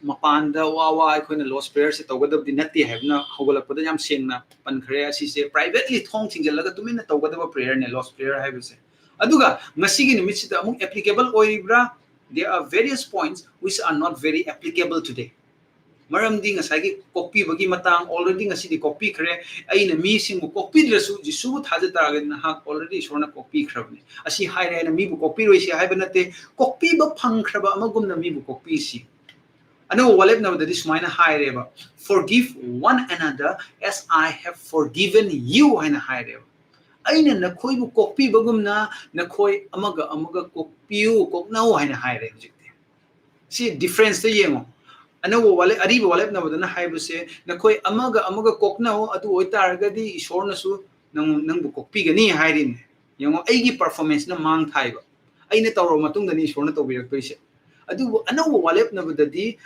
ꯃꯄꯥꯟꯗ ꯋꯥ ꯋꯥ ꯑꯩꯈꯣꯏꯅ Lord's Prayer ꯁꯦ ꯇꯧꯒꯗꯕꯗꯤ ꯅꯠꯇꯦ ꯍꯥꯏꯕꯅ ꯍꯧꯒꯠꯂꯛꯄꯗ ꯌꯥꯝ ꯁꯦꯡꯅ ꯄꯟꯈ꯭ꯔꯦ꯫ ꯑꯁꯤꯁꯦ privately ꯊꯣꯡ ꯊꯤꯡꯖꯤꯜꯂꯒ ꯇꯨꯃꯤꯟꯅ ꯇꯧꯒꯗꯕ prayer ꯅꯦ Lord's Prayer ꯍꯥꯏꯕꯁꯦ꯫ ꯑꯗꯨꯒ ꯉꯁꯤꯒꯤ ꯅꯨꯃꯤꯠꯁꯤꯗ ꯑꯃꯨꯛ applicable ꯑꯣꯏꯔꯤꯕ꯭ꯔꯥ? There are various points which are not very applicable today. ꯃꯔꯝꯗꯤ ꯉꯁꯥꯏꯒꯤ ꯀꯣꯛꯄꯤꯕꯒꯤ ꯃꯇꯥꯡ already ꯉꯁꯤꯗꯤ ꯀꯣꯛꯄꯤꯈ꯭ꯔꯦ꯫ ꯑꯩꯅ ꯃꯤꯁꯤꯡꯕꯨ ꯀꯣꯛꯄꯤꯗ꯭ꯔꯁꯨ ꯖꯤꯁꯨꯕꯨ ꯊꯥꯖ ꯇꯥꯔꯒꯗꯤ ꯅꯍꯥꯛ already ꯏꯁꯣꯔꯅ ꯀꯣꯛꯄꯤꯈ꯭ꯔꯕꯅꯤ꯫ ꯑꯁꯤ ꯍꯥꯏꯔꯦ ꯍꯥꯏꯅ ꯃꯤꯕꯨ ꯀꯣꯛꯄꯤꯔꯣꯏꯁꯤ ꯍꯥꯏꯕ ꯅꯠꯇꯦ, ꯀꯣꯛꯄꯤꯕ ꯐꯪꯈ꯭ꯔꯕ ꯑꯃꯒꯨꯝꯅ ꯃꯤꯕꯨ ꯀꯣꯛꯄꯤꯁꯤ꯫ ꯑꯅꯧꯕ ꯋꯥꯂꯦꯞꯅꯕꯗꯗꯤ ꯁꯨꯃꯥꯏꯅ ꯍꯥꯏꯔꯦꯕ, "Forgive one another as I have forgiven you" ꯍꯥꯏꯅ ꯍꯥꯏꯔꯦꯕ꯫ "ꯑꯩꯅ ꯅꯈꯣꯏꯕꯨ ꯀꯣꯛꯄꯤꯕꯒꯨꯝꯅ ꯅꯈꯣꯏ ꯑꯃꯒ ꯑꯃꯒ ꯀꯣꯛꯄꯤꯌꯨ, ꯀꯣꯛꯅꯧ" ꯍꯥꯏꯅ ꯍꯥꯏꯔꯦ꯫ ꯍꯧꯖꯤꯛꯇꯤ ꯁꯤ difference ꯇꯣ ꯌꯦꯡꯉꯣ꯫ ꯑꯅꯧꯕ ꯋꯥꯂꯦꯞ-, ꯑꯔꯤꯕ ꯋꯥꯂꯦꯞꯅꯕꯗꯅ ꯍꯥꯏꯕꯁꯦ, "ꯅꯈꯣꯏ ꯑꯃꯒ ꯑꯃꯒ ꯀꯣꯛꯅꯧ, ꯑꯗꯨ ꯑꯣꯏꯇꯥꯔꯒꯗꯤ ꯏꯁꯣꯔꯅꯁꯨ ꯅꯪ-, ꯅꯪꯕꯨ ꯀꯣꯛꯄꯤꯒꯅꯤ" ꯍꯥꯏꯔꯤꯅꯦ꯫ ꯌꯦꯡꯉꯣ, ꯑꯩꯒꯤ performance ꯅ ꯃꯥꯡ ꯊꯥꯏꯕ꯫ ꯑꯩꯅ ꯇꯧꯔꯕ ꯃꯇꯨꯡꯗꯅꯤ ꯏꯁꯣꯔꯅ ꯇꯧꯕꯤꯔꯛꯇꯣꯏꯁꯦ꯫ ꯑꯗꯨꯕꯨ ꯑꯅꯧꯕ ꯋꯥꯂꯦꯞꯅꯕꯗꯗꯤ,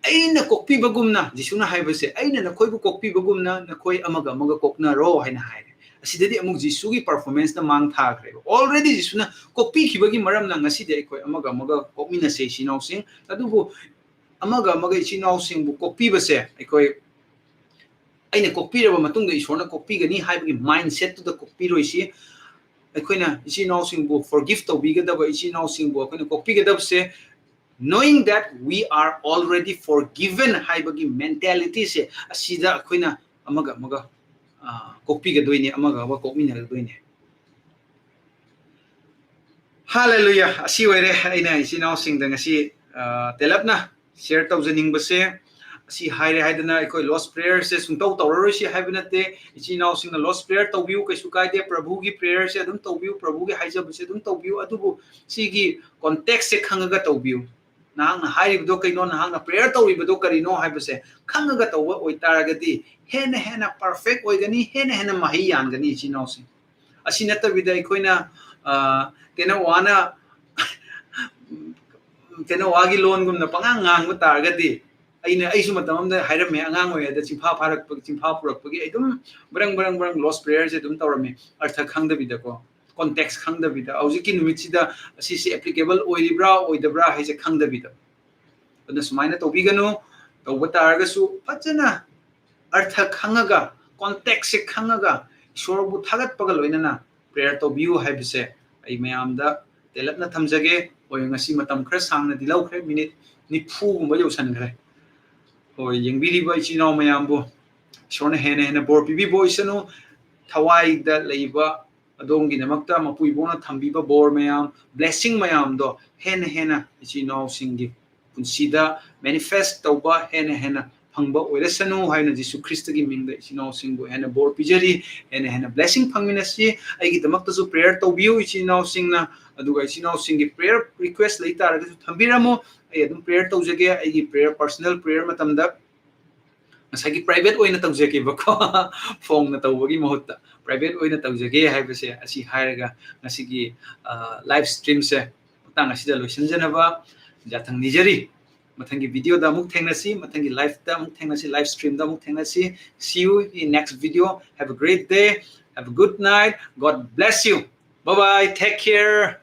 "ꯑꯩꯅ ꯀꯣꯛꯄꯤꯕꯒꯨꯝꯅ", ꯖꯤꯁꯨꯅ ꯍꯥꯏꯕꯁꯦ, "ꯑꯩꯅ ꯅꯈꯣꯏꯕꯨ ꯀꯣꯛꯄꯤꯕꯒꯨꯝꯅ ꯅꯈꯣꯏ ꯑꯃꯒ ꯑꯃꯒ ꯀꯣꯛꯅꯔꯣ" ꯍꯥꯏꯅ ꯍꯥꯏꯔꯦ꯫ ꯁꯤꯗꯗꯤ ꯑꯃꯨꯛ ꯖꯤꯁꯨꯒꯤ performanceꯅ ꯃꯥꯡ ꯊꯥꯈ꯭ꯔꯦꯕ꯫ Already ꯖꯤꯁꯨꯅ ꯀꯣꯛꯄꯤꯈꯤꯕꯒꯤ ꯃꯔꯝꯅ ꯉꯁꯤꯗꯤ ꯑꯩꯈꯣꯏ ꯑꯃꯒ ꯑꯃꯒ ꯀꯣꯛꯃꯤꯟꯅꯁꯦ ꯏꯆꯤꯟ ꯏꯅꯥꯎꯁꯤꯡ꯫ ꯑꯗꯨꯕꯨ ꯑꯃꯒ ꯑꯃꯒ ꯏꯆꯤꯟ ꯏꯅꯥꯎꯁꯤꯡꯕꯨ ꯀꯣꯛꯄꯤꯕꯁꯦ ꯑꯩꯈꯣꯏ, ꯑꯩꯅ ꯀꯣꯛꯄꯤꯔꯕ ꯃꯇꯨꯡꯗ ꯏꯁꯣꯔꯅ ꯀꯣꯛꯄꯤꯒꯅꯤ ꯍꯥꯏꯕꯒꯤ mindsetꯇꯨꯗ ꯀꯣꯛꯄꯤꯔꯣꯏꯁꯤ꯫ ꯑꯩꯈꯣꯏꯅ ꯏꯆꯤꯟ ꯏꯅꯥꯎꯁꯤꯡꯕꯨ forgive ꯇꯧꯕꯤꯒꯗꯕ, ꯏꯆꯤꯟ ꯏꯅꯥꯎꯁꯤꯡꯕꯨ ꯑꯩꯈꯣꯏꯅ ꯀꯣꯛꯄꯤꯒꯗꯕꯁꯦ, knowing that we are already forgiven ꯍꯥꯏꯕꯒꯤ mentalityꯁꯦ, ꯑꯁꯤꯗ ꯑꯩꯈꯣꯏꯅ ꯑꯃꯒ ꯑꯃꯒ, ꯑ, ꯀꯣꯛꯄꯤꯒꯗꯣꯏꯅꯦ, ꯑꯃꯒ ꯑꯃꯒ ꯀꯣꯛꯃꯤꯟꯅꯒꯗꯣꯏꯅꯦ꯫ Hallelujah! ꯑꯁꯤ ꯑꯣꯏꯔꯦ ꯑꯩꯅ ꯏꯆꯤꯟ ꯏꯅꯥꯎꯁꯤꯡꯗ ꯉꯁꯤ, ꯑ, ꯇꯦꯜꯂꯞꯅ share ꯇꯧꯖꯅꯤꯡꯕꯁꯦ꯫ ꯑꯁꯤ ꯍꯥꯏꯔꯦ ꯍꯥꯏꯗꯅ ꯑꯩꯈꯣꯏ Lord's Prayerꯁꯦ ꯁꯨꯡꯇꯧ ꯇꯧꯔꯔꯣꯏꯁꯤ ꯍꯥꯏꯕ ꯅꯠꯇꯦ꯫ ꯏꯆꯤꯟ ꯏꯅꯥꯎꯁꯤꯡꯅ Lord's Prayer ꯇꯧꯕꯤꯌꯨ, ꯀꯩꯁꯨ ꯀꯥꯏꯗꯦ꯫ ꯄ꯭ꯔꯚꯨꯒꯤ prayerꯁꯦ ꯑꯗꯨꯝ ꯇꯧꯕꯤꯌꯨ, ꯄ꯭ꯔꯚꯨꯒꯤ ꯍꯥꯏꯖꯕꯁꯦ ꯑꯗꯨꯝ ꯇꯧꯕꯤꯌꯨ꯫ ꯑꯗꯨꯕꯨ ꯁꯤꯒꯤ contextꯁꯦ ꯈꯪꯉꯒ ꯇꯧꯕꯤꯌꯨ꯫ ꯅꯍꯥꯛꯅ ꯍꯥꯏꯔꯤꯕꯗꯣ ꯀꯩꯅꯣ, ꯅꯍꯥꯛꯅ prayer ꯇꯧꯔꯤꯕꯗꯣ ꯀꯔꯤꯅꯣ ꯍꯥꯏꯕꯁꯦ ꯈꯪꯉꯒ ꯇꯧꯕ ꯑꯣꯏꯇꯥꯔꯒꯗꯤ ꯍꯦꯟꯅ ꯍꯦꯟꯅ perfect ꯑꯣꯏꯒꯅꯤ, ꯍꯦꯟꯅ ꯍꯦꯟꯅ ꯃꯍꯩ ꯌꯥꯟꯒꯅꯤ ꯏꯆꯤꯟ ꯏꯅꯥꯎꯁꯤꯡ꯫ ꯑꯁꯤ ꯅꯠꯇꯕꯤꯗ ꯑꯩꯈꯣꯏꯅ, ꯑ, ꯇꯦꯅꯋꯥꯅ, ꯇꯦꯅꯋꯥꯒꯤ ꯂꯣꯟꯒꯨꯝꯅ ꯄꯉꯥꯡ ꯉꯥꯡꯕ ꯇꯥꯔꯒꯗꯤ, ꯑꯩꯅ, ꯑꯩꯁꯨ ꯃꯇꯝ ꯑꯃꯗ ꯍꯥꯏꯔꯝꯃꯦ, ꯑꯉꯥꯡ ꯑꯣꯏꯔꯤꯉꯩꯗ ꯆꯤꯟꯐꯥ ꯐꯥꯔꯛꯄ, ꯆꯤꯟꯐꯥ ꯄꯨꯔꯛꯄꯒꯤ ꯑꯩ ꯑꯗꯨꯝ ꯕ꯭ꯔꯪ ꯕ꯭ꯔꯪ ꯕ꯭ꯔꯪ Lord's Prayerꯁꯦ ꯑꯗꯨꯝ ꯇꯧꯔꯝꯃꯤ, ꯑꯔꯊ ꯈꯪꯗꯕꯤꯗꯀꯣ, context ꯈꯪꯗꯕꯤꯗ꯫ ꯍꯧꯖꯤꯛꯀꯤ ꯅꯨꯃꯤꯠꯁꯤꯗ ꯑꯁꯤꯁꯦ applicable ꯑꯣꯏꯔꯤꯕ꯭ꯔꯥ ꯑꯣꯏꯗꯕ꯭ꯔꯥ ꯍꯥꯏꯁꯦ ꯈꯪꯗꯕꯤꯗ꯫ ꯑꯗꯨꯅ ꯁꯨꯃꯥꯏꯅ ꯇꯧꯕꯤꯒꯅꯨ꯫ ꯇꯧꯕ ꯇꯥꯔꯒꯁꯨ ꯐꯖꯅ ꯑꯔꯊ ꯈꯪꯉꯒ, contextꯁꯦ ꯈꯪꯉꯒ ꯏꯁꯣꯔꯕꯨ ꯊꯥꯒꯠꯄꯒ ꯂꯣꯏꯅꯅ prayer ꯇꯧꯕꯤꯌꯨ ꯍꯥꯏꯕꯁꯦ ꯑꯩ ꯃꯌꯥꯝꯗ ꯇꯦꯜꯂꯞꯅ ꯊꯝꯖꯒꯦ꯫ ꯍꯣꯏ, ꯉꯁꯤ ꯃꯇꯝ ꯈꯔ ꯁꯥꯡꯅꯗꯤ ꯂꯧꯈ꯭ꯔꯦ, ꯃꯤꯅꯤꯠ ꯅꯤꯐꯨꯒꯨꯝꯕ ꯌꯧꯁꯟꯈ꯭ꯔꯦ꯫ ꯍꯣꯏ, ꯌꯦꯡꯕꯤꯔꯤꯕ ꯏꯆꯤꯟ ꯏꯅꯥꯎ ꯃꯌꯥꯝꯕꯨ ꯏꯁꯣꯔꯅ ꯍꯦꯟꯅ ꯍꯦꯟꯅ ꯕꯣꯔ ꯄꯤꯕꯤꯕ ꯑꯣꯏꯁꯅꯨ꯫ ꯊꯋꯥꯏꯗ ꯂꯩꯕ ꯑꯗꯣꯝꯒꯤꯗꯃꯛꯇ ꯃꯄꯨ ꯏꯕꯣꯛꯅ ꯊꯝꯕꯤꯕ ꯕꯣꯔ ꯃꯌꯥꯝ, blessing ꯃꯌꯥꯝꯗꯣ ꯍꯦꯟꯅ ꯍꯦꯟꯅ ꯏꯆꯤꯟ ꯏꯅꯥꯎꯁꯤꯡꯒꯤ ꯄꯨꯟꯁꯤꯗ manifest ꯇꯧꯕ, ꯍꯦꯟꯅ ꯍꯦꯟꯅ ꯐꯪꯕ ꯑꯣꯏꯔꯁꯅꯨ ꯍꯥꯏꯅ ꯖꯤꯁꯨ ꯈ꯭ꯔꯤꯁꯇꯒꯤ ꯃꯤꯡꯗ ꯏꯆꯤꯟ ꯏꯅꯥꯎꯁꯤꯡꯕꯨ ꯍꯦꯟꯅ ꯕꯣꯔ ꯄꯤꯖꯔꯤ, ꯍꯦꯟꯅ ꯍꯦꯟꯅ blessing ꯐꯪꯃꯤꯟꯅꯁꯤ꯫ ꯑꯩꯒꯤꯗꯃꯛꯇꯁꯨ prayer ꯇꯧꯕꯤꯌꯨ ꯏꯆꯤꯟ ꯏꯅꯥꯎꯁꯤꯡꯅ, ꯑꯗꯨꯒ ꯏꯆꯤꯟ ꯏꯅꯥꯎꯁꯤꯡꯒꯤ prayer request ꯂꯩ ꯇꯥꯔꯒꯁꯨ ꯊꯝꯕꯤꯔꯝꯃꯨ꯫ ꯑꯩ ꯑꯗꯨꯝ prayer ꯇꯧꯖꯒꯦ꯫ ꯑꯩꯒꯤ prayer, personal prayer ꯃꯇꯝꯗ ꯉꯁꯥꯏꯒꯤ private ꯑꯣꯏꯅ ꯇꯧꯖꯒꯦꯕꯀꯣ꯫ ꯐꯣꯡꯅ ꯇꯧꯕꯒꯤ ꯃꯍꯨꯠꯇ private ꯑꯣꯏꯅ ꯇꯧꯖꯒꯦ ꯍꯥꯏꯕꯁꯦ ꯑꯁꯤ ꯍꯥꯏꯔꯒ ꯉꯁꯤꯒꯤ, ꯑ, live streamꯁꯦ ꯃꯇꯥꯡ ꯑꯁꯤꯗ ꯂꯣꯏꯁꯤꯟꯖꯅꯕ ꯌꯥꯊꯪ ꯅꯤꯖꯔꯤ꯫ ꯃꯊꯪꯒꯤ videoꯗ ꯑꯃꯨꯛ ꯊꯦꯡꯅꯁꯤ, ꯃꯊꯪꯒꯤ liveꯇ ꯑꯃꯨꯛ ꯊꯦꯡꯅꯁꯤ, live streamꯗ ꯑꯃꯨꯛ ꯊꯦꯡꯅꯁꯤ꯫ See you in next video. Have a great day. Have a good night. God bless you. Bye bye. Take care.